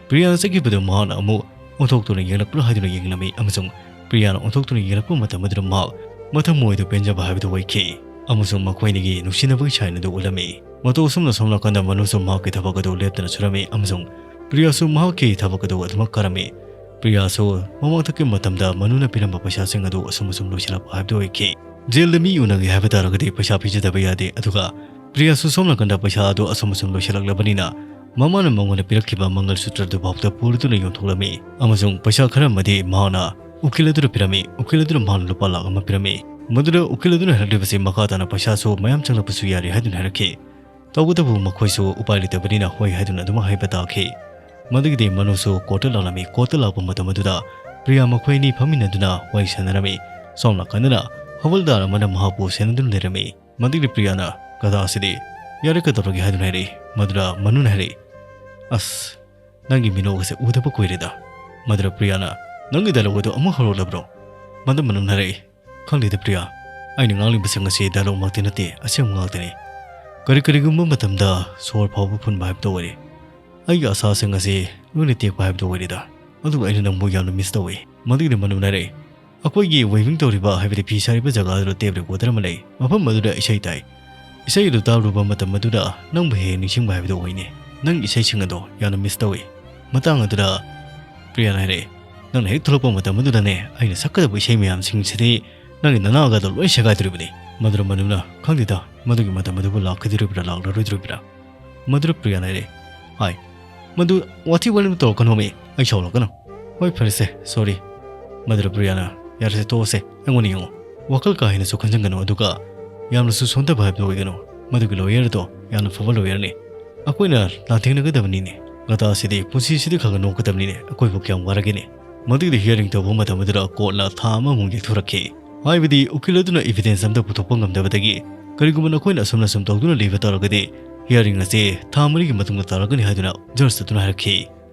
ꯄ꯭ꯔꯤꯌꯥꯅ ꯆꯠꯈꯤꯕꯗꯨ ꯃꯍꯥꯛꯅ ꯑꯃꯨꯛ ꯑꯣꯟꯊꯣꯛꯇꯨꯅ ꯌꯦꯡꯂꯛꯄ꯭ꯔꯥ ꯍꯥꯏꯗꯨꯅ ꯌꯦꯡꯂꯝꯃꯤ, ꯑꯃꯁꯨꯡ ꯄ꯭ꯔꯤꯌꯥꯅ ꯑꯣꯟꯊꯣꯛꯇꯨꯅ ꯌꯦꯡꯂꯛꯄ ꯃꯇꯝ ꯑꯗꯨꯗ ꯃꯍꯥꯛ ꯃꯊꯃꯣꯏꯗꯨ ꯄꯦꯟꯖꯕ ꯍꯥꯏꯕꯗꯨ ꯑꯣꯏꯈꯤ, ꯑꯃꯁꯨꯡ ꯃꯈꯣꯏ ꯑꯅꯤꯒꯤ ꯅꯨꯡꯁꯤꯅꯕꯒꯤ sign ꯑꯗꯨ ꯎꯠꯂꯝꯃꯤ꯫ ꯃꯇꯧ ꯑꯁꯨꯝꯅ ꯁꯣꯝ ꯅꯥꯀꯟꯗ ꯃꯅꯨꯁꯨ ꯃꯍꯥꯛꯀꯤ ꯊꯕꯛ ꯑꯗꯨ ꯂꯦꯞꯇꯅ ꯁꯨꯔꯝꯃꯤ, ꯑꯃꯁꯨꯡ ꯄ꯭ꯔꯤꯌꯥꯁꯨ ꯃꯍꯥꯛꯀꯤ ꯊꯕꯛ ꯑꯗꯨ ꯑꯗꯨꯃꯛ ꯀꯥꯔꯝꯃꯤ꯫ ꯄ꯭ꯔꯤꯌꯥꯁꯨ ꯃꯃꯥꯡꯊꯛꯀꯤ ꯃꯇꯝꯗ ꯃꯅꯨꯅ ꯄꯤꯔꯝꯕ ꯄꯩꯁꯥꯁꯤꯡ ꯑꯗꯨ ꯑꯁꯨꯝ ꯑꯁꯨꯝ ꯂꯣꯏꯁꯤꯜꯂꯛꯄ ꯍꯥꯏꯕꯗꯨ ꯑꯣꯏꯈꯤ꯫ ꯖꯦꯜꯗ ꯃꯤ ꯎꯅꯒꯦ ꯍꯥꯏꯕ ꯇꯥꯔꯒꯗꯤ ꯄꯩꯁꯥ ꯄꯤꯖꯗꯕ ꯌꯥꯗꯦ, ꯑꯗꯨꯒ ꯄ꯭ꯔꯤꯌꯥꯁꯨ ꯁꯣꯝ ꯅꯥꯀꯟꯗ ꯄꯩꯁꯥ ꯑꯗꯨ ꯑꯁꯨꯝ ꯑꯁꯨꯝ ꯂꯣꯏꯁꯤꯜꯂꯛꯂꯕꯅꯤꯅ ꯃꯃꯥꯅ ꯃꯉꯣꯟꯗ ꯄꯤꯔꯛꯈꯤꯕ ꯃꯪꯒꯜ ꯁꯨꯇ꯭ꯔ ꯑꯗꯨ ꯐꯥꯎꯗ ꯄꯨꯔꯗꯨꯅ ꯌꯣꯟꯊꯣꯛꯂꯝꯃꯤ, ꯑꯃꯁꯨꯡ ꯄꯩꯁꯥ ꯈꯔ ꯑꯃꯗꯤ ꯃꯍꯥꯛꯅ ꯎꯀꯤꯜ ꯑꯗꯨꯗ ꯄꯤꯔꯝꯃꯤ꯫ ꯎꯀꯤꯜ ꯑꯗꯨꯅ ꯃꯍꯥꯛꯅ ꯂꯨꯄꯥ ꯂꯥꯈ ꯑꯃ ꯄꯤꯔꯝꯃꯤ꯫ ꯃꯗꯨꯗ ꯎꯀꯤꯜ ꯑꯗꯨꯅ ꯍꯥꯏꯔꯛꯂꯤꯕꯁꯤ ꯃꯈꯥ ꯇꯥꯅ ꯄꯩꯁꯥꯁꯨ ꯃꯌꯥꯝ ꯆꯪꯂꯛꯄꯁꯨ ꯌꯥꯔꯤ ꯍꯥꯏꯗꯨꯅ ꯍꯥꯏꯔꯛꯈꯤ꯫ ꯇꯧꯕꯇꯕꯨ ꯃꯈꯣꯏꯁꯨ ꯎꯄꯥꯏ ꯂꯩꯇꯕꯅꯤꯅ ꯍꯣꯏ ꯍꯥꯏꯗꯨꯅ ꯑꯗꯨꯃꯛ ꯍꯥꯏꯕ ꯇꯥꯈꯤ꯫ ꯃꯗꯨꯒꯤꯗꯤ ꯃꯅꯨꯁꯨ ꯀꯣꯔꯠꯇ ꯂꯥꯛꯂꯝꯃꯤ꯫ ꯀꯣꯔꯠꯇ ꯂꯥꯛꯄ ꯃꯇꯝ ꯑꯗꯨꯗ ꯄ꯭ꯔꯤꯌꯥ ꯃꯈꯣꯏ ꯑꯅꯤ ꯐꯝꯃꯤꯟꯅꯗꯨꯅ ꯋꯥꯔꯤ ꯁꯥꯟꯅꯔꯝꯃꯤ꯫ ꯁꯣꯝ ꯅꯥꯀꯟꯗꯅ ꯍꯋꯜꯗꯥꯔ ꯑꯃꯅ ꯃꯍꯥꯛꯄꯨ ꯁꯦꯟꯅꯗꯨꯅ ꯂꯩꯔꯝꯃꯤ꯫ ꯃꯗꯨꯒꯤ ꯄ꯭ꯔꯤꯌꯥꯅ ꯒꯙꯥ ꯑꯁꯤꯗꯤ ꯌꯥꯔꯦ ꯀꯩꯗꯧꯔꯒꯦ ꯍꯥꯏꯗꯨꯅ ꯍꯥꯏꯔꯛꯏ꯫ ꯃꯗꯨꯗ ꯃꯅꯨꯅ ꯍꯥꯏꯔꯛꯏ, "ꯑꯁ, ꯅꯪꯒꯤ ꯃꯤꯅꯣꯛ ꯑꯁꯦ ꯎꯗꯕ ꯀꯨꯏꯔꯦꯗ"꯫ ꯃꯗꯨꯗ ꯄ꯭ꯔꯤꯌꯥꯅ, "ꯅꯪꯒꯤ dialogue ꯑꯗꯨ ꯑꯃꯨꯛ ꯍꯧꯔꯛꯂꯕ꯭ꯔꯣ?" ꯃꯗꯨ ꯃꯅꯨꯅ ꯍꯥꯏꯔꯛꯏ, "ꯈꯪꯗꯦꯗ ꯄ꯭ꯔꯤꯌꯥ, ꯑꯩꯅ ꯉꯥꯡꯂꯤꯕꯁꯤꯡ ꯑꯁꯤ dialogue ꯃꯛꯇꯤ ꯅꯠꯇꯦ, ꯑꯁꯦꯡꯕ ꯉꯥꯛꯇꯅꯤ꯫ ꯀꯔꯤ ꯀꯔꯤꯒꯨꯝꯕ ꯃꯇꯝꯗ ꯁꯣꯔ ꯐꯥꯎꯕ ꯐꯨꯟꯕ ꯍꯥꯏꯕꯗꯨ ꯑꯣꯏꯔꯦ꯫ ꯑꯩꯒꯤ ꯑꯁꯥꯁꯤꯡ ꯑꯁꯤ ꯂꯣꯏꯅ ꯇꯦꯛꯄ ꯍꯥꯏꯕꯗꯨ ꯑꯣꯏꯔꯦꯗ꯫ ꯑꯗꯨꯕꯨ ꯑꯩꯅ ꯅꯪꯕꯨ ꯌꯥꯝꯅ miss ꯇꯧꯏ"꯫ ꯃꯗꯨꯒꯤꯗꯤ ꯃꯅꯨꯅ ꯍꯥꯏꯔꯛꯏ, "ꯑꯩꯈꯣꯏꯒꯤ weaving ꯇꯧꯔꯤꯕ, ꯍꯥꯏꯕꯗꯤ ꯐꯤ ꯁꯥꯔꯤꯕ ꯖꯒꯥ ꯑꯗꯨꯗ tape recorder ꯑꯃ ꯂꯩ꯫ ꯃꯐꯝ ꯑꯗꯨꯗ ꯏꯁꯩ ꯇꯥꯏ꯫ ꯏꯁꯩ ꯑꯗꯨ ꯇꯥꯔꯨꯕ ꯃꯇꯝ ꯑꯗꯨꯗ ꯅꯪꯕꯨ ꯍꯦꯛ ꯍꯦꯛ ꯅꯤꯡꯁꯤꯡꯕ ꯍꯥꯏꯕꯗꯨ ꯑꯣꯏꯅꯦ꯫ ꯅꯪꯒꯤ ꯏꯁꯩꯁꯤꯡ ꯑꯗꯣ ꯌꯥꯝꯅ miss ꯇꯧꯏ"꯫ ꯃꯇꯥꯡ ꯑꯗꯨꯗ ꯄ꯭ꯔꯤꯌꯥꯅ ꯍꯥꯏꯔꯛꯏ, "ꯅꯪꯅ ꯍꯦꯛ ꯊꯣꯛꯂꯛꯄ ꯃꯇꯝ ꯑꯗꯨꯗꯅꯦ ꯑꯩꯅ ꯁꯛꯀꯗꯕ ꯏꯁꯩ ꯃꯌꯥꯝꯁꯤꯡꯁꯤꯗꯤ ꯅꯪꯒꯤ ꯅꯅꯥꯒꯗꯣ ꯂꯣꯏ ꯁꯦꯒꯥꯏꯗꯣꯔꯤꯕꯅꯤ"꯫ ꯃꯗꯨꯗ ꯃꯅꯨꯅ, "ꯈꯪꯗꯦꯗ, ꯃꯗꯨꯒꯤ ꯃꯇꯝ ꯑꯗꯨꯕꯨ ꯂꯥꯛꯀꯗꯧꯔꯤꯕ꯭ꯔꯥ ꯂꯥꯛꯂꯔꯣꯏꯗꯧꯔꯤꯕ꯭ꯔꯥ"꯫ ꯃꯗꯨꯗ ꯄ꯭ꯔꯤꯌꯥꯅ ꯍꯥꯏꯔꯛꯏ, "ꯍꯥꯏ, ꯃꯗꯨ ꯋꯥꯊꯤ ꯋꯥꯔꯦꯝ ꯇꯧꯔꯛꯀꯅꯣꯃꯤ, ꯑꯩ ꯁꯥꯎꯔꯛꯀꯅꯨ"꯫ "ꯍꯣꯏ, ꯐꯔꯦꯁꯦ, sorry"꯫ ꯃꯗꯨꯗ ꯄ꯭ꯔꯤꯌꯥꯅ, "ꯌꯥꯔꯦꯁꯦ, ꯇꯣꯛꯑꯁꯦ, ꯑꯩꯉꯣꯟꯗ ꯌꯦꯡꯉꯣ꯫ ꯋꯥꯈꯜ ꯀꯥ ꯍꯦꯟꯅꯁꯨ ꯈꯟꯖꯟꯒꯅꯨ, ꯑꯗꯨꯒ ꯌꯥꯝꯅꯁꯨ ꯁꯣꯟꯊꯕ ꯍꯥꯏꯕꯗꯨ ꯑꯣꯏꯒꯅꯨ꯫ ꯃꯗꯨꯒꯤ lawyer ꯑꯗꯣ ꯌꯥꯝꯅ ꯐꯕ lawyer ꯅꯤ꯫ ꯑꯩꯈꯣꯏꯅ ꯂꯥꯟꯊꯦꯡꯅꯒꯗꯕꯅꯤꯅꯦ꯫ ꯒꯙꯥ ꯑꯁꯤꯗꯤ ꯄꯨꯟꯁꯤꯁꯤꯗꯤ ꯈꯔ ꯈꯔ ꯅꯣꯛꯀꯗꯕꯅꯤꯅꯦ, ꯑꯩꯈꯣꯏꯕꯨ ꯀꯌꯥꯝ ꯋꯥꯔꯒꯦꯅꯦ"꯫ ꯃꯗꯨꯒꯤ hearing ꯇꯧꯕ ꯃꯇꯝ ꯑꯗꯨꯗ court ꯅ ꯊꯥ ꯑꯃꯃꯨꯛ ꯌꯩꯊꯣꯔꯛꯈꯤ꯫ ꯍꯥꯏꯕꯗꯤ ꯎꯀꯤꯜ ꯑꯗꯨꯅ evidence ꯑꯝꯇ ꯄꯨꯊꯣꯛꯄ ꯉꯝꯗꯕꯗꯒꯤ, ꯀꯔꯤꯒꯨꯝꯕ ꯅꯈꯣꯏꯅ ꯑꯁꯨꯝꯅ ꯁꯨꯝ ꯇꯧꯗꯨꯅ ꯂꯩꯕ ꯇꯥꯔꯒꯗꯤ, ꯍꯤꯌꯥꯔꯤꯡ ꯑꯁꯤ ꯊꯥ ꯃꯔꯤꯒꯤ ꯃꯇꯨꯡꯗ ꯇꯥꯔꯛꯀꯅꯤ ꯍꯥꯏꯗꯨꯅ ꯖꯖ ꯑꯗꯨꯅ ꯍꯥꯏꯔꯛꯈꯤ꯫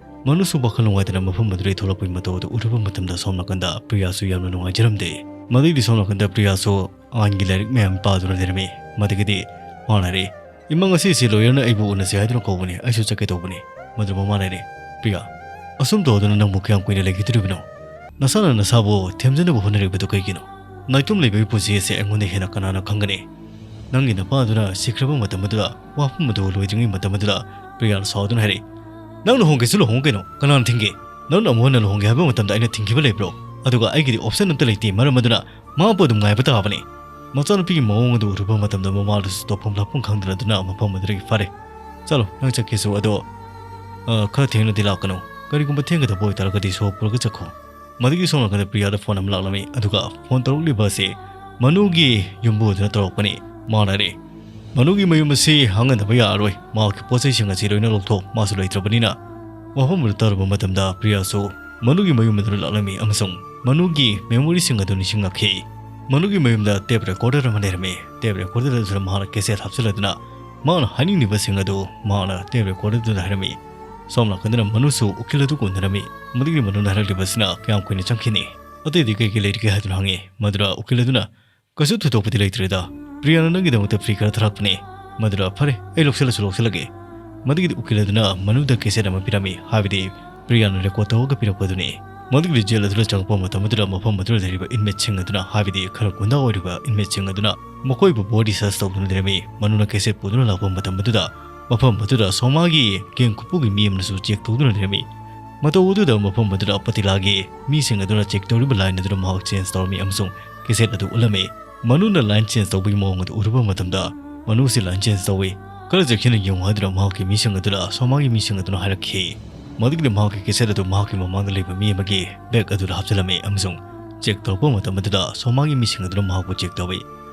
ꯃꯅꯨꯁꯨ ꯋꯥꯈꯜ ꯅꯨꯡꯉꯥꯏꯇꯅ ꯃꯐꯝ ꯑꯗꯨꯗꯒꯤ ꯊꯣꯛꯂꯛꯄꯒꯤ ꯃꯇꯧ ꯑꯗꯨ ꯎꯔꯨꯕ ꯃꯇꯝꯗ ꯁꯣꯝ ꯅꯥꯀꯟꯗ ꯄ꯭ꯔꯤꯌꯥꯁꯨ ꯌꯥꯝꯅ ꯅꯨꯡꯉꯥꯏꯖꯔꯝꯗꯦ꯫ ꯃꯗꯨꯒꯤꯗꯤ ꯁꯣꯝ ꯅꯥꯀꯟꯗ ꯄ꯭ꯔꯤꯌꯥꯁꯨ ꯑꯉꯥꯡꯒꯤ ꯂꯥꯏꯔꯤꯛ ꯃꯌꯥꯝ ꯄꯥꯗꯨꯅ ꯂꯩꯔꯝꯃꯤ꯫ ꯃꯗꯨꯒꯤꯗꯤ ꯃꯥꯅ ꯍꯥꯏꯔꯦ, "ꯏꯃꯥ, ꯉꯁꯤꯁꯤ ꯂꯣꯌꯔꯅ ꯑꯩꯕꯨ ꯎꯅꯁꯦ ꯍꯥꯏꯗꯨꯅ ꯀꯧꯕꯅꯤ, ꯑꯩꯁꯨ ꯆꯠꯀꯦ ꯇꯧꯕꯅꯤ꯫" ꯃꯗꯨꯗ ꯃꯃꯥꯅ ꯍꯥꯏꯔꯦ, "ꯄ꯭ꯔꯤꯌꯥ, ꯑꯁꯨꯝ ꯇꯧꯗꯨꯅ ꯅꯪꯕꯨ ꯀꯌꯥꯝ ꯀꯨꯏꯅ ꯂꯩꯈꯤꯗꯣꯔꯤꯕꯅꯣ? ꯅꯁꯥꯅ ꯅꯁꯥꯕꯨ ꯊꯦꯝꯖꯅꯕ ꯍꯣꯠꯅꯔꯤꯕꯗꯨ ꯀꯩꯒꯤꯅꯣ? ꯅꯥꯏꯇꯣꯝ ꯂꯩꯕꯒꯤ ꯄꯨꯟꯁꯤ ꯑꯁꯤ ꯑꯩꯉꯣꯟꯗ ꯍꯦꯟꯅ ꯀꯅꯥꯅ ꯈꯪꯒꯅꯤ? ꯅꯪꯒꯤ ꯅꯄꯥ ꯑꯗꯨꯅ ꯁꯤꯈ꯭ꯔꯕ ꯃꯇꯝ ꯑꯗꯨꯗ ꯋꯥꯐꯝ ꯑꯗꯨ ꯂꯣꯏꯗ꯭ꯔꯤꯉꯩ ꯃꯇꯝ ꯑꯗꯨꯗ ꯄ꯭ꯔꯤꯌꯥꯅ ꯁꯥꯎꯗꯨꯅ ꯍꯥꯏꯔꯛꯏ, "ꯅꯪ ꯂꯨꯍꯣꯡꯒꯦꯁꯨ ꯂꯨꯍꯣꯡꯉꯨ ꯀꯩꯅꯣ, ꯀꯅꯥꯅ ꯊꯤꯡꯒꯦ? ꯅꯪꯅ ꯑꯃꯨꯛ ꯍꯟꯅ ꯂꯨꯍꯣꯡꯒꯦ ꯍꯥꯏꯕ ꯃꯇꯝꯗ ꯑꯩꯅ ꯊꯤꯡꯈꯤꯕ ꯂꯩꯕ꯭ꯔꯣ? ꯑꯗꯨꯒ ꯑꯩꯒꯤꯗꯤ ꯑꯣꯞꯁꯟ ꯑꯝꯇ ꯂꯩꯇꯦ, ꯃꯔꯝ ꯑꯗꯨꯅ ꯃꯥꯕꯨ ꯑꯗꯨꯝ ꯉꯥꯏꯕ ꯇꯥꯕꯅꯤ꯫" ꯃꯆꯥꯅꯨꯄꯤꯒꯤ ꯃꯑꯣꯡ ꯑꯗꯨ ꯎꯔꯨꯕ ꯃꯇꯝꯗ ꯃꯃꯥꯗꯨꯁꯨ ꯇꯧꯐꯝ ꯂꯥꯛꯐꯝ ꯈꯪꯗꯅꯗꯨꯅ ꯃꯐꯝ ꯑꯗꯨꯗꯒꯤ ꯐꯔꯦ, ꯆꯠꯂꯣ, ꯅꯪ ꯆꯠꯀꯦꯁꯨ, ꯑꯗꯣ, ꯑ, ꯈꯔ ꯊꯦꯡꯅꯗꯤ ꯂꯥꯛꯀꯅꯨ꯫ ꯀꯔꯤꯒꯨꯝꯕ ꯊꯦꯡꯒꯗꯕ ꯑꯣꯏꯇꯥꯔꯒꯗꯤ ꯁꯣ ꯄꯨꯔꯒ ꯆꯠꯈꯣ꯫ ꯃꯗꯨꯒꯤ ꯁꯣꯝ ꯅꯥꯀꯟꯗ ꯄ꯭ꯔꯤꯌꯥꯗ ꯐꯣꯟ ꯑꯃ ꯂꯥꯛꯂꯝꯃꯤ, ꯑꯗꯨꯒ ꯐꯣꯟ ꯇꯧꯔꯛꯂꯤꯕ ꯑꯁꯤ ꯃꯅꯨꯒꯤ ꯌꯨꯝꯕꯨ ꯑꯗꯨꯅ ꯇꯧꯔꯛꯄꯅꯤ꯫ ꯃꯥꯅ ꯍꯥꯏꯔꯦ, "ꯃꯅꯨꯒꯤ ꯃꯌꯨꯝ ꯑꯁꯤ ꯍꯥꯡꯍꯟꯗꯕ ꯌꯥꯔꯔꯣꯏ꯫ ꯃꯍꯥꯛꯀꯤ ꯄꯣꯠ ꯆꯩꯁꯤꯡ ꯑꯁꯤ ꯂꯣꯏꯅ ꯂꯧꯊꯣꯛ, ꯃꯥꯁꯨ ꯂꯩꯇ꯭ꯔꯕꯅꯤꯅ꯫" ꯋꯥꯐꯝ ꯑꯗꯨ ꯇꯥꯔꯨꯕ ꯃꯇꯝꯗ ꯄ꯭ꯔꯤꯌꯥꯁꯨ ꯃꯅꯨꯒꯤ ꯃꯌꯨꯝ ꯑꯗꯨꯗ ꯂꯥꯛꯂꯝꯃꯤ ꯑꯃꯁꯨꯡ ꯃꯅꯨꯒꯤ ꯃꯦꯃꯣꯔꯤꯁꯤꯡ ꯑꯗꯨ ꯅꯤꯡꯁꯤꯡꯂꯛꯈꯤ꯫ ꯃꯅꯨꯒꯤ ꯃꯌꯨꯝꯗ ꯇꯦꯞ ꯔꯦꯀꯣꯔꯗꯔ ꯑꯃ ꯂꯩꯔꯝꯃꯤ꯫ ꯇꯦꯞ ꯔꯦꯀꯣꯔꯗꯔ ꯑꯗꯨꯗ ꯃꯍꯥꯛꯅ ꯀꯦꯁꯦꯠ ꯍꯥꯞꯆꯤꯜꯂꯗꯨꯅ ꯃꯍꯥꯛꯅ ꯍꯥꯏꯅꯤꯡꯂꯤꯕꯁꯤꯡ ꯑꯗꯨ ꯃꯍꯥꯛꯅ ꯇꯦꯞ ꯔꯦꯀꯣꯔꯗꯔꯗꯨꯗ ꯍꯥꯏꯔꯝꯃꯤ꯫ ꯁꯣꯝ ꯅꯥꯀꯟꯗꯅ ꯃꯅꯨꯁꯨ ꯎꯀꯤꯜ ꯑꯗꯨ ꯀꯣꯟꯅꯔꯝꯃꯤ꯫ ꯃꯗꯨꯒꯤ ꯃꯅꯨꯡꯗ ꯍꯥꯏꯔꯛꯂꯤꯕꯁꯤꯅ ꯀꯌꯥꯝ ꯀꯨꯏꯅ ꯆꯪꯈꯤꯅꯤ? ꯑꯇꯩꯗꯤ ꯀꯩ ꯀꯩ ꯂꯩꯔꯤꯒꯦ ꯍꯥꯏꯗꯨꯅ ꯍꯪꯉꯤ꯫ ꯃꯗꯨꯗ ꯎꯀꯤꯜ ꯑꯗꯨꯅ, "ꯀꯩꯁꯨ ꯊꯣꯏꯗꯣꯛꯄꯗꯤ ꯂꯩꯇ꯭ꯔꯦꯗ꯫ ꯄ꯭ꯔꯤꯌꯥꯅ ꯅꯪꯒꯤꯗꯃꯛꯇ ꯐ꯭ꯔꯤ ꯈꯔ ꯊꯥꯔꯛꯄꯅꯦ꯫ ꯃꯗꯨꯗ ꯐꯔꯦ, ꯑꯩ ꯂꯧꯁꯤꯜꯂꯁꯨ ꯂꯧꯁꯤꯜꯂꯒꯦ꯫" ꯃꯗꯨꯒꯤꯗꯤ ꯎꯀꯤꯜ ꯑꯗꯨꯅ ꯃꯅꯨꯗ ꯀꯦꯁꯦꯠ ꯑꯃ ꯄꯤꯔꯝꯃꯤ, ꯍꯥꯏꯕꯗꯤ ꯄ꯭ꯔꯤꯌꯥꯅ ꯔꯦꯀꯣꯔꯗ ꯇꯧꯔꯒ ꯄꯤꯔꯛꯄꯗꯨꯅꯤ꯫ ꯃꯗꯨꯒꯤꯗꯤ ꯖꯦꯜ ꯑꯗꯨꯗ ꯆꯪꯉꯛꯄ ꯃꯇꯝ ꯑꯗꯨꯗ ꯃꯐꯝ ꯑꯗꯨꯗ ꯂꯩꯔꯤꯕ ꯏꯟꯃꯦꯠꯁꯤꯡ ꯑꯗꯨꯅ, ꯍꯥꯏꯕꯗꯤ ꯈꯔ ꯒꯨꯟꯗꯥ ꯑꯣꯏꯔꯤꯕ ꯏꯟꯃꯦꯠꯁꯤꯡ ꯑꯗꯨꯅ ꯃꯈꯣꯏꯕꯨ ꯕꯣꯗꯤ ꯁꯔꯆ ꯇꯧꯗꯨꯅ ꯂꯩꯔꯝꯃꯤ꯫ ꯃꯅꯨꯅ ꯀꯦꯁꯦꯠ ꯄꯨꯗꯨꯅ ꯂꯥꯛꯄ ꯃꯇꯝ ꯑꯗꯨꯗ ꯃꯐꯝ ꯑꯗꯨꯗ ꯁꯣꯃꯥꯒꯤ ꯒꯦꯡ ꯈꯨꯄꯨꯒꯤ ꯃꯤ ꯑꯃꯅꯁꯨ ꯆꯦꯛ ꯇꯧꯗꯨꯅ ꯂꯩꯔꯝꯃꯤ꯫ ꯃꯇꯧ ꯑꯗꯨꯗ ꯃꯐꯝ ꯑꯗꯨꯗ ꯄꯇꯤꯂꯥꯒꯤ ꯃꯤꯁꯤꯡ ꯑꯗꯨꯅ ꯆꯦꯛ ꯇꯧꯔꯤꯕ ꯂꯥꯏꯟ ꯑꯗꯨꯗ ꯃꯍꯥꯛ ꯆꯦꯟꯖ ꯇꯧꯔꯝꯃꯤ ꯑꯃꯁꯨꯡ ꯀꯦꯁꯦꯠ ꯑꯗꯨ ꯎꯠꯂꯝꯃꯤ꯫ ꯃꯅꯨꯅ ꯂꯥꯏꯟ ꯆꯦꯟꯖ ꯇꯧꯕꯒꯤ ꯃꯑꯣꯡ ꯑꯗꯨ ꯎꯔꯨꯕ ꯃꯇꯝꯗ ꯃꯅꯨꯁꯤ ꯂꯥꯏꯟ ꯆꯦꯟꯖ ꯇꯧꯏ꯫ ꯈꯔ ꯆꯦꯛꯁꯤꯟꯅ ꯌꯦꯡꯉꯨ ꯍꯥꯏꯗꯨꯅ ꯃꯍꯥꯛꯀꯤ ꯃꯤꯁꯤꯡ ꯑꯗꯨꯗ ꯁꯣꯃꯥꯒꯤ ꯃꯤꯁꯤꯡ ꯑꯗꯨꯅ ꯍꯥꯏꯔꯛꯈꯤ꯫ ꯃꯗꯨꯒꯤꯗꯤ ꯃꯍꯥꯛꯀꯤ ꯀꯦꯁꯦꯠ ꯑꯗꯨ ꯃꯍꯥꯛꯀꯤ ꯃꯃꯥꯡꯗ ꯂꯩꯕ ꯃꯤ ꯑꯃꯒꯤ ꯕꯦꯒ ꯑꯗꯨꯗ ꯍꯥꯞꯆꯤꯜꯂꯝꯃꯤ ꯑꯃꯁꯨꯡ ꯆꯦꯛ ꯇꯧꯔꯛꯄ ꯃꯇꯝ ꯑꯗꯨꯗ ꯁꯣꯃꯥꯒꯤ ꯃꯤꯁꯤꯡ ꯑꯗꯨꯅ ꯃꯍꯥꯛꯄꯨ ꯆꯦꯛ ꯇꯧꯏ꯫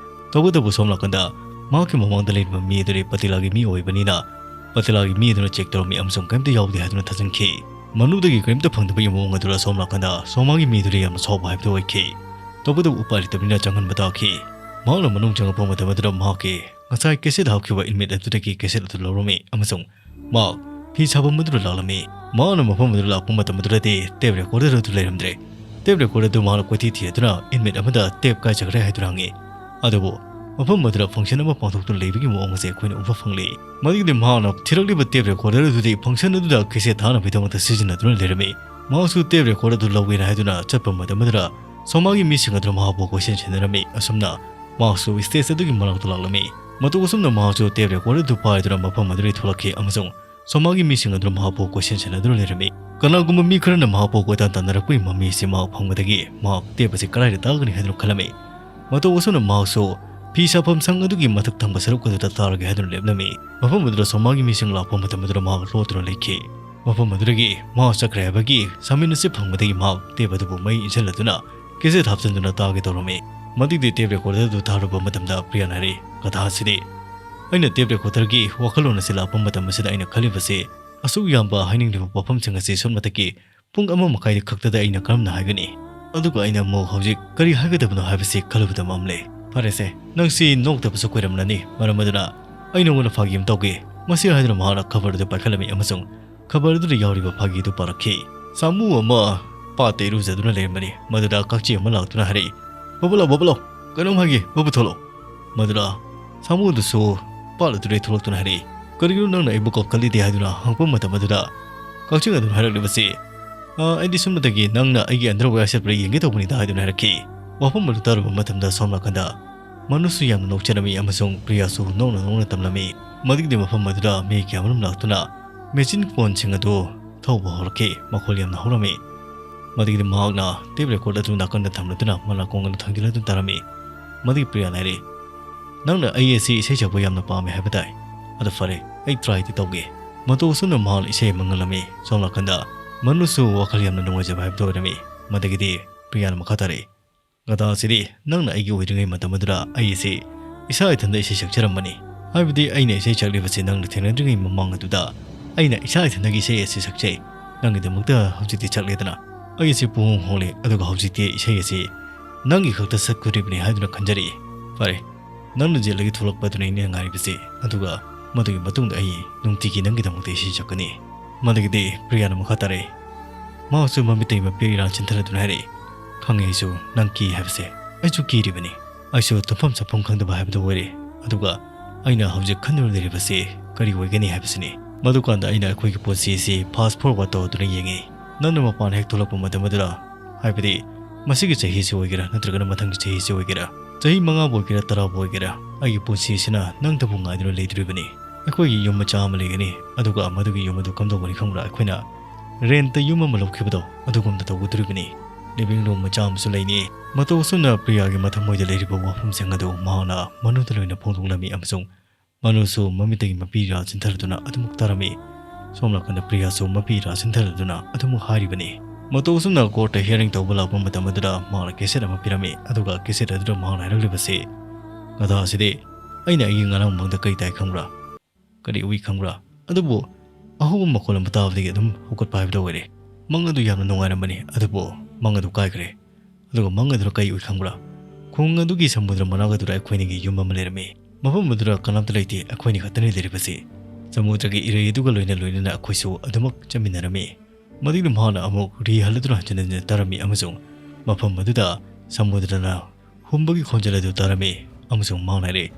ꯇꯧꯕꯇꯕꯨ ꯁꯣꯝ ꯅꯥꯀꯟꯗ ꯃꯍꯥꯛꯀꯤ ꯃꯃꯥꯡꯗ ꯂꯩꯔꯤꯕ ꯃꯤ ꯑꯗꯨꯗꯤ ꯄꯇꯤꯂꯥꯒꯤ ꯃꯤ ꯑꯣꯏꯕꯅꯤꯅ ꯄꯇꯤꯂꯥꯒꯤ ꯃꯤ ꯑꯗꯨꯅ ꯆꯦꯛ ꯇꯧꯔꯝꯃꯤ ꯑꯃꯁꯨꯡ ꯀꯔꯤꯝꯇ ꯌꯥꯎꯗꯦ ꯍꯥꯏꯗꯨꯅ ꯊꯥꯖꯤꯟꯈꯤ꯫ ꯃꯅꯨꯗꯒꯤ ꯀꯔꯤꯝꯇ ꯐꯪꯗꯕꯒꯤ ꯃꯑꯣꯡ ꯑꯗꯨꯗ ꯁꯣꯝ ꯅꯥꯀꯟꯗ ꯁꯣꯃꯥꯒꯤ ꯃꯤ ꯑꯗꯨꯗꯤ ꯌꯥꯝꯅ ꯁꯥꯎꯕ ꯍꯥꯏꯕꯗꯨ ꯑꯣꯏꯈꯤ꯫ ꯇꯧꯕꯇꯕꯨ ꯎꯄꯥꯏ ꯂꯩꯇꯕꯅꯤꯅ ꯆꯪꯍꯟꯕ ꯇꯥꯈꯤ꯫ ꯃꯍꯥꯛꯅ ꯃꯅꯨꯡ ꯆꯪꯂꯛꯄ ꯃꯇꯝ ꯑꯗꯨꯗ ꯃꯍꯥꯛꯀꯤ ꯉꯁꯥꯏ cassette ꯍꯥꯞꯈꯤꯕ inmate ꯑꯗꯨꯗꯒꯤ cassette ꯑꯗꯨ ꯂꯧꯔꯝꯃꯤ ꯑꯃꯁꯨꯡ ꯃꯍꯥꯛ ꯐꯤ ꯁꯥꯐꯝ ꯑꯗꯨꯗ ꯂꯥꯛꯂꯝꯃꯤ꯫ ꯃꯍꯥꯛꯅ ꯃꯐꯝ ꯑꯗꯨꯗ ꯂꯥꯛꯄ ꯃꯇꯝ ꯑꯗꯨꯗꯗꯤ tape recorder ꯑꯗꯨ ꯂꯩꯔꯝꯗ꯭ꯔꯦ꯫ Tape recorder ꯑꯗꯨ ꯃꯍꯥꯛꯅ ꯀꯣꯏꯊꯤ ꯊꯤꯗꯨꯅ inmate ꯑꯃꯗ tape ꯀꯥꯏ ꯆꯠꯈ꯭ꯔꯦ ꯍꯥꯏꯗꯨꯅ ꯍꯪꯉꯤ꯫ ꯑꯗꯨꯕꯨ ꯃꯐꯝ ꯑꯗꯨꯗ function ꯑꯃ ꯄꯥꯡꯊꯣꯛꯇꯨꯅ ꯂꯩꯕꯒꯤ ꯃꯑꯣꯡ ꯑꯁꯤ ꯑꯩꯈꯣꯏꯅ ꯎꯕ ꯐꯪꯂꯤ꯫ ꯃꯗꯨꯒꯤꯗꯤ ꯃꯍꯥꯛꯅ ꯊꯤꯔꯛꯂꯤꯕ tape recorder ꯑꯗꯨꯗꯤ function ꯑꯗꯨꯗ cassette ꯊꯥꯅꯕꯒꯤꯗꯃꯛꯇ ꯁꯤꯖꯤꯟꯅꯗꯨꯅ ꯂꯩꯔꯝꯃꯤ꯫ ꯃꯍꯥꯛꯁꯨ tape recorder ꯑꯗꯨ ꯂꯧꯒꯦꯅ ꯍꯥꯏꯗꯨꯅ ꯆꯠꯄ ꯃꯇꯝ ꯑꯗꯨꯗ ꯁꯣꯃꯥꯒꯤ ꯃꯤꯁꯤꯡ ꯑꯗꯨꯅ ꯃꯍꯥꯛꯄꯨ ꯀꯣꯏꯁꯦꯟ ꯁꯦꯟꯅꯔꯝꯃꯤ꯫ ꯑꯁꯨꯝꯅ ꯃꯍꯥꯛꯁꯨ stage ꯑꯗꯨꯒꯤ ꯃꯅꯥꯛꯇ ꯂꯥꯛꯂꯝꯃꯤ꯫ ꯃꯇꯧ ꯑꯁꯨꯝꯅ ꯃꯍꯥꯛꯁꯨ tape recorder ꯑꯗꯨ ꯄꯥꯏꯗꯨꯅ ꯃꯐꯝ ꯑꯗꯨꯗꯒꯤ ꯊꯣꯛꯂꯛꯈꯤ ꯑꯃꯁꯨꯡ ꯁꯣꯃꯥꯒꯤ ꯃꯤꯁꯤꯡ ꯑꯗꯨꯅ ꯃꯍꯥꯛꯄꯨ ꯀꯣꯏꯁꯦꯟ ꯁꯦꯟꯅꯗꯨꯅ ꯂꯩꯔꯝꯃꯤ꯫ ꯀꯅꯥꯒꯨꯝꯕ ꯃꯤ ꯈꯔꯅ ꯃꯍꯥꯛꯄꯨ ꯀꯣꯏꯇꯥꯟ ꯇꯥꯟꯅꯔꯛꯄꯒꯤ ꯃꯃꯤ ꯑꯁꯤ ꯃꯍꯥꯛ ꯐꯪꯕꯗꯒꯤ ꯃꯍꯥꯛ tape ꯑꯁꯤ ꯀꯗꯥꯏꯗ ꯇꯥꯒꯅꯤ ꯍꯥꯏꯗꯨꯅ ꯈꯜꯂꯝꯃꯤ꯫ ꯃꯇꯧ ꯑꯁꯨꯝꯅ ꯃꯍꯥꯛꯁꯨ ꯐꯤ ꯁꯥꯐꯝ ꯁꯪ ꯑꯗꯨꯒꯤ ꯃꯊꯛ ꯊꯪꯕ ꯁꯔꯨꯛ ꯑꯗꯨꯗ ꯇꯥꯔꯒꯦ ꯍꯥꯏꯗꯨꯅ ꯂꯦꯞꯂꯝꯃꯤ꯫ ꯃꯐꯝ ꯑꯗꯨꯗ ꯁꯣꯃꯥꯒꯤ ꯃꯤꯁꯤꯡ ꯂꯥꯛꯄ ꯃꯇꯝ ꯑꯗꯨꯗ ꯃꯍꯥꯛ ꯂꯣꯠꯇꯨꯅ ꯂꯩꯈꯤ꯫ ꯃꯐꯝ ꯑꯗꯨꯗꯒꯤ ꯃꯍꯥꯛ ꯆꯠꯈ꯭ꯔꯦ ꯍꯥꯏꯕꯒꯤ summons ꯑꯁꯤ ꯐꯪꯕꯗꯒꯤ ꯃꯍꯥꯛ tape ꯑꯗꯨꯕꯨ ꯃꯩ ꯏꯟꯁꯤꯜꯂꯗꯨꯅ cassette ꯍꯥꯞꯆꯤꯟꯗꯨꯅ ꯇꯥꯒꯦ ꯇꯧꯔꯝꯃꯤ꯫ ꯃꯗꯨꯒꯤꯗꯤ tape recorder ꯑꯗꯨ ꯊꯥꯔꯨꯕ ꯃꯇꯝꯗ ꯄ꯭ꯔꯤꯌꯥꯅ ꯍꯥꯏꯔꯤ, "ꯀꯊꯥ ꯑꯁꯤꯗꯤ ꯑꯩꯅ tape recorderꯒꯤ ꯋꯥꯈꯜꯂꯣꯟ ꯑꯁꯤ ꯂꯥꯛꯄ ꯃꯇꯝ ꯑꯁꯤꯗ ꯑꯩꯅ ꯈꯜꯂꯤꯕꯁꯤ ꯑꯁꯨꯛ ꯌꯥꯝꯕ ꯍꯥꯏꯅꯤꯡꯂꯤꯕ ꯋꯥꯐꯝꯁꯤꯡ ꯑꯁꯤ ꯁꯨꯞꯅꯇꯒꯤ ꯄꯨꯡ ꯑꯃ ꯃꯈꯥꯏꯗ ꯈꯛꯇꯗ ꯑꯩꯅ ꯀꯔꯝꯅ ꯍꯥꯏꯒꯅꯤ? ꯑꯗꯨꯒ ꯑꯩꯅ ꯑꯃꯨꯛ ꯍꯧꯖꯤꯛ ꯀꯔꯤ ꯍꯥꯏꯒꯗꯕꯅꯣ ꯍꯥꯏꯕꯁꯤ ꯈꯜꯂꯨꯕꯗ ꯃꯝꯂꯦ꯫ ꯐꯔꯦꯁꯦ, ꯅꯪꯁꯤ ꯅꯣꯛꯇꯕꯁꯨ ꯀꯨꯏꯔꯝꯂꯅꯤ꯫ ꯃꯔꯝ ꯑꯗꯨꯅ ꯑꯩ ꯅꯉꯣꯟꯗ ꯐꯥꯒꯤ ꯑꯃ ꯇꯧꯒꯦ꯫" ꯃꯁꯤ ꯍꯥꯏꯗꯨꯅ ꯃꯍꯥꯛꯅ ꯈꯕꯔ ꯑꯗꯨ ꯄꯥꯏꯈꯠꯂꯝꯃꯤ ꯑꯃꯁꯨꯡ ꯈꯕꯔ ꯑꯗꯨꯗ ꯌꯥꯎꯔꯤꯕ ꯐꯥꯒꯤ ꯑꯗꯨ ꯄꯥꯔꯛꯈꯤ꯫ ꯁꯥꯃꯨ ꯑꯃ ꯄꯥꯠꯇ ꯏꯔꯨꯖꯗꯨꯅ ꯂꯩꯔꯝꯕꯅꯤ꯫ ꯃꯗꯨꯗ ꯀꯛꯆꯦꯡ ꯑꯃ ꯂꯥꯛꯇꯨꯅ ꯍꯥꯏꯔꯛꯏ, "ꯕꯕꯨꯂꯥꯎ, ꯕꯕꯨꯂꯥꯎ, ꯀꯩꯅꯣꯝ ꯍꯥꯏꯒꯦ, ꯕꯕꯨ ꯊꯣꯛꯂꯛꯑꯣ꯫" ꯃꯗꯨꯗ ꯁꯥꯃꯨ ꯑꯗꯨꯁꯨ ꯄꯥꯠ ꯑꯗꯨꯗꯒꯤ ꯊꯣꯛꯂꯛꯇꯨꯅ ꯍꯥꯏꯔꯛꯏ, "ꯀꯔꯤꯒꯤꯅꯣ ꯅꯪꯅ ꯑꯩꯕꯨ ꯀꯧꯈꯠꯂꯤꯗꯦ?" ꯍꯥꯏꯗꯨꯅ ꯍꯪꯉꯛꯄ ꯃꯇꯝ ꯑꯗꯨꯗ ꯀꯛꯆꯦꯡ ꯑꯗꯨꯅ ꯍꯥꯏꯔꯛꯂꯤꯕꯁꯤ, "ꯑ, ꯑꯩꯗꯤ ꯁꯨꯞꯅꯇꯒꯤ ꯅꯪꯅ ꯑꯩꯒꯤ underwear ꯁꯦꯠꯄ꯭ꯔꯥ ꯌꯦꯡꯒꯦ ꯇꯧꯕꯅꯤꯗ" ꯍꯥꯏꯗꯨꯅ ꯍꯥꯏꯔꯛꯈꯤ꯫ ꯋꯥꯐꯝ ꯑꯗꯨ ꯇꯥꯔꯨꯕ ꯃꯇꯝꯗ ꯁꯣꯝ ꯅꯥꯀꯟꯗ ꯃꯅꯨꯁꯨ ꯌꯥꯝꯅ ꯅꯣꯛꯆꯔꯝꯃꯤ ꯑꯃꯁꯨꯡ ꯄ꯭ꯔꯤꯌꯥꯁꯨ ꯅꯣꯛꯅ ꯅꯣꯛꯅ ꯇꯝꯂꯝꯃꯤ꯫ ꯃꯗꯨꯒꯤꯗꯤ ꯃꯐꯝ ꯑꯗꯨꯗ ꯃꯤ ꯀꯌꯥꯃꯔꯨꯝ ꯂꯥꯛꯇꯨꯅ ꯃꯦꯆꯤꯟ ꯀꯣꯟꯁꯤꯡ ꯑꯗꯨ ꯊꯧꯕ ꯍꯧꯔꯛꯈꯤ꯫ ꯃꯈꯣꯜ ꯌꯥꯝꯅ ꯍꯧꯔꯝꯃꯤ꯫ ꯃꯗꯨꯒꯤꯗꯤ ꯃꯍꯥꯛꯅ tape recorder ꯑꯗꯨ ꯅꯥꯀꯟꯗ ꯊꯝꯂꯗꯨꯅ ꯃꯅꯥꯀꯣꯡ ꯑꯗꯨ ꯊꯥꯡꯖꯤꯜꯂꯗꯨꯅ ꯇꯥꯔꯝꯃꯤ꯫ ꯃꯗꯨꯒꯤ ꯄ꯭ꯔꯤꯌꯥꯅ ꯍꯥꯏꯔꯛꯏ, "ꯅꯪꯅ ꯑꯩ ꯑꯁꯤ ꯏꯁꯩ ꯁꯛꯄ ꯌꯥꯝꯅ ꯄꯥꯝꯃꯦ ꯍꯥꯏꯕ ꯇꯥꯏ꯫ ꯑꯗꯨ ꯐꯔꯦ, ꯑꯩ tryꯗꯤ ꯇꯧꯒꯦ꯫" ꯃꯇꯧ ꯑꯁꯨꯝꯅ ꯃꯍꯥꯛꯅ ꯏꯁꯩ ꯑꯃ ꯉꯪꯂꯝꯃꯤ꯫ ꯁꯣꯝ ꯅꯥꯀꯟꯗ ꯃꯅꯨꯁꯨ ꯋꯥꯈꯜ ꯌꯥꯝꯅ ꯅꯨꯡꯉꯥꯏꯖꯕ ꯍꯥꯏꯕꯗꯨ ꯑꯣꯏꯔꯝꯃꯤ꯫ ꯃꯗꯨꯒꯤꯗꯤ ꯄ꯭ꯔꯤꯌꯥꯅ ꯃꯈꯥ ꯇꯥꯔꯛꯏ, "ꯒꯗꯥ ꯑꯁꯤꯗꯤ ꯅꯪꯅ ꯑꯩꯒꯤ ꯑꯣꯏꯗ꯭ꯔꯤꯉꯩ ꯃꯇꯝ ꯑꯗꯨꯗ ꯑꯩ ꯑꯁꯤ ꯏꯁꯥ ꯏꯊꯟꯇ ꯏꯁꯩ ꯁꯛꯆꯔꯝꯕꯅꯤ꯫ ꯍꯥꯏꯕꯗꯤ ꯑꯩꯅ ꯏꯁꯩ ꯁꯛꯂꯤꯕꯁꯤ ꯅꯪꯅ ꯊꯦꯡꯅꯗ꯭ꯔꯤꯉꯩ ꯃꯃꯥꯡ ꯑꯗꯨꯗ ꯑꯩꯅ ꯏꯁꯥ ꯏꯊꯟꯇꯒꯤ ꯏꯁꯩ ꯑꯁꯤ ꯁꯛꯆꯩ꯫ ꯅꯪꯒꯤꯗꯃꯛꯇ ꯍꯧꯖꯤꯛꯇꯤ ꯁꯛꯂꯦꯗꯅ꯫ ꯑꯩ ꯑꯁꯤ ꯄꯨꯡꯍꯣꯡ ꯍꯣꯡꯂꯦ, ꯑꯗꯨꯒ ꯍꯧꯖꯤꯛꯇꯤ ꯏꯁꯩ ꯑꯁꯤ ꯅꯪꯒꯤ ꯈꯛꯇ ꯁꯛꯀꯗꯧꯔꯤꯕꯅꯤ ꯍꯥꯏꯗꯨꯅ ꯈꯟꯖꯔꯤ꯫" "ꯐꯔꯦ, ꯅꯪꯅ ꯖꯦꯜꯗꯒꯤ ꯊꯣꯛꯂꯛꯄꯗꯨꯅ ꯑꯩꯅ ꯉꯥꯏꯔꯤꯕꯁꯦ, ꯑꯗꯨꯒ ꯃꯗꯨꯒꯤ ꯃꯇꯨꯡꯗ ꯑꯩ ꯅꯨꯡꯇꯤꯒꯤ ꯅꯪꯒꯤꯗꯃꯛꯇ ꯏꯁꯩ ꯁꯛꯀꯅꯤ"꯫ ꯃꯗꯨꯒꯤꯗꯤ ꯄ꯭ꯔꯤꯌꯥꯅ ꯃꯈꯥ ꯇꯥꯔꯛꯏ꯫ ꯃꯍꯥꯛꯁꯨ ꯃꯃꯤꯠꯇꯒꯤ ꯃꯄꯤ ꯏꯔꯥ ꯆꯤꯟꯊꯔꯗꯨꯅ ꯍꯥꯏꯔꯛꯏ, "ꯈꯪꯉꯦ, ꯑꯩꯁꯨ ꯅꯪ ꯀꯤ ꯍꯥꯏꯕꯁꯦ꯫ ꯑꯩꯁꯨ ꯀꯤꯔꯤꯕꯅꯤ꯫ ꯑꯩꯁꯨ ꯇꯨꯝꯐꯝ ꯆꯥꯐꯝ ꯈꯪꯗꯕ ꯍꯥꯏꯕꯗꯨ ꯑꯣꯏꯔꯦ꯫ ꯑꯗꯨꯒ ꯑꯩꯅ ꯍꯧꯖꯤꯛ ꯈꯟꯗꯨꯅ ꯂꯩꯔꯤꯕꯁꯤ ꯀꯔꯤ ꯑꯣꯏꯒꯅꯤ ꯍꯥꯏꯕꯁꯤꯅꯤ꯫ ꯃꯗꯨꯀꯥꯟꯗ ꯑꯩꯅ ꯑꯩꯈꯣꯏꯒꯤ ꯄꯨꯟꯁꯤ ꯑꯁꯤ fast forward ꯇꯧꯗꯨꯅ ꯌꯦꯡꯉꯤ꯫ ꯅꯪꯅ ꯃꯄꯥꯟ ꯍꯦꯛ ꯊꯣꯛꯂꯛꯄ ꯃꯇꯝ ꯑꯗꯨꯗ, ꯍꯥꯏꯕꯗꯤ ꯃꯁꯤꯒꯤ ꯆꯍꯤꯁꯤ ꯑꯣꯏꯒꯦꯔꯥ ꯅꯠꯇ꯭ꯔꯒꯅ ꯃꯊꯪꯒꯤ ꯆꯍꯤꯁꯤ ꯑꯣꯏꯒꯦꯔꯥ, ꯆꯍꯤ ꯃꯉꯥꯕꯨ ꯑꯣꯏꯒꯦꯔꯥ ꯇꯔꯥꯕꯨ ꯑꯣꯏꯒꯦꯔꯥ, ꯑꯩꯒꯤ ꯄꯨꯟꯁꯤ ꯑꯁꯤꯅ ꯅꯪꯇꯕꯨ ꯉꯥꯏꯗꯨꯅ ꯂꯩꯗꯣꯔꯤꯕꯅꯤ꯫ ꯑꯩꯈꯣꯏꯒꯤ ꯌꯨꯝ ꯃꯆꯥ ꯑꯃ ꯂꯩꯒꯅꯤ, ꯑꯗꯨꯒ ꯃꯗꯨꯒꯤ ꯌꯨꯝ ꯑꯗꯨ ꯀꯝꯗꯧꯒꯅꯤ ꯈꯪꯕ꯭ꯔꯥ? ꯑꯩꯈꯣꯏꯅ ꯔꯦꯟꯠꯇ ꯌꯨꯝ ꯑꯃ ꯂꯧꯈꯤꯕꯗꯣ ꯑꯗꯨꯒꯨꯝꯅ ꯇꯧꯒꯗꯣꯔꯤꯕꯅꯤ꯫ ꯂꯤꯚꯤꯡ ꯔꯨꯝ ꯃꯆꯥ ꯑꯃꯁꯨ ꯂꯩꯅꯤ"꯫ ꯃꯇꯧ ꯑꯁꯨꯝꯅ ꯄ꯭ꯔꯤꯌꯥꯒꯤ ꯃꯊꯃꯣꯏꯗ ꯂꯩꯔꯤꯕ ꯋꯥꯐꯝꯁꯤꯡ ꯑꯗꯨ ꯃꯍꯥꯛꯅ ꯃꯅꯨꯗ ꯂꯣꯏꯅ ꯐꯣꯡꯗꯣꯛꯂꯝꯃꯤ ꯑꯃꯁꯨꯡ ꯃꯅꯨꯁꯨ ꯃꯃꯤꯠꯇꯒꯤ ꯃꯄꯤ ꯏꯔꯥ ꯆꯤꯟꯊꯔꯗꯨꯅ ꯑꯗꯨꯃꯛ ꯇꯥꯔꯝꯃꯤ꯫ ꯁꯣꯝ ꯅꯥꯀꯟꯗ ꯄ꯭ꯔꯤꯌꯥꯁꯨ ꯃꯄꯤ ꯏꯔꯥ ꯆꯤꯟꯊꯔꯗꯨꯅ ꯑꯗꯨꯃꯛ ꯍꯥꯏꯔꯤꯕꯅꯤ꯫ ꯃꯇꯧ ꯑꯁꯨꯝꯅ ꯀꯣꯔꯠꯇ ꯍꯤꯌꯥꯔꯤꯡ ꯇꯧꯕ ꯂꯥꯛꯄ ꯃꯇꯝ ꯑꯗꯨꯗ ꯃꯍꯥꯛꯅ ꯀꯦꯁꯦꯠ ꯑꯃ ꯄꯤꯔꯝꯃꯤ, ꯑꯗꯨꯒ ꯀꯦꯁꯦꯠ ꯑꯗꯨꯗ ꯃꯍꯥꯛꯅ ꯍꯥꯏꯔꯛꯂꯤꯕꯁꯤ, "ꯒꯙꯥ ꯑꯁꯤꯗꯤ, ꯑꯩꯅ ꯑꯩꯒꯤ ꯉꯔꯥꯡ ꯃꯪꯗ ꯀꯔꯤ ꯇꯥꯏ ꯈꯪꯕ꯭ꯔꯥ? ꯀꯔꯤ ꯎꯏ ꯈꯪꯕ꯭ꯔꯥ?" ꯑꯗꯨꯕꯨ ꯑꯍꯧꯕ ꯃꯈꯣꯜ ꯑꯃ ꯇꯥꯕꯗꯒꯤ ꯑꯗꯨꯝ ꯍꯧꯒꯠꯄ ꯍꯥꯏꯕꯗꯨ ꯑꯣꯏꯔꯦ꯫ ꯃꯪ ꯑꯗꯨ ꯌꯥꯝꯅ ꯅꯨꯡꯉꯥꯏꯔꯝꯕꯅꯤ, ꯑꯗꯨꯕꯨ ꯃꯪ ꯑꯗꯨ ꯀꯥꯏꯈ꯭ꯔꯦ꯫ ꯑꯗꯨꯒ ꯃꯪ ꯑꯗꯨꯗ ꯀꯩ ꯎꯏ ꯈꯪꯕ꯭ꯔꯥ? ꯈꯨꯡꯒꯪ ꯑꯗꯨꯒꯤ ꯁꯃꯨꯗ꯭ꯔ ꯃꯅꯥꯛ ꯑꯗꯨꯗ ꯑꯩꯈꯣꯏꯅꯤꯒꯤ ꯌꯨꯝ ꯑꯃ ꯂꯩꯔꯝꯃꯤ꯫ ꯃꯐꯝ ꯑꯗꯨꯗ ꯀꯅꯥꯝꯇ ꯂꯩꯇꯦ, ꯑꯩꯈꯣꯏꯅꯤ ꯈꯛꯇꯅꯤ ꯂꯩꯔꯤꯕꯁꯤ꯫ ꯁꯃꯨꯗ꯭ꯔꯒꯤ ꯏꯔꯩ ꯑꯗꯨꯒ ꯂꯣꯏꯅ ꯂꯣꯏꯅꯅ ꯑꯩꯈꯣꯏꯁꯨ ꯑꯗꯨꯃꯛ ꯆꯠꯃꯤꯟꯅꯔꯝꯃꯤ꯫ ꯃꯗꯨꯒꯤ ꯃꯍꯥꯛꯅ ꯑꯃꯨꯛ ꯔꯤ ꯍꯜꯂꯗꯨꯅ ꯍꯟꯖꯤꯟ ꯍꯟꯖꯤꯟ ꯇꯥꯔꯝꯃꯤ ꯑꯃꯁꯨꯡ ꯃꯐꯝ ꯑꯗꯨꯗ ꯁꯃꯨꯗ꯭ꯔꯅ ꯍꯨꯝꯕꯒꯤ ꯈꯣꯟꯖꯦꯜ ꯑꯗꯨ ꯇꯥꯔꯝꯃꯤ ꯑꯃꯁꯨꯡ ꯃꯍꯥꯛꯅ ꯍꯥꯏꯔꯛꯏ,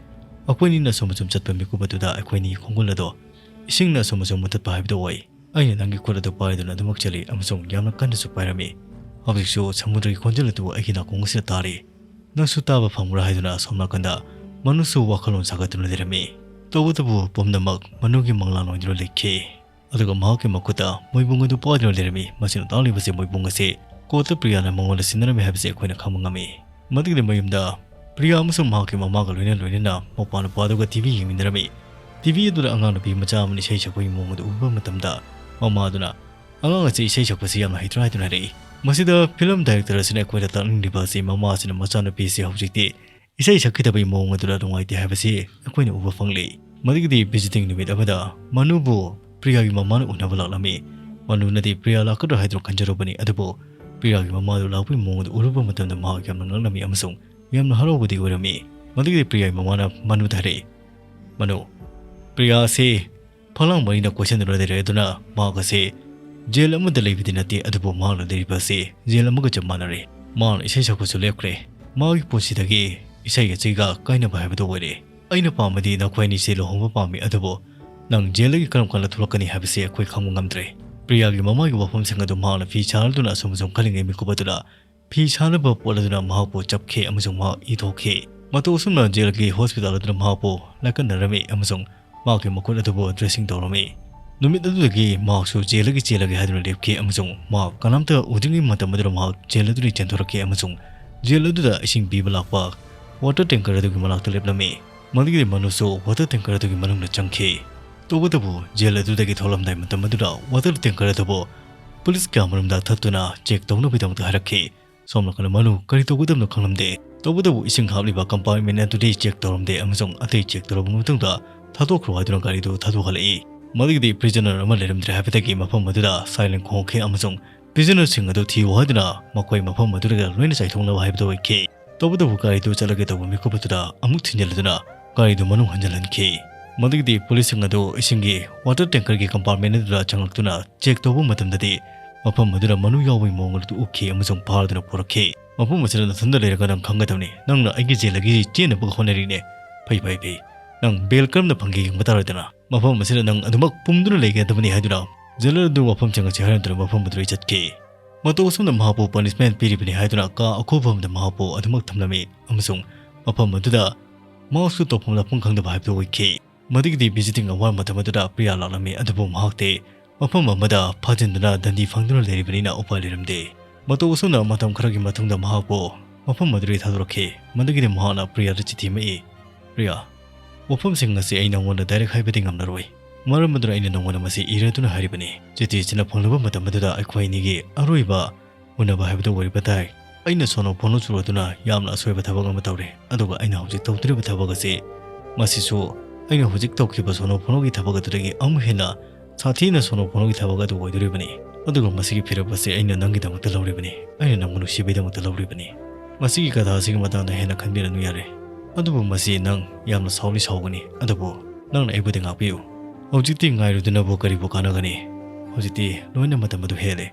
"ꯑꯩꯈꯣꯏꯅꯤꯅ ꯑꯁꯨꯝ ꯑꯁꯨꯝ ꯆꯠꯄ ꯃꯤꯀꯨꯞ ꯑꯗꯨꯗ ꯑꯩꯈꯣꯏꯅꯤꯒꯤ ꯈꯣꯡꯒꯨꯜ ꯑꯗꯣ ꯏꯁꯤꯡꯅ ꯑꯁꯨꯝ ꯑꯁꯨꯝ ꯃꯨꯊꯠꯄ ꯍꯥꯏꯕꯗꯨ ꯑꯣꯏ꯫ ꯑꯩꯅ ꯅꯪꯒꯤ ꯈꯨꯠ ꯑꯗꯨ ꯄꯥꯏꯗꯨꯅ ꯑꯗꯨꯃꯛ ꯆꯠꯂꯤ ꯑꯃꯁꯨꯡ ꯌꯥꯝꯅ ꯀꯟꯅꯁꯨ ꯄꯥꯏꯔꯝꯃꯤ꯫ ꯍꯧꯖꯤꯛꯁꯨ ꯁꯃꯨꯗ꯭ꯔꯒꯤ ꯈꯣꯟꯖꯦꯜ ꯑꯗꯨ ꯑꯩꯒꯤ ꯅꯥꯀꯣꯡ ꯑꯁꯤꯗ ꯇꯥꯔꯤ꯫ ꯅꯪꯁꯨ ꯇꯥꯕ ꯐꯪꯕ꯭ꯔꯥ?" ꯍꯥꯏꯗꯨꯅ ꯑꯁꯣꯝ ꯅꯥꯀꯟꯗ ꯃꯅꯨꯁꯨ ꯋꯥꯈꯜꯂꯣꯟ ꯁꯥꯒꯠꯇꯨꯅ ꯂꯩꯔꯝꯃꯤ꯫ ꯇꯧꯕꯇꯕꯨ ꯄꯨꯝꯅꯃꯛ ꯃꯅꯨꯒꯤ ꯃꯪꯂꯥꯟ ꯑꯣꯏꯗꯨꯅ ꯂꯩꯈꯤ꯫ ꯑꯗꯨꯒ ꯃꯍꯥꯛꯀꯤ ꯃꯈꯨꯠꯇ ꯃꯣꯏꯕꯨꯡ ꯑꯗꯨ ꯄꯥꯏꯗꯨꯅ ꯂꯩꯔꯝꯃꯤ꯫ ꯃꯁꯤꯅ ꯇꯥꯛꯂꯤꯕꯁꯤ ꯃꯣꯏꯕꯨꯡ ꯑꯁꯤ ꯀꯣꯔꯠꯇ ꯄ꯭ꯔꯤꯌꯥꯅ ꯃꯉꯣꯟꯗ ꯁꯤꯟꯅꯔꯝꯃꯤ ꯍꯥꯏꯕꯁꯤ ꯑꯩꯈꯣꯏꯅ ꯈꯪꯕ ꯉꯝꯃꯤ꯫ ꯃꯗꯨꯒꯤꯗꯤ ꯃꯌꯨꯝꯗ ꯄ꯭ꯔꯤꯌꯥ ꯑꯃꯁꯨꯡ ꯃꯍꯥꯛꯀꯤ ꯃꯃꯥꯒ ꯂꯣꯏꯅ ꯂꯣꯏꯅꯅ ꯃꯄꯥ ꯅꯨꯄꯥꯗꯨꯒ ꯇꯤ ꯚꯤ ꯌꯦꯡꯃꯤꯟꯅꯔꯝꯃꯤ꯫ ꯇꯤ ꯚꯤ ꯑꯗꯨꯗ ꯑꯉꯥꯡ ꯅꯨꯄꯤ ꯃꯆꯥ ꯑꯃꯅ ꯏꯁꯩ ꯁꯛꯄꯒꯤ ꯃꯑꯣꯡ ꯑꯗꯨ ꯎꯕ ꯃꯇꯝꯗ ꯃꯃꯥꯗꯨꯅ, "ꯑꯉꯥꯡ ꯑꯁꯤ ꯏꯁꯩ ꯁꯛꯄꯁꯤ ꯌꯥꯝꯅ ꯍꯩꯇ꯭ꯔꯥ?" ꯍꯥꯏꯗꯨꯅ ꯍꯥꯏꯔꯛꯏ꯫ ꯃꯁꯤꯗ ꯐꯤꯂꯝ ꯗꯥꯏꯔꯦꯛꯇꯔ ꯑꯁꯤꯅ ꯑꯩꯈꯣꯏꯗ ꯇꯥꯛꯅꯤꯡꯂꯤꯕ ꯑꯁꯤ ꯃꯃꯥ ꯑꯁꯤꯅ ꯃꯆꯥꯅꯨꯄꯤ ꯑꯁꯤ ꯍꯧꯖꯤꯛꯇꯤ ꯏꯁꯩ ꯁꯛꯈꯤꯗꯕꯒꯤ ꯃꯑꯣꯡ ꯑꯗꯨꯗ ꯅꯨꯡꯉꯥꯏꯇꯦ ꯍꯥꯏꯕꯁꯤ ꯑꯩꯈꯣꯏꯅ ꯎꯕ ꯐꯪꯂꯤ꯫ ꯃꯗꯨꯒꯤꯗꯤ ꯚꯤꯖꯤꯇꯤꯡ ꯅꯨꯃꯤꯠ ꯑꯃꯗ ꯃꯅꯨꯕꯨ ꯄ꯭ꯔꯤꯌꯥꯒꯤ ꯃꯃꯥꯅ ꯎꯅꯕ ꯂꯥꯛꯂꯝꯃꯤ꯫ ꯃꯅꯨꯅꯗꯤ ꯄ꯭ꯔꯤꯌꯥ ꯂꯥꯛꯀꯗ꯭ꯔꯥ ꯍꯥꯏꯗꯨꯅ ꯈꯟꯖꯔꯨꯕꯅꯤ, ꯑꯗꯨꯕꯨ ꯄ꯭ꯔꯤꯌꯥꯒꯤ ꯃꯃꯥꯗꯨ ꯂꯥꯛꯄꯒꯤ ꯃꯑꯣꯡ ꯑꯗꯨ ꯎꯔꯨꯕ ꯃꯇꯝꯗ ꯃꯍꯥꯛ ꯌꯥꯝꯅ ꯉꯛꯂꯝꯃꯤ ꯑꯃꯁꯨꯡ ꯌꯥꯝꯅ ꯍꯔꯥꯎꯕꯗꯤ ꯑꯣꯏꯔꯝꯃꯤ꯫ ꯃꯗꯨꯒꯤꯗꯤ ꯄ꯭ꯔꯤꯌꯥꯒꯤ ꯃꯃꯥꯅ ꯃꯅꯨꯗ ꯍꯥꯏꯔꯛꯏ, "ꯃꯅꯨ, ꯄ꯭ꯔꯤꯌꯥ ꯑꯁꯤ ꯐꯂꯥꯡ ꯃꯔꯤꯅ ꯀꯣꯏꯁꯟꯗꯨꯅ ꯂꯩꯔꯦ, ꯑꯗꯨꯅ ꯃꯍꯥꯛ ꯑꯁꯤ ꯖꯦꯜ ꯑꯃꯗ ꯂꯩꯕꯗꯤ ꯅꯠꯇꯦ, ꯑꯗꯨꯕꯨ ꯃꯍꯥꯛꯅ ꯂꯩꯔꯤꯕ ꯑꯁꯤ ꯖꯦꯜ ꯑꯃꯒ ꯆꯞ ꯃꯥꯟꯅꯔꯦ꯫ ꯃꯍꯥꯛꯅ ꯏꯁꯩ ꯁꯛꯄꯁꯨ ꯂꯦꯞꯈ꯭ꯔꯦ꯫ ꯃꯍꯥꯛꯀꯤ ꯄꯨꯟꯁꯤꯗꯒꯤ ꯏꯁꯩ ꯑꯁꯤꯒ ꯀꯥꯏꯅꯕ ꯍꯥꯏꯕꯗꯨ ꯑꯣꯏꯔꯦ꯫ ꯑꯩꯅ ꯄꯥꯝꯕꯗꯤ ꯅꯈꯣꯏ ꯑꯅꯤꯁꯤ ꯂꯨꯍꯣꯡꯕ ꯄꯥꯝꯃꯤ, ꯑꯗꯨꯕꯨ ꯅꯪ ꯖꯦꯜꯗꯒꯤ ꯀꯔꯝ ꯀꯥꯟꯗ ꯊꯣꯛꯂꯛꯀꯅꯤ ꯍꯥꯏꯕꯁꯤ ꯑꯩꯈꯣꯏ ꯈꯪꯕ ꯉꯝꯗ꯭ꯔꯦ꯫" ꯄ꯭ꯔꯤꯌꯥꯒꯤ ꯃꯃꯥꯒꯤ ꯋꯥꯐꯝꯁꯤꯡ ꯑꯗꯨ ꯃꯍꯥꯛꯅ ꯐꯤ ꯁꯥꯔꯗꯨꯅ ꯑꯁꯨꯝ ꯑꯁꯨꯝ ꯈꯜꯂꯤꯉꯩ ꯃꯤꯀꯨꯞ ꯑꯗꯨꯗ ꯐꯤ ꯁꯥꯅꯕ ꯄꯣꯠ ꯑꯗꯨꯅ ꯃꯍꯥꯛꯄꯨ ꯆꯞꯈꯤ ꯑꯃꯁꯨꯡ ꯃꯍꯥꯛ ꯏ ꯊꯣꯛꯈꯤ꯫ ꯃꯇꯧ ꯑꯁꯨꯝꯅ ꯖꯦꯜꯒꯤ ꯍꯣꯁꯄꯤꯇꯥꯜ ꯑꯗꯨꯅ ꯃꯍꯥꯛꯄꯨ ꯂꯥꯏꯀꯠꯅꯔꯝꯃꯤ ꯑꯃꯁꯨꯡ ꯃꯍꯥꯛꯀꯤ ꯃꯈꯨꯠ ꯑꯗꯨꯕꯨ ꯗ꯭ꯔꯦꯁꯤꯡ ꯇꯧꯔꯝꯃꯤ꯫ ꯅꯨꯃꯤꯠ ꯑꯗꯨꯗꯒꯤ ꯃꯍꯥꯛꯁꯨ ꯖꯦꯜꯗꯒꯤ ꯆꯦꯜꯂꯒꯦ ꯍꯥꯏꯗꯨꯅ ꯂꯦꯞꯈꯤ ꯑꯃꯁꯨꯡ ꯃꯍꯥꯛ ꯀꯅꯥꯝꯇ ꯎꯗ꯭ꯔꯤꯉꯩ ꯃꯇꯝ ꯑꯗꯨꯗ ꯃꯍꯥꯛ ꯖꯦꯜ ꯑꯗꯨꯗꯒꯤ ꯆꯦꯟꯊꯣꯔꯛꯈꯤ ꯑꯃꯁꯨꯡ ꯖꯦꯜ ꯑꯗꯨꯗ ꯏꯁꯤꯡ ꯄꯤꯕ ꯂꯥꯛꯄ ꯋꯥꯇꯔ ꯇꯦꯡꯀꯔ ꯑꯗꯨꯒꯤ ꯃꯅꯥꯛꯇ ꯂꯦꯞꯂꯝꯃꯤ꯫ ꯃꯗꯨꯒꯤꯗꯤ ꯃꯅꯨꯁꯨ ꯋꯥꯇꯔ ꯇꯦꯡꯀꯔ ꯑꯗꯨꯒꯤ ꯃꯅꯨꯡꯗ ꯆꯪꯈꯤ꯫ ꯇꯧꯕꯇꯕꯨ ꯖꯦꯜ ꯑꯗꯨꯗꯒꯤ ꯊꯣꯛꯂꯝꯗꯥꯏ ꯃꯇꯝ ꯑꯗꯨꯗ ꯋꯥꯇꯔ ꯇꯦꯡꯀꯔ ꯑꯗꯨꯕꯨ ꯄꯨꯂꯤꯁ ꯀꯌꯥꯃꯔꯨꯝꯗ ꯊꯠꯇꯨꯅ ꯆꯦꯛ ꯇꯧꯅꯕꯒꯤꯗꯃꯛꯇ ꯍꯥꯏꯔꯛꯈꯤ꯫ ꯁꯣꯝ ꯅꯥꯀꯟꯗ ꯃꯅꯨ ꯀꯔꯤ ꯇꯧꯒꯗꯕꯅꯣ ꯈꯪꯂꯝꯗꯦ꯫ ꯇꯧꯕꯇꯕꯨ ꯏꯁꯤꯡ ꯍꯥꯞꯂꯤꯕ ꯀꯝꯄꯥꯔꯠꯃꯦꯟ ꯑꯗꯨꯗꯤ ꯆꯦꯛ ꯇꯧꯔꯝꯗꯦ ꯑꯃꯁꯨꯡ ꯑꯇꯩ ꯆꯦꯛ ꯇꯧꯔꯕ ꯃꯇꯨꯡꯗ ꯊꯥꯗꯣꯛꯈ꯭ꯔꯣ ꯍꯥꯏꯗꯨꯅ ꯒꯥꯔꯤꯗꯨ ꯊꯥꯗꯣꯛꯍꯜꯂꯛꯏ꯫ ꯃꯗꯨꯒꯤꯗꯤ ꯄ꯭ꯔꯤꯖꯅꯔ ꯑꯃ ꯂꯩꯔꯝꯗ꯭ꯔꯦ ꯍꯥꯏꯕꯗꯒꯤ ꯃꯐꯝ ꯑꯗꯨꯗ ꯁꯥꯏꯂꯦꯟ ꯈꯣꯡꯈꯤ ꯑꯃꯁꯨꯡ ꯄ꯭ꯔꯤꯖꯅꯔꯁꯤꯡ ꯑꯗꯨ ꯊꯤꯌꯨ ꯍꯥꯏꯗꯨꯅ ꯃꯈꯣꯏ ꯃꯐꯝ ꯑꯗꯨꯗꯒꯤ ꯂꯣꯏꯅ ꯆꯥꯏꯊꯣꯛꯅꯕ ꯍꯥꯏꯕꯗꯨ ꯑꯣꯏꯈꯤ꯫ ꯇꯧꯕꯇꯕꯨ ꯒꯥꯔꯤꯗꯨ ꯆꯠꯂꯒꯦ ꯇꯧꯕ ꯃꯤꯀꯨꯞ ꯑꯗꯨꯗ ꯑꯃꯨꯛ ꯊꯤꯟꯖꯤꯜꯂꯗꯨꯅ ꯒꯥꯔꯤꯗꯨ ꯃꯅꯨꯡ ꯍꯟꯖꯤꯜꯍꯟꯈꯤ꯫ ꯃꯗꯨꯒꯤꯗꯤ ꯄꯨꯂꯤꯁꯁꯤꯡ ꯑꯗꯨ ꯏꯁꯤꯡꯒꯤ ꯋꯥꯇꯔ ꯇꯦꯡꯀꯔꯒꯤ ꯀꯝꯄꯥꯔꯠꯃꯦꯟ ꯑꯗꯨꯗ ꯆꯪꯂꯛꯇꯨꯅ ꯆꯦꯛ ꯇꯧꯕ ꯃꯇꯝꯗꯗꯤ ꯃꯐꯝ ꯑꯗꯨꯗ ꯃꯅꯨ ꯌꯥꯎꯕꯒꯤ ꯃꯑꯣꯡ ꯑꯗꯨ ꯎꯈꯤ ꯑꯃꯁꯨꯡ ꯐꯥꯗꯨꯅ ꯄꯨꯔꯛꯈꯤ꯫ ꯃꯐꯝ ꯑꯁꯤꯗ ꯅꯊꯟꯗ ꯂꯩꯔꯒ ꯅꯪ ꯈꯪꯒꯗꯕꯅꯤ꯫ ꯅꯪꯅ ꯑꯩꯒꯤ ꯖꯦꯜꯗꯒꯤ ꯆꯦꯟꯅꯕ ꯍꯣꯠꯅꯔꯤꯅꯦ꯫ ꯐꯩ, ꯐꯩ, ꯐꯩ꯫ ꯅꯪ ꯕꯦꯜ ꯀꯔꯝꯅ ꯐꯪꯒꯦ ꯌꯦꯡꯕ ꯇꯥꯔꯦꯗꯅ꯫ ꯃꯐꯝ ꯑꯁꯤꯗ ꯅꯪ ꯑꯗꯨꯃꯛ ꯄꯨꯝꯗꯨꯅ ꯂꯩꯒꯗꯕꯅꯤ ꯍꯥꯏꯗꯨꯅ ꯖꯦꯂꯔ ꯑꯗꯨ ꯋꯥꯐꯝꯁꯤꯡ ꯑꯁꯤ ꯍꯥꯏꯔꯝꯗꯨꯅ ꯃꯐꯝ ꯑꯗꯨꯗꯒꯤ ꯆꯠꯈꯤ꯫ ꯃꯇꯧ ꯑꯁꯨꯝꯅ ꯃꯍꯥꯛꯄꯨ ꯄꯅꯤꯁꯃꯦꯟ ꯄꯤꯔꯤꯕꯅꯤ ꯍꯥꯏꯗꯨꯅ ꯀꯥ ꯑꯀꯣꯏꯕ ꯑꯃꯗ ꯃꯍꯥꯛꯄꯨ ꯑꯗꯨꯃꯛ ꯊꯝꯂꯝꯃꯤ ꯑꯃꯁꯨꯡ ꯃꯐꯝ ꯑꯗꯨꯗ ꯃꯍꯥꯛꯁꯨ ꯇꯧꯐꯝ ꯂꯥꯛꯐꯝ ꯈꯪꯗꯕ ꯍꯥꯏꯕꯗꯨ ꯑꯣꯏꯈꯤ꯫ ꯃꯗꯨꯒꯤꯗꯤ ꯚꯤꯖꯤꯇꯤꯡ ꯑꯋꯥꯔ ꯃꯇꯝ ꯑꯗꯨꯗ ꯄ꯭ꯔꯤꯌꯥ ꯂꯥꯛꯂꯝꯃꯤ, ꯑꯗꯨꯕꯨ ꯃꯍꯥꯛꯇꯤ ꯃꯐꯝ ꯑꯃꯗ ꯐꯥꯖꯤꯟꯗꯨꯅ ꯗꯟꯗꯤ ꯐꯪꯗꯨꯅ ꯂꯩꯔꯤꯕꯅꯤꯅ ꯎꯄꯥꯏ ꯂꯩꯔꯝꯗꯦ꯫ ꯃꯇꯧ ꯑꯁꯨꯝꯅ ꯃꯇꯝ ꯈꯔꯒꯤ ꯃꯇꯨꯡꯗ ꯃꯍꯥꯛꯄꯨ ꯃꯐꯝ ꯑꯗꯨꯗꯒꯤ ꯊꯥꯗꯣꯔꯛꯈꯤ꯫ ꯃꯗꯨꯒꯤꯗꯤ ꯃꯍꯥꯛꯅ ꯄ꯭ꯔꯤꯌꯥꯗ ꯆꯤꯊꯤ ꯑꯃ ꯏ, "ꯄ꯭ꯔꯤꯌꯥ, ꯋꯥꯐꯝꯁꯤꯡ ꯑꯁꯤ ꯑꯩ ꯅꯉꯣꯟꯗ ꯗꯥꯏꯔꯦꯛ ꯍꯥꯏꯕꯗꯤ ꯉꯝꯂꯔꯣꯏ꯫ ꯃꯔꯝ ꯑꯗꯨꯅ ꯑꯩꯅ ꯅꯉꯣꯟꯗ ꯃꯁꯤ ꯏꯔꯗꯨꯅ ꯍꯥꯏꯔꯤꯕꯅꯤ꯫ ꯆꯤꯊꯤ ꯑꯁꯤꯅ ꯐꯪꯂꯕ ꯃꯇꯝ ꯑꯗꯨꯗ ꯑꯩꯈꯣꯏ ꯑꯅꯤꯒꯤ ꯑꯔꯣꯏꯕ ꯎꯅꯕ ꯍꯥꯏꯕꯗꯨ ꯑꯣꯏꯔꯤꯕ ꯇꯥꯏ꯫ ꯑꯩꯅ ꯁꯣꯅꯣ ꯐꯣꯅꯣ ꯆꯨꯔꯗꯨꯅ ꯌꯥꯝꯅ ꯑꯁꯣꯏꯕ ꯊꯕꯛ ꯑꯃ ꯇꯧꯔꯦ, ꯑꯗꯨꯒ ꯑꯩꯅ ꯍꯧꯖꯤꯛ ꯇꯧꯗꯣꯔꯤꯕ ꯊꯕꯛ ꯑꯁꯤ, ꯃꯁꯤꯁꯨ ꯑꯩꯅ ꯍꯧꯖꯤꯛ ꯇꯧꯈꯤꯕ ꯁꯣꯅꯣ ꯐꯣꯅꯣꯒꯤ ꯊꯕꯛ ꯑꯗꯨꯗꯒꯤ ꯑꯃꯨꯛ ꯍꯦꯟꯅ ꯁꯥꯊꯤꯅ ꯁꯣꯅꯣ ꯐꯣꯅꯣꯒꯤ ꯊꯕꯛ ꯑꯗꯨ ꯑꯣꯏꯗꯣꯔꯤꯕꯅꯤ꯫ ꯑꯗꯨꯒ ꯃꯁꯤꯒꯤ ꯐꯤꯔꯦꯞ ꯑꯁꯤ ꯑꯩꯅ ꯅꯪꯒꯤꯗꯃꯛꯇ ꯂꯧꯔꯤꯕꯅꯤ, ꯑꯩꯅ ꯅꯪꯕꯨ ꯅꯨꯡꯁꯤꯕꯒꯤꯗꯃꯛꯇ ꯂꯧꯔꯤꯕꯅꯤ꯫ ꯃꯁꯤꯒꯤ ꯀꯊꯥ ꯑꯁꯤꯒꯤ ꯃꯇꯥꯡꯗ ꯍꯦꯟꯅ ꯈꯟꯕꯤꯔꯅꯨ ꯌꯥꯔꯦ꯫ ꯑꯗꯨꯕꯨ ꯃꯁꯤ ꯅꯪ ꯌꯥꯝꯅ ꯁꯥꯎꯗꯤ ꯁꯥꯎꯒꯅꯤ, ꯑꯗꯨꯕꯨ ꯅꯪꯅ ꯑꯩꯕꯨꯗꯤ ꯉꯥꯛꯄꯤꯌꯨ꯫ ꯍꯧꯖꯤꯛꯇꯤ ꯉꯥꯏꯔꯨꯗꯨꯅꯕꯨ ꯀꯔꯤꯕꯨ ꯀꯥꯟꯅꯒꯅꯤ? ꯍꯧꯖꯤꯛꯇꯤ ꯂꯣꯏꯅ ꯃꯇꯝ ꯑꯗꯨ ꯍꯦꯜꯂꯦ꯫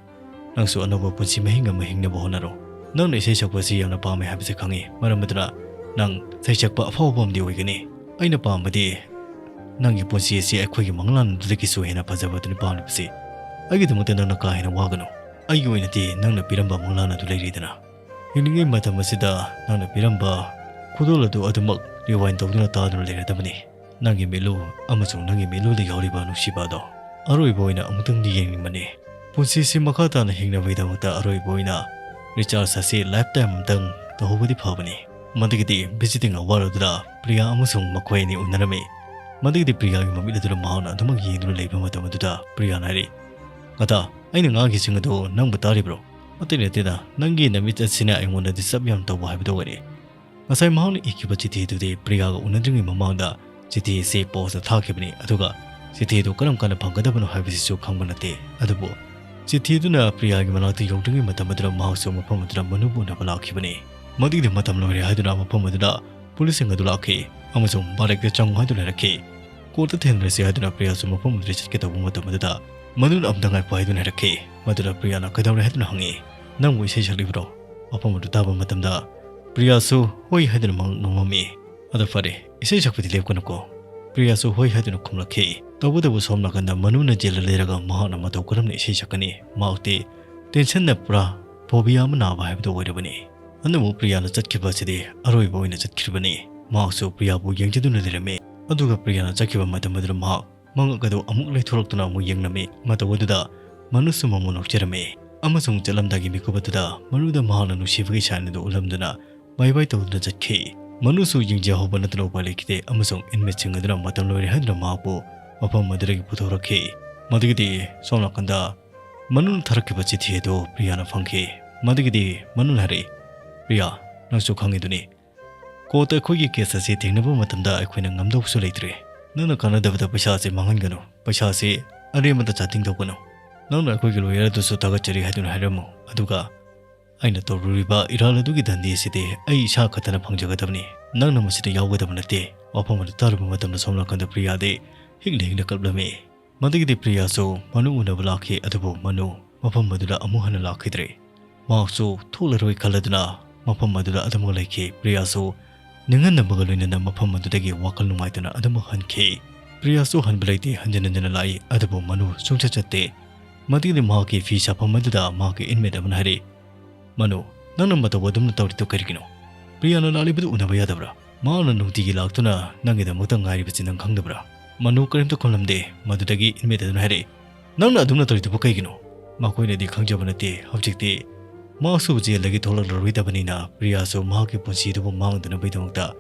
ꯅꯪꯁꯨ ꯑꯅꯧꯕ ꯄꯨꯟꯁꯤ ꯃꯍꯤꯡ ꯑꯃ ꯍꯤꯡꯅꯕ ꯍꯣꯠꯅꯔꯣ꯫ ꯅꯪꯅ ꯏꯁꯩ ꯁꯛꯄ ꯑꯁꯤ ꯌꯥꯝꯅ ꯄꯥꯝꯃꯦ ꯍꯥꯏꯕꯁꯤ ꯈꯪꯉꯤ, ꯃꯔꯝ ꯑꯗꯨꯅ ꯅꯪ ꯁꯩꯁꯛꯄ ꯑꯐꯥꯎꯕ ꯑꯃꯗꯤ ꯑꯣꯏꯒꯅꯤ꯫ ꯑꯩꯅ ꯄꯥꯝꯕꯗꯤ ꯅꯪꯒꯤ ꯄꯨꯟꯁꯤ ꯑꯁꯤ ꯑꯩꯈꯣꯏꯒꯤ ꯃꯪꯂꯥꯟ ꯑꯗꯨꯗꯒꯤꯁꯨ ꯍꯦꯟꯅ ꯐꯖꯕꯗꯨꯅꯤ ꯄꯥꯝꯂꯤꯕꯁꯤ꯫ ꯑꯩꯒꯤꯗꯃꯛꯇ ꯅꯪꯅ ꯀꯥ ꯍꯦꯟꯅ ꯋꯥꯒꯅꯨ꯫ ꯑꯩꯒꯤ ꯑꯣꯏꯅꯗꯤ ꯅꯪꯅ ꯄꯤꯔꯝꯕ ꯃꯪꯂꯥꯟ ꯑꯗꯨ ꯂꯩꯔꯤꯗꯅ꯫ ꯍꯤꯡꯂꯤꯉꯩ ꯃꯇꯝ ꯑꯁꯤꯗ ꯅꯪꯅ ꯄꯤꯔꯝꯕ ꯈꯨꯗꯣꯜ ꯑꯗꯨ ꯑꯗꯨꯃꯛ rewind ꯇꯧꯗꯨꯅ ꯇꯥꯗꯨꯅ ꯂꯩꯔꯗꯕꯅꯤ꯫ ꯅꯪꯒꯤ ꯃꯤꯠꯂꯨ ꯑꯃꯁꯨꯡ ꯅꯪꯒꯤ ꯃꯤꯠꯂꯨꯗ ꯌꯥꯎꯔꯤꯕ ꯅꯨꯡꯁꯤꯕ ꯑꯗꯣ ꯑꯔꯣꯏꯕ ꯑꯣꯏꯅ ꯑꯃꯨꯛꯇꯪꯗꯤ ꯌꯦꯡꯅꯤꯡꯕꯅꯤ꯫ ꯄꯨꯟꯁꯤꯁꯤ ꯃꯈꯥ ꯇꯥꯅ ꯍꯤꯡꯅꯕꯒꯤꯗꯃꯛꯇ ꯑꯔꯣꯏꯕ ꯑꯣꯏꯅ recharge ꯑꯁꯤ lifetime ꯑꯃꯇꯪ ꯇꯧꯍꯧꯕꯗꯤ ꯐꯕꯅꯤ꯫ ꯃꯗꯨꯒꯤꯗꯤ visiting hour ꯑꯗꯨꯗ ꯄ꯭ꯔꯤꯌꯥ ꯑꯃꯁꯨꯡ ꯃꯈꯣꯏ ꯑꯅꯤ ꯎꯅꯔꯝꯃꯤ꯫ ꯃꯗꯨꯒꯤꯗꯤ ꯄ꯭ꯔꯤꯌꯥꯒꯤ ꯃꯃꯤꯠ ꯑꯗꯨꯗ ꯃꯍꯥꯛꯅ ꯑꯗꯨꯃꯛ ꯌꯦꯡꯗꯨꯅ ꯂꯩꯕ ꯃꯇꯝ ꯑꯗꯨꯗ ꯄ꯭ꯔꯤꯌꯥꯅ ꯍꯥꯏꯔꯤ, "ꯉꯇꯥ, ꯑꯩꯅ ꯉꯥꯡꯈꯤꯁꯤꯡ ꯑꯗꯨ ꯅꯪꯕꯨ ꯇꯥꯔꯤꯕ꯭ꯔꯣ?" "ꯑꯇꯩ ꯅꯠꯇꯦꯗ, ꯅꯪꯒꯤ ꯅꯃꯤꯠ ꯑꯁꯤꯅ ꯑꯩꯉꯣꯟꯗ disturb ꯌꯥꯝ ꯇꯧꯕ ꯍꯥꯏꯕꯗꯨ ꯑꯣꯏꯔꯦ꯫ ꯉꯁꯥꯏ ꯃꯍꯥꯛꯅ ꯏꯈꯤꯕ ꯆꯤꯊꯤ ꯑꯗꯨꯗꯤ ꯄ꯭ꯔꯤꯌꯥꯒ ꯎꯅꯗ꯭ꯔꯤꯉꯩ ꯃꯃꯥꯡꯗ ꯆꯤꯊꯤ ꯑꯁꯤ post ꯊꯥꯈꯤꯕꯅꯤ, ꯑꯗꯨꯒ ꯆꯤꯊꯤ ꯑꯗꯨ ꯀꯔꯝ ꯀꯥꯟꯗ ꯐꯪꯒꯗꯕꯅꯣ ꯍꯥꯏꯕꯁꯤꯁꯨ ꯈꯪꯕ ꯅꯠꯇꯦ꯫ ꯑꯗꯨꯕꯨ ꯆꯤꯊꯤ ꯑꯗꯨꯅ ꯄ꯭ꯔꯤꯌꯥꯒꯤ ꯃꯅꯥꯛꯇ ꯌꯧꯗ꯭ꯔꯤꯉꯩ ꯃꯇꯝ ꯑꯗꯨꯗ ꯃꯍꯥꯛꯁꯨ ꯃꯐꯝ ꯑꯗꯨꯗ ꯃꯅꯨꯕꯨ ꯎꯅꯕ ꯂꯥꯛꯈꯤꯕꯅꯤ꯫ ꯃꯗꯨꯒꯤꯗꯤ ꯃꯇꯝ ꯂꯣꯏꯔꯦ ꯍꯥꯏꯗꯨꯅ ꯃꯐꯝ ꯑꯗꯨꯗ ꯄꯨꯂꯤꯁꯁꯤꯡ ꯑꯗꯨ ꯂꯥꯛꯈꯤ ꯑꯃꯁꯨꯡ ꯕꯥꯔꯦꯛꯇ ꯆꯪꯉꯨ ꯍꯥꯏꯗꯨꯅ ꯍꯥꯏꯔꯛꯈꯤ꯫ Courtꯇ ꯊꯦꯡꯅꯔꯁꯤ ꯍꯥꯏꯗꯨꯅ ꯄ꯭ꯔꯤꯌꯥꯁꯨ ꯃꯐꯝ ꯑꯗꯨꯗ ꯆꯠꯀꯦ ꯇꯧꯕ ꯃꯇꯝ ꯑꯗꯨꯗ ꯃꯅꯨꯅ ꯑꯝꯇ ꯉꯥꯏꯈꯣ ꯍꯥꯏꯗꯨꯅ ꯍꯥꯏꯔꯛꯈꯤ꯫ ꯃꯗꯨꯗ ꯄ꯭ꯔꯤꯌꯥꯅ ꯀꯩꯗꯧꯔꯦ ꯍꯥꯏꯗꯨꯅ ꯍꯪꯉꯤ꯫ "ꯅꯪꯕꯨ ꯏꯁꯩ ꯁꯛꯂꯤꯕ꯭ꯔꯣ?" ꯃꯐꯝ ꯑꯗꯨ ꯇꯥꯕ ꯃꯇꯝꯗ ꯄ꯭ꯔꯤꯌꯥꯁꯨ ꯍꯣꯏ ꯍꯥꯏꯗꯨꯅ ꯃꯉꯛ ꯅꯣꯝꯃꯝꯃꯤ꯫ "ꯑꯗꯨ ꯐꯔꯦ, ꯏꯁꯩ ꯁꯛꯄꯗꯤ ꯂꯦꯞꯀꯅꯨꯀꯣ꯫" ꯄ꯭ꯔꯤꯌꯥꯁꯨ ꯍꯣꯏ ꯍꯥꯏꯗꯨꯅ ꯈꯨꯝꯂꯛꯈꯤ꯫ ꯇꯧꯕꯇꯕꯨ ꯁꯣꯝ ꯅꯥꯀꯟꯗ ꯃꯅꯨꯅ ꯖꯦꯜꯗ ꯂꯩꯔꯒ ꯃꯍꯥꯛꯅ ꯃꯇꯧ ꯀꯔꯝꯅ ꯏꯁꯩ ꯁꯛꯀꯅꯤ? ꯃꯍꯥꯛꯇꯤ tensionꯅ ꯄꯨꯔꯥ phobia ꯑꯃ ꯅꯥꯕ ꯍꯥꯏꯕꯗꯨ ꯑꯣꯏꯔꯕꯅꯤ꯫ ꯑꯗꯨꯕꯨ ꯄ꯭ꯔꯤꯌꯥꯅ ꯆꯠꯈꯤꯕ ꯑꯁꯤꯗꯤ ꯑꯔꯣꯏꯕ ꯑꯣꯏꯅ ꯆꯠꯈꯤꯕꯅꯤ꯫ ꯃꯍꯥꯛꯁꯨ ꯄ꯭ꯔꯤꯌꯥꯕꯨ ꯌꯦꯡꯖꯗꯨꯅ ꯂꯩꯔꯝꯃꯤ꯫ ꯑꯗꯨꯒ ꯄ꯭ꯔꯤꯌꯥꯅ ꯆꯠꯈꯤꯕ ꯃꯇꯝ ꯑꯗꯨꯗ ꯃꯍꯥꯛ ꯃꯉꯛ ꯑꯗꯨ ꯑꯃꯨꯛ ꯂꯩꯊꯣꯔꯛꯇꯨꯅ ꯑꯃꯨꯛ ꯌꯦꯡꯂꯝꯃꯤ꯫ ꯃꯇꯧ ꯑꯗꯨꯗ ꯃꯅꯨꯁꯨ ꯃꯃꯣꯟ ꯅꯣꯛꯆꯔꯝꯃꯤ꯫ ꯑꯃꯁꯨꯡ ꯆꯠꯂꯝꯗꯥꯏꯒꯤ ꯃꯤꯀꯨꯞ ꯑꯗꯨꯗ ꯃꯅꯨꯗ ꯃꯍꯥꯛꯅ ꯅꯨꯡꯁꯤꯕꯒꯤ sign ꯑꯗꯨ ꯎꯠꯂꯝꯗꯨꯅ bye bye ꯇꯧꯗꯨꯅ ꯆꯠꯈꯤ꯫ ꯃꯅꯨꯁꯨ ꯌꯦꯡꯖꯍꯧꯕ ꯅꯠꯇꯅ ꯎꯄꯥꯏ ꯂꯩꯈꯤꯗꯦ ꯑꯃꯁꯨꯡ inmateꯁꯤꯡ ꯑꯗꯨꯅ ꯃꯇꯝ ꯂꯣꯏꯔꯦ ꯍꯥꯏꯗꯨꯅ ꯃꯍꯥꯛꯄꯨ ꯃꯐꯝ ꯑꯗꯨꯗꯒꯤ ꯄꯨꯊꯣꯔꯛꯈꯤ꯫ ꯃꯗꯨꯒꯤꯗꯤ ꯁꯣꯝ ꯅꯥꯀꯟꯗ ꯃꯅꯨꯅ ꯊꯥꯔꯛꯈꯤꯕ ꯆꯤꯊꯤ ꯑꯗꯨ ꯄ꯭ꯔꯤꯌꯥꯅ ꯐꯪꯈꯤ꯫ ꯃꯗꯨꯒꯤꯗꯤ ꯃꯅꯨꯅ ꯍꯥꯏꯔꯛꯏ, "ꯄ꯭ꯔꯤꯌꯥ, ꯅꯪꯁꯨ ꯈꯪꯉꯤꯗꯨꯅꯤ, courtꯇ ꯑꯩꯈꯣꯏꯒꯤ case ꯑꯁꯤ ꯊꯦꯡꯅꯕ ꯃꯇꯝꯗ ꯑꯩꯈꯣꯏꯅ ꯉꯝꯗꯧꯕꯁꯨ ꯂꯩꯇ꯭ꯔꯦ꯫ ꯅꯪꯅ ꯀꯥꯟꯅꯗꯕꯗ ꯄꯩꯁꯥ ꯑꯁꯤ ꯃꯥꯡꯍꯟꯒꯅꯨ꯫ ꯄꯩꯁꯥ ꯑꯁꯤ ꯑꯔꯦꯝꯕꯗ ꯆꯥꯗꯤꯡ ꯇꯧꯒꯅꯨ꯫ ꯅꯪꯅ ꯑꯩꯈꯣꯏꯒꯤ lawyer ꯑꯗꯨꯁꯨ ꯊꯥꯒꯠꯆꯔꯤ ꯍꯥꯏꯗꯨꯅ ꯍꯥꯏꯔꯝꯃꯨ꯫ ꯑꯗꯨꯒ ꯑꯩꯅ ꯇꯧꯔꯨꯔꯤꯕ ꯏꯔꯥꯜ ꯑꯗꯨꯒꯤ ꯗꯟꯗꯤ ꯑꯁꯤꯗꯤ ꯑꯩ ꯏꯁꯥ ꯈꯛꯇꯅ ꯐꯪꯖꯒꯗꯕꯅꯤ꯫ ꯅꯪꯅ ꯃꯁꯤꯗ ꯌꯥꯎꯒꯗꯕ ꯅꯠꯇꯦ꯫ ꯋꯥꯐꯝ ꯑꯗꯨ ꯇꯥꯔꯨꯕ ꯃꯇꯝꯗ ꯁꯣꯝ ꯅꯥꯀꯟꯗ ꯄ꯭ꯔꯤꯌꯥꯗꯤ ꯍꯤꯛꯅ ꯍꯤꯛꯅ ꯀꯞꯂꯝꯃꯤ꯫ ꯃꯗꯨꯒꯤꯗꯤ ꯄ꯭ꯔꯤꯌꯥꯁꯨ ꯃꯅꯨ ꯎꯅꯕ ꯂꯥꯛꯈꯤ, ꯑꯗꯨꯕꯨ ꯃꯅꯨ ꯃꯐꯝ ꯑꯗꯨꯗ ꯑꯃꯨꯛ ꯍꯟꯅ ꯂꯥꯛꯈꯤꯗ꯭ꯔꯦ꯫ ꯃꯍꯥꯛꯁꯨ ꯊꯣꯛꯂꯔꯣꯏ ꯈꯜꯂꯗꯨꯅ ꯃꯐꯝ ꯑꯗꯨꯗ ꯑꯗꯨꯃꯛ ꯂꯩꯈꯤ꯫ ꯄ꯭ꯔꯤꯌꯥꯁꯨ ꯅꯤꯡꯍꯟꯅꯕꯒ ꯂꯣꯏꯅꯅ ꯃꯐꯝ ꯑꯗꯨꯗꯒꯤ ꯋꯥꯈꯜ ꯅꯨꯡꯉꯥꯏꯇꯅ ꯑꯗꯨꯃꯛ ꯍꯟꯈꯤ꯫ ꯄ꯭ꯔꯤꯌꯥꯁꯨ ꯍꯟꯕ ꯂꯩꯇꯦ, ꯍꯟꯖꯤꯟ ꯍꯟꯖꯤꯟꯅ ꯂꯥꯛꯏ, ꯑꯗꯨꯕꯨ ꯃꯅꯨ ꯁꯨꯡꯆꯠ ꯆꯠꯇꯦ꯫ ꯃꯗꯨꯒꯤꯗꯤ ꯃꯍꯥꯛꯀꯤ ꯐꯤ ꯁꯥꯐꯝ ꯑꯗꯨꯗ ꯃꯍꯥꯛꯀꯤ inmate ꯑꯃꯅ ꯍꯥꯏꯔꯛꯏ, "ꯃꯅꯨ, ꯅꯪꯅ ꯃꯇꯧ ꯑꯗꯨꯝꯅ ꯇꯧꯔꯤꯗꯨ ꯀꯔꯤꯒꯤꯅꯣ? ꯄ꯭ꯔꯤꯌꯥꯅ ꯂꯥꯛꯂꯤꯕꯗꯨ ꯎꯅꯕ ꯌꯥꯗꯕ꯭ꯔꯥ? ꯃꯍꯥꯛꯅ ꯅꯨꯡꯇꯤꯒꯤ ꯂꯥꯛꯇꯨꯅ ꯅꯪꯒꯤꯗꯃꯛꯇ ꯉꯥꯏꯔꯤꯕꯁꯤ ꯅꯪ ꯈꯪꯗꯕ꯭ꯔꯥ?" ꯃꯅꯨ ꯀꯔꯤꯝꯇ ꯈꯨꯝꯂꯝꯗꯦ꯫ ꯃꯗꯨꯗꯒꯤ inmate ꯑꯗꯨꯅ ꯍꯥꯏꯔꯛꯏ, "ꯅꯪꯅ ꯑꯗꯨꯝꯅ ꯇꯧꯔꯤꯗꯨꯕꯨ ꯀꯩꯒꯤꯅꯣ?" ꯃꯈꯣꯏꯅꯗꯤ ꯈꯪꯖꯕ ꯅꯠꯇꯦ꯫ ꯍꯧꯖꯤꯛꯇꯤ ꯃꯍꯥꯛꯁꯨ ꯖꯦꯜꯗꯒꯤ ꯊꯣꯛꯂꯛꯂꯔꯣꯏꯗꯕꯅꯤꯅ ꯄ꯭ꯔꯤꯌꯥꯁꯨ ꯃꯍꯥꯛꯀꯤ ꯄꯨꯟꯁꯤ ꯑꯗꯨꯕꯨ ꯃꯥꯡꯗꯅꯕꯒꯤꯗꯃꯛꯇ,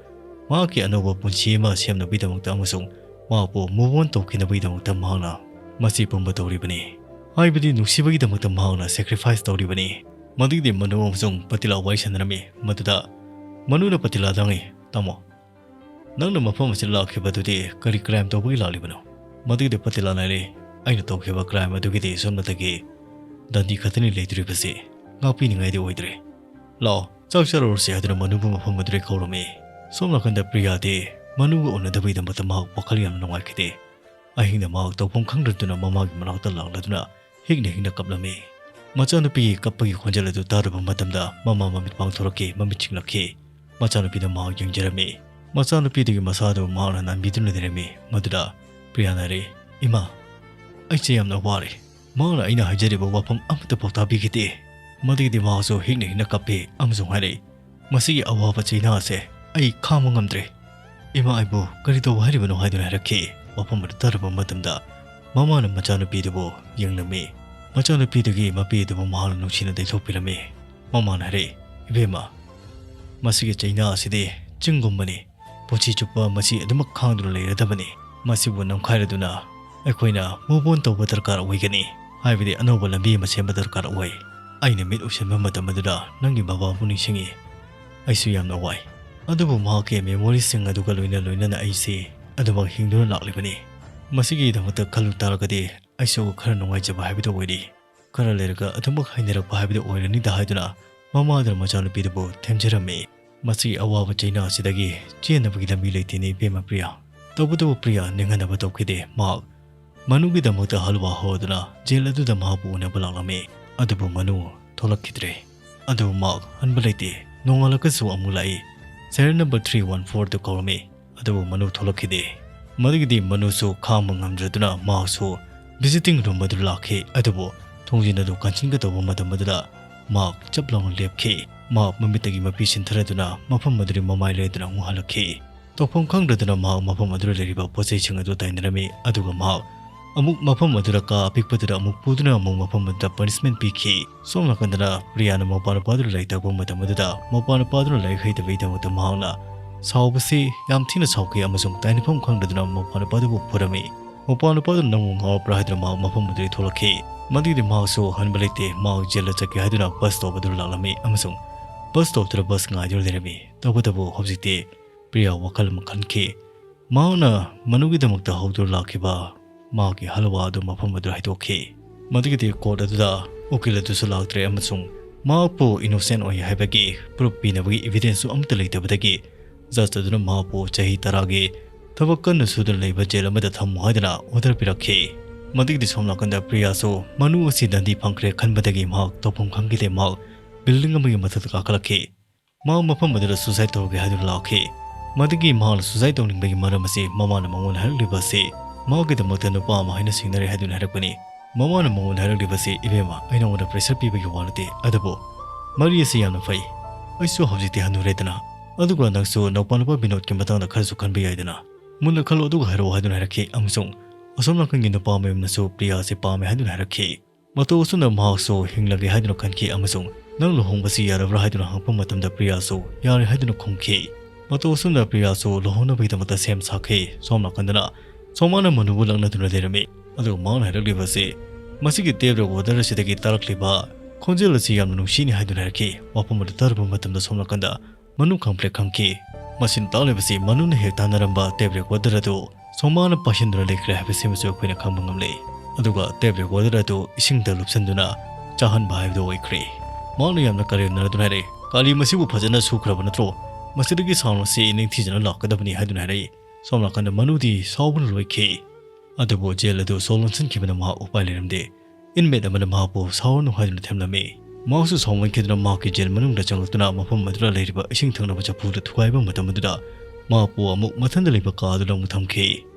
ꯃꯍꯥꯛꯀꯤ ꯑꯅꯧꯕ ꯄꯨꯟꯁꯤ ꯑꯃ ꯁꯦꯝꯅꯕꯒꯤꯗꯃꯛꯇ ꯑꯃꯁꯨꯡ ꯃꯍꯥꯛꯄꯨ move on ꯇꯧꯈꯤꯅꯕꯒꯤꯗꯃꯛꯇ ꯃꯍꯥꯛꯅ ꯃꯁꯤ ꯄꯨꯝꯕ ꯇꯧꯔꯤꯕꯅꯤ꯫ ꯍꯥꯏꯕꯗꯤ ꯅꯨꯡꯁꯤꯕꯒꯤꯗꯃꯛꯇ ꯃꯍꯥꯛꯅ sacrifice ꯇꯧꯔꯤꯕꯅꯤ꯫ ꯃꯗꯨꯒꯤꯗꯤ ꯃꯅꯨ ꯑꯃꯁꯨꯡ ꯄꯇꯤꯂꯥ ꯋꯥꯔꯤ ꯁꯥꯟꯅꯔꯝꯃꯤ꯫ ꯃꯗꯨꯗ ꯃꯅꯨꯅ ꯄꯇꯤꯂꯥꯗ ꯍꯪꯉꯤ, "ꯇꯥꯃꯣ, ꯅꯪꯅ ꯃꯐꯝ ꯑꯁꯤꯗ ꯂꯥꯛꯈꯤꯕ ꯑꯗꯨꯗꯤ ꯀꯔꯤ crime ꯇꯧꯕꯒꯤ ꯂꯥꯛꯂꯤꯕꯅꯣ?" ꯃꯗꯨꯒꯤꯗꯤ ꯄꯇꯤꯂꯥꯅ ꯍꯥꯏꯔꯛꯏ, "ꯑꯩꯅ ꯇꯧꯈꯤꯕ crime ꯑꯗꯨꯒꯤꯗꯤ ꯁꯣꯝꯅꯇꯒꯤ ꯗꯟꯗꯤ ꯈꯛꯇꯅꯤ ꯂꯩꯇ꯭ꯔꯤꯕꯁꯤ, ꯉꯥꯛꯄꯤꯅꯤꯡꯉꯥꯏꯗꯤ ꯑꯣꯏꯗ꯭ꯔꯦ꯫ ꯂꯥꯛꯑꯣ, ꯆꯥꯛ ꯆꯥꯔꯨꯔꯁꯤ" ꯍꯥꯏꯗꯨꯅ ꯃꯅꯨꯕꯨ ꯃꯐꯝ ꯑꯗꯨꯗ ꯀꯧꯔꯝꯃꯤ꯫ ꯁꯣꯝ ꯅꯥꯀꯟꯗ ꯄ꯭ꯔꯤꯌꯥꯗꯤ ꯃꯅꯨꯒ ꯎꯅꯗꯕꯒꯤꯗꯃꯛꯇ ꯃꯍꯥꯛ ꯋꯥꯈꯜ ꯌꯥꯝꯅ ꯅꯨꯡꯉꯥꯏꯈꯤꯗꯦ꯫ ꯑꯍꯤꯡꯗ ꯃꯍꯥꯛ ꯇꯧꯐꯝ ꯈꯪꯗ꯭ꯔꯗꯨꯅ ꯃꯃꯥꯒꯤ ꯃꯅꯥꯛꯇ ꯂꯥꯛꯂꯗꯨꯅ ꯍꯤꯛꯅ ꯍꯤꯛꯅ ꯀꯞꯂꯝꯃꯤ꯫ ꯃꯆꯥꯅꯨꯄꯤꯒꯤ ꯀꯞꯄꯒꯤ ꯈꯣꯟꯖꯦꯜ ꯑꯗꯨ ꯇꯥꯔꯨꯕ ꯃꯇꯝꯗ ꯃꯃꯥ ꯃꯃꯤꯠ ꯄꯥꯡꯊꯣꯔꯛꯈꯤ, ꯃꯃꯤꯠ ꯆꯤꯡꯂꯛꯈꯤ꯫ ꯃꯆꯥꯅꯨꯄꯤꯗ ꯃꯍꯥꯛ ꯌꯦꯡꯖꯔꯝꯃꯤ꯫ ꯃꯆꯥꯅꯨꯄꯤꯗꯨꯒꯤ ꯃꯁꯥꯗꯨ ꯃꯍꯥꯛꯅ ꯅꯥꯟꯕꯤꯗꯨꯅ ꯂꯩꯔꯝꯃꯤ꯫ ꯃꯗꯨꯗ ꯄ꯭ꯔꯤꯌꯥꯅ ꯍꯥꯏꯔꯛꯏ, "ꯏꯃꯥ, ꯑꯩꯁꯦ ꯌꯥꯝꯅ ꯋꯥꯔꯦ꯫ ꯃꯍꯥꯛꯅ ꯑꯩꯅ ꯍꯥꯏꯖꯔꯤꯕ ꯋꯥꯐꯝ ꯑꯃꯠꯇ ꯐꯥꯎ ꯇꯥꯕꯤꯈꯤꯗꯦ꯫" ꯃꯗꯨꯒꯤꯗꯤ ꯃꯍꯥꯛꯁꯨ ꯍꯤꯛꯅ ꯍꯤꯛꯅ ꯀꯞꯄꯤ ꯑꯃꯁꯨꯡ ꯍꯥꯏꯔꯛꯏ, "ꯃꯁꯤꯒꯤ ꯑꯋꯥꯕ ꯆꯩꯅꯥ ꯑꯁꯦ ꯑꯩ ꯈꯥꯡꯕ ꯉꯝꯗ꯭ꯔꯦ꯫ ꯏꯃꯥ ꯑꯩꯕꯨ ꯀꯔꯤ ꯇꯧꯕ ꯍꯥꯏꯔꯤꯕꯅꯣ?" ꯍꯥꯏꯗꯨꯅ ꯍꯥꯏꯔꯛꯈꯤ꯫ ꯋꯥꯐꯝ ꯑꯗꯨ ꯇꯥꯔꯕ ꯃꯇꯝꯗ ꯃꯃꯥꯅ ꯃꯆꯥꯅꯨꯄꯤꯗꯨꯕꯨ ꯌꯦꯡꯂꯝꯃꯤ꯫ ꯃꯆꯥꯅꯨꯄꯤꯗꯨꯒꯤ ꯃꯄꯤ ꯑꯗꯨꯕꯨ ꯃꯍꯥꯛꯅ ꯅꯨꯡꯁꯤꯅ ꯇꯩꯊꯣꯛꯄꯤꯔꯝꯃꯤ꯫ ꯃꯃꯥꯅ ꯍꯥꯏꯔꯛꯏ, "ꯏꯕꯦꯝꯃ, ꯃꯁꯤꯒꯤ ꯆꯩꯅꯥ ꯑꯁꯤꯗꯤ ꯆꯤꯡꯒꯨꯝꯕꯅꯤ꯫ ꯄꯨꯟꯁꯤ ꯆꯨꯞꯄ ꯃꯁꯤ ꯑꯗꯨꯃꯛ ꯈꯥꯡꯗꯨꯅ ꯂꯩꯔꯗꯕꯅꯤ꯫ ꯃꯁꯤꯕꯨ ꯅꯝꯈꯥꯏꯔꯗꯨꯅ ꯑꯩꯈꯣꯏꯅ move on ꯇꯧꯕ ꯗꯔꯀꯥꯔ ꯑꯣꯏꯒꯅꯤ, ꯍꯥꯏꯕꯗꯤ ꯑꯅꯧꯕ ꯂꯝꯕꯤ ꯑꯃ ꯁꯦꯝꯕ ꯗꯔꯀꯥꯔ ꯑꯣꯏ꯫ ꯑꯩꯅ ꯃꯤꯠ ꯎꯏꯁꯤꯟꯕ ꯃꯇꯝ ꯑꯗꯨꯗ ꯅꯪꯒꯤ ꯕꯕꯥꯕꯨ ꯅꯤꯡꯁꯤꯡꯉꯤ꯫ ꯑꯩꯁꯨ ꯌꯥꯝꯅ ꯋꯥꯏ꯫ ꯑꯗꯨꯕꯨ ꯃꯍꯥꯛꯀꯤ memoryꯁꯤꯡ ꯑꯗꯨꯒ ꯂꯣꯏꯅ ꯂꯣꯏꯅꯅ ꯑꯩꯁꯤ ꯑꯗꯨꯃꯛ ꯍꯤꯡꯗꯨꯅ ꯂꯥꯛꯂꯤꯕꯅꯤ꯫ ꯃꯁꯤꯒꯤꯗꯃꯛꯇ ꯈꯜꯂꯨ ꯇꯥꯔꯒꯗꯤ ꯑꯩꯁꯨ ꯈꯔ ꯅꯨꯡꯉꯥꯏꯖꯕ ꯍꯥꯏꯕꯗꯨ ꯑꯣꯏꯔꯤ꯫ ꯈꯔ ꯂꯩꯔꯒ ꯑꯗꯨꯃꯛ ꯍꯩꯅꯔꯛꯄ ꯍꯥꯏꯕꯗꯨ ꯑꯣꯏꯔꯅꯤꯗ" ꯍꯥꯏꯗꯨꯅ ꯃꯃꯥꯗꯨꯅ ꯃꯆꯥꯅꯨꯄꯤꯗꯨꯕꯨ ꯊꯦꯝꯖꯔꯝꯃꯤ꯫ ꯃꯁꯤ ꯑꯋꯥꯕ ꯆꯩꯅꯥ ꯑꯁꯤꯗꯒꯤ ꯆꯦꯟꯅꯕꯒꯤ ꯂꯝꯕꯤ ꯂꯩꯇꯦꯅꯦ ꯏꯕꯦꯝꯃ ꯄ꯭ꯔꯤꯌꯥ꯫ ꯇꯧꯕꯇꯕꯨ ꯄ꯭ꯔꯤꯌꯥ ꯅꯤꯡꯍꯟꯅꯕ ꯇꯧꯈꯤꯗꯦ꯫ ꯃꯍꯥꯛ ꯃꯅꯨꯒꯤꯗꯃꯛꯇ ꯍꯜꯋꯥ ꯍꯧꯗꯨꯅ ꯖꯦꯜ ꯑꯗꯨꯗ ꯃꯍꯥꯛꯄꯨ ꯎꯅꯕ ꯂꯥꯛꯂꯝꯃꯤ꯫ ꯑꯗꯨꯕꯨ ꯃꯅꯨ ꯊꯣꯛꯂꯛꯈꯤꯗ꯭ꯔꯦ꯫ ꯑꯗꯨꯕꯨ ꯃꯍꯥꯛ ꯍꯟꯕ ꯂꯩꯇꯦ꯫ ꯅꯣꯡꯉꯥꯜꯂꯛꯄꯁꯨ ꯑꯃꯨꯛ ꯂꯥꯛꯏ꯫ ꯁꯦꯔꯦꯜ ꯅꯝꯕꯔ ꯊ꯭ꯔꯤ ꯋꯥꯟ ꯐꯣꯔꯗꯨ ꯀꯧꯔꯝꯃꯤ꯫ ꯑꯗꯨꯕꯨ ꯃꯅꯨ ꯊꯣꯛꯂꯛꯈꯤꯗꯦ꯫ ꯃꯗꯨꯒꯤꯗꯤ ꯃꯅꯨꯁꯨ ꯈꯥꯡꯕ ꯉꯝꯗ꯭ꯔꯗꯨꯅ ꯃꯍꯥꯛꯁꯨ ꯚꯤꯖꯤꯇꯤꯡ ꯔꯨꯝ ꯑꯗꯨ ꯂꯥꯛꯈꯤ꯫ ꯑꯗꯨꯕꯨ ꯊꯣꯡꯖꯤꯟ ꯑꯗꯨ ꯀꯟꯁꯤꯟꯒꯗꯧꯕ ꯃꯇꯝ ꯑꯗꯨꯗ ꯃꯍꯥꯛ ꯆꯞ ꯂꯥꯎꯅ ꯂꯦꯞꯈꯤ꯫ ꯃꯍꯥꯛ ꯃꯃꯤꯠꯇꯒꯤ ꯃꯄꯤ ꯁꯤꯟꯊꯔꯗꯨꯅ ꯃꯐꯝ ꯑꯗꯨꯗꯒꯤ ꯃꯃꯥꯏ ꯂꯦꯟꯗꯨꯅ ꯑꯃꯨꯛ ꯍꯜꯂꯛꯈꯤ꯫ ꯇꯧꯐꯝ ꯈꯪꯗꯗꯨꯅ ꯃꯍꯥꯛ ꯃꯐꯝ ꯑꯗꯨꯗ ꯂꯩꯔꯤꯕ ꯄꯣꯠ ꯆꯩꯁꯤꯡ ꯑꯗꯨ ꯇꯥꯏꯅꯔꯝꯃꯤ꯫ ꯑꯗꯨꯒ ꯃꯍꯥꯛ ꯑꯃꯨꯛ ꯃꯐꯝ ꯑꯗꯨꯗ ꯀꯥ ꯑꯄꯤꯛꯄꯗꯨꯗ ꯑꯃꯨꯛ ꯄꯨꯗꯨꯅ ꯑꯃꯨꯛ ꯃꯐꯝ ꯑꯗꯨꯗ ꯄꯅꯤꯁꯃꯦꯟ ꯄꯤꯈꯤ꯫ ꯁꯣꯝ ꯅꯥꯀꯟꯗꯅ ꯄ꯭ꯔꯤꯌꯥꯅ ꯃꯧꯄꯥ ꯅꯨꯄꯥꯗꯨꯗ ꯂꯥꯏꯔꯤꯛ ꯇꯥꯛꯄ ꯃꯇꯝ ꯑꯗꯨꯗ ꯃꯧꯄꯥ ꯅꯨꯄꯥꯗꯨꯅ ꯂꯥꯏꯔꯤꯛ ꯍꯩꯇꯕꯒꯤꯗꯃꯛꯇ ꯃꯍꯥꯛꯅ ꯁꯥꯎꯕꯁꯤ ꯌꯥꯝ ꯊꯤꯅ ꯁꯥꯎꯈꯤ ꯑꯃꯁꯨꯡ ꯇꯥꯏꯅꯐꯝ ꯈꯪꯗꯗꯨꯅ ꯃꯧꯄꯥ ꯅꯨꯄꯥꯗꯨꯕꯨ ꯐꯨꯔꯝꯃꯤ꯫ ꯃꯧꯄꯥ ꯅꯨꯄꯥꯗꯨ ꯅꯪꯕꯨ ꯉꯥꯎꯔꯕ꯭ꯔꯥ ꯍꯥꯏꯗꯨꯅ ꯃꯍꯥꯛ ꯃꯐꯝ ꯑꯗꯨꯗꯒꯤ ꯊꯣꯛꯂꯛꯈꯤ꯫ ꯃꯗꯨꯒꯤꯗꯤ ꯃꯍꯥꯛꯁꯨ ꯍꯟꯕ ꯂꯩꯇꯦ꯫ ꯃꯍꯥꯛ ꯖꯦꯜꯗ ꯆꯠꯀꯦ ꯍꯥꯏꯗꯨꯅ ꯕꯁ ꯁ꯭ꯇꯣꯞ ꯑꯗꯨ ꯂꯥꯛꯂꯝꯃꯤ ꯑꯃꯁꯨꯡ ꯕꯁ ꯁ꯭ꯇꯣꯞꯇꯨꯗ ꯕꯁ ꯉꯥꯏꯗꯨꯅ ꯂꯩꯔꯝꯃꯤ꯫ ꯇꯧꯕꯇꯕꯨ ꯍꯧꯖꯤꯛꯇꯤ ꯄ꯭ꯔꯤꯌꯥ ꯋꯥꯈꯜ ꯑꯃ ꯈꯟꯈꯤ꯫ ꯃꯍꯥꯛꯅ ꯃꯅꯨꯒꯤꯗꯃꯛꯇ ꯍꯧꯗꯨꯅ ꯂꯥꯛꯈꯤꯕ ꯃꯍꯥꯛꯀꯤ ꯍꯜꯋꯥ ꯑꯗꯨ ꯃꯐꯝ ꯑꯗꯨꯗ ꯍꯩꯗꯣꯛꯈꯤ꯫ ꯃꯗꯨꯒꯤꯗꯤ ꯀꯣꯔꯠ ꯑꯗꯨꯗ ꯎꯀꯤꯜ ꯑꯗꯨꯁꯨ ꯂꯥꯛꯇ꯭ꯔꯦ ꯑꯃꯁꯨꯡ ꯃꯍꯥꯛꯄꯨ ꯏꯅꯣꯁꯦꯟ ꯑꯣꯏ ꯍꯥꯏꯕꯒꯤ ꯄ꯭ꯔꯨꯐ ꯄꯤꯅꯕꯒꯤ ꯏꯚꯤꯗꯦꯟꯁꯁꯨ ꯑꯃꯠꯇ ꯂꯩꯇꯕꯗꯒꯤ ꯖꯖ ꯑꯗꯨꯅ ꯃꯍꯥꯛꯄꯨ ꯆꯍꯤ ꯇꯔꯥꯒꯤ ꯊꯕꯛ ꯀꯟꯅ ꯁꯨꯗꯨꯅ ꯂꯩꯕ ꯖꯦꯜ ꯑꯃꯗ ꯊꯝꯃꯨ ꯍꯥꯏꯗꯨꯅ ꯑꯣꯔꯗꯔ ꯄꯤꯔꯛꯈꯤ꯫ ꯃꯗꯨꯒꯤꯗꯤ ꯁꯣꯝ ꯅꯥꯀꯟꯗ ꯄ꯭ꯔꯤꯌꯥꯁꯨ ꯃꯅꯨ ꯑꯁꯤ ꯗꯟꯗꯤ ꯐꯪꯈ꯭ꯔꯦ ꯈꯟꯕꯗꯒꯤ ꯃꯍꯥꯛ ꯇꯧꯐꯝ ꯈꯪꯈꯤꯗꯦ꯫ ꯃꯍꯥꯛ ꯕꯤꯜꯗꯤꯡ ꯑꯃꯒꯤ ꯃꯊꯛꯇ ꯀꯥꯈꯠꯂꯛꯈꯤ꯫ ꯃꯍꯥꯛ ꯃꯐꯝ ꯑꯗꯨꯗ ꯁꯨꯁꯥꯏꯗ ꯇꯧꯔꯒꯦ ꯍꯥꯏꯗꯨꯅ ꯂꯥꯛꯈꯤ꯫ ꯃꯗꯨꯒꯤ ꯃꯍꯥꯛꯅ ꯁꯨꯁꯥꯏꯗ ꯇꯧꯅꯤꯡꯕꯒꯤ ꯃꯔꯝ ꯑꯁꯤ ꯃꯃꯥꯅ ꯃꯉꯣꯟꯗ ꯍꯥꯏꯔꯛꯂꯤꯕ ꯑꯁꯤ ꯃꯍꯥꯛꯀꯤꯗꯃꯛꯇ ꯅꯨꯄꯥ ꯑꯃ ꯍꯥꯏꯅ ꯁꯤꯡꯅꯔꯦ ꯍꯥꯏꯗꯨꯅ ꯍꯥꯏꯔꯛꯄꯅꯤ꯫ ꯃꯃꯥꯅ ꯃꯉꯣꯟꯗ ꯍꯥꯏꯔꯛꯂꯤꯕꯁꯤ, "ꯏꯕꯦꯝꯃ, ꯑꯩ ꯅꯉꯣꯟꯗ ꯄ꯭ꯔꯦꯁꯔ ꯄꯤꯕꯒꯤ ꯋꯥ ꯅꯠꯇꯦ, ꯑꯗꯨꯕꯨ ꯃꯔꯤ ꯑꯁꯤ ꯌꯥꯝꯅ ꯐꯩ꯫ ꯑꯩꯁꯨ ꯍꯧꯖꯤꯛꯇꯤ ꯍꯟꯅꯨꯔꯦꯗꯅ, ꯑꯗꯨꯒ ꯅꯪꯁꯨ ꯅꯧꯄꯥ ꯅꯨꯄꯥ ꯕꯤꯅꯣꯗꯀꯤ ꯃꯇꯥꯡꯗ ꯈꯔꯁꯨ ꯈꯟꯕ ꯌꯥꯏꯗꯅ꯫ ꯃꯨꯟꯅ ꯈꯜꯂꯣ ꯑꯗꯨꯒ ꯍꯥꯏꯔꯛꯑꯣ" ꯍꯥꯏꯗꯨꯅ ꯍꯥꯏꯔꯛꯈꯤ ꯑꯃꯁꯨꯡ ꯑꯁꯣꯝ ꯅꯥꯀꯟꯒꯤ ꯅꯨꯄꯥ ꯃꯌꯨꯝꯅꯁꯨ ꯄ꯭ꯔꯤꯌꯥ ꯑꯁꯤ ꯄꯥꯝꯃꯦ ꯍꯥꯏꯗꯨꯅ ꯍꯥꯏꯔꯛꯈꯤ꯫ ꯃꯇꯧ ꯑꯁꯨꯝꯅ ꯃꯍꯥꯛꯁꯨ ꯍꯤꯡꯂꯒꯦ ꯍꯥꯏꯗꯨꯅ ꯈꯟꯈꯤ ꯑꯃꯁꯨꯡ ꯅꯪ ꯂꯨꯍꯣꯡꯕꯁꯤ ꯌꯥꯔꯕ꯭ꯔꯥ ꯍꯥꯏꯗꯨꯅ ꯍꯪꯉꯛꯄ ꯃꯇꯝꯗ ꯄ꯭ꯔꯤꯌꯥꯁꯨ ꯌꯥꯔꯦ ꯍꯥꯏꯗꯨꯅ ꯈꯨꯝꯈꯤ꯫ ꯃꯇꯧ ꯑꯁꯨꯝꯅ ꯄ꯭ꯔꯤꯌꯥꯁꯨ ꯂꯨꯍꯣꯡꯅꯕꯒꯤꯗꯃꯛꯇ ꯁꯦꯝ ꯁꯥꯈꯤ꯫ ꯁꯣꯝ ꯅꯥꯀꯟꯗꯅ ꯁꯣꯃꯥꯅ ꯃꯅꯨꯕꯨ ꯂꯛꯅꯗꯨꯅ ꯂꯩꯔꯝꯃꯤ꯫ ꯑꯗꯨꯒ ꯃꯍꯥꯛꯅ ꯍꯥꯏꯔꯛꯂꯤꯕ ꯑꯁꯤ ꯃꯁꯤꯒꯤ ꯇꯦꯞ ꯔꯦꯀꯣꯔꯗꯔ ꯑꯁꯤꯗꯒꯤ ꯇꯥꯔꯛꯂꯤꯕ ꯈꯣꯟꯖꯦꯜ ꯑꯁꯤ ꯌꯥꯝꯅ ꯅꯨꯡꯁꯤꯅꯤ ꯍꯥꯏꯗꯨꯅ ꯍꯥꯏꯔꯛꯈꯤ꯫ ꯋꯥꯐꯝ ꯑꯗꯨ ꯇꯥꯔꯨꯕ ꯃꯇꯝꯗ ꯁꯣꯝ ꯅꯥꯀꯟꯗ ꯃꯅꯨ ꯈꯪꯄ꯭ꯔꯦꯛ ꯈꯪꯈꯤ꯫ ꯃꯁꯤꯅ ꯇꯥꯛꯂꯤꯕꯁꯤ ꯃꯅꯨꯅ ꯍꯦꯛ ꯇꯥꯟꯅꯔꯝꯕ ꯇꯦꯞ ꯔꯦꯀꯣꯔꯗꯔ ꯑꯗꯨ ꯁꯣꯃꯥꯅ ꯄꯥꯏꯁꯤꯟꯗꯨꯅ ꯂꯩꯈ꯭ꯔꯦ ꯍꯥꯏꯕꯁꯤꯃꯁꯨ ꯑꯩꯈꯣꯏꯅ ꯈꯪꯕ ꯉꯝꯂꯦ꯫ ꯑꯗꯨꯒ ꯇꯦꯞ ꯔꯦꯀꯣꯔꯗꯔ ꯑꯗꯨ ꯏꯁꯤꯡꯗ ꯂꯨꯞꯁꯤꯟꯗꯨꯅ ꯆꯥꯍꯟꯕ ꯍꯥꯏꯕꯗꯨ ꯑꯣꯏꯈ꯭ꯔꯦ꯫ ꯃꯍꯥꯛꯅ ꯌꯥꯝꯅ ꯀꯔꯦꯝꯅꯗꯨꯅ ꯍꯥꯏꯔꯛꯏ, "ꯀꯥꯂꯤ ꯃꯁꯤꯕꯨ ꯐꯖꯅ ꯁꯨꯈ꯭ꯔꯕ ꯅꯠꯇ꯭ꯔꯣ? ꯃꯁꯤꯗꯒꯤ ꯁꯥꯎꯟ ꯑꯁꯤ ꯅꯤꯡꯊꯤꯖꯅ ꯂꯥꯛꯀꯗꯕꯅꯤ" ꯍꯥꯏꯗꯨꯅ ꯍꯥꯏꯔꯛꯏ꯫ ꯁꯣꯝ ꯅꯥꯀꯟꯗ ꯃꯅꯨꯗꯤ ꯁꯥꯎꯕꯅ ꯂꯣꯏꯈꯤ꯫ ꯑꯗꯨꯕꯨ ꯖꯦꯜ ꯑꯗꯨ ꯁꯣ ꯂꯣꯟꯁꯤꯟꯈꯤꯕꯅ ꯃꯍꯥꯛ ꯎꯄꯥꯏ ꯂꯩꯔꯝꯗꯦ꯫ ꯏꯟꯃꯦꯠ ꯑꯃꯅ ꯃꯍꯥꯛꯄꯨ ꯁꯥꯎꯔꯅꯨ ꯍꯥꯏꯗꯨꯅ ꯊꯦꯝꯂꯝꯃꯤ꯫ ꯃꯍꯥꯛꯁꯨ ꯁꯥꯎꯃꯟꯈꯤꯗꯨꯅ ꯃꯍꯥꯛꯀꯤ ꯖꯦꯜ ꯃꯅꯨꯡꯗ ꯆꯪꯂꯛꯇꯨꯅ ꯃꯐꯝ ꯑꯗꯨꯗ ꯂꯩꯔꯤꯕ ꯏꯁꯤꯡ ꯊꯛꯅꯕ ꯆꯐꯨꯗꯨ ꯊꯨꯒꯥꯏꯕ ꯃꯇꯝ ꯑꯗꯨꯗ ꯃꯍꯥꯛꯄꯨ ꯑꯃꯨꯛ ꯃꯊꯟꯗ ꯂꯩꯕ ꯀꯥ ꯑꯗꯨꯗ ꯑꯃꯨꯛ ꯊꯝꯈꯤ꯫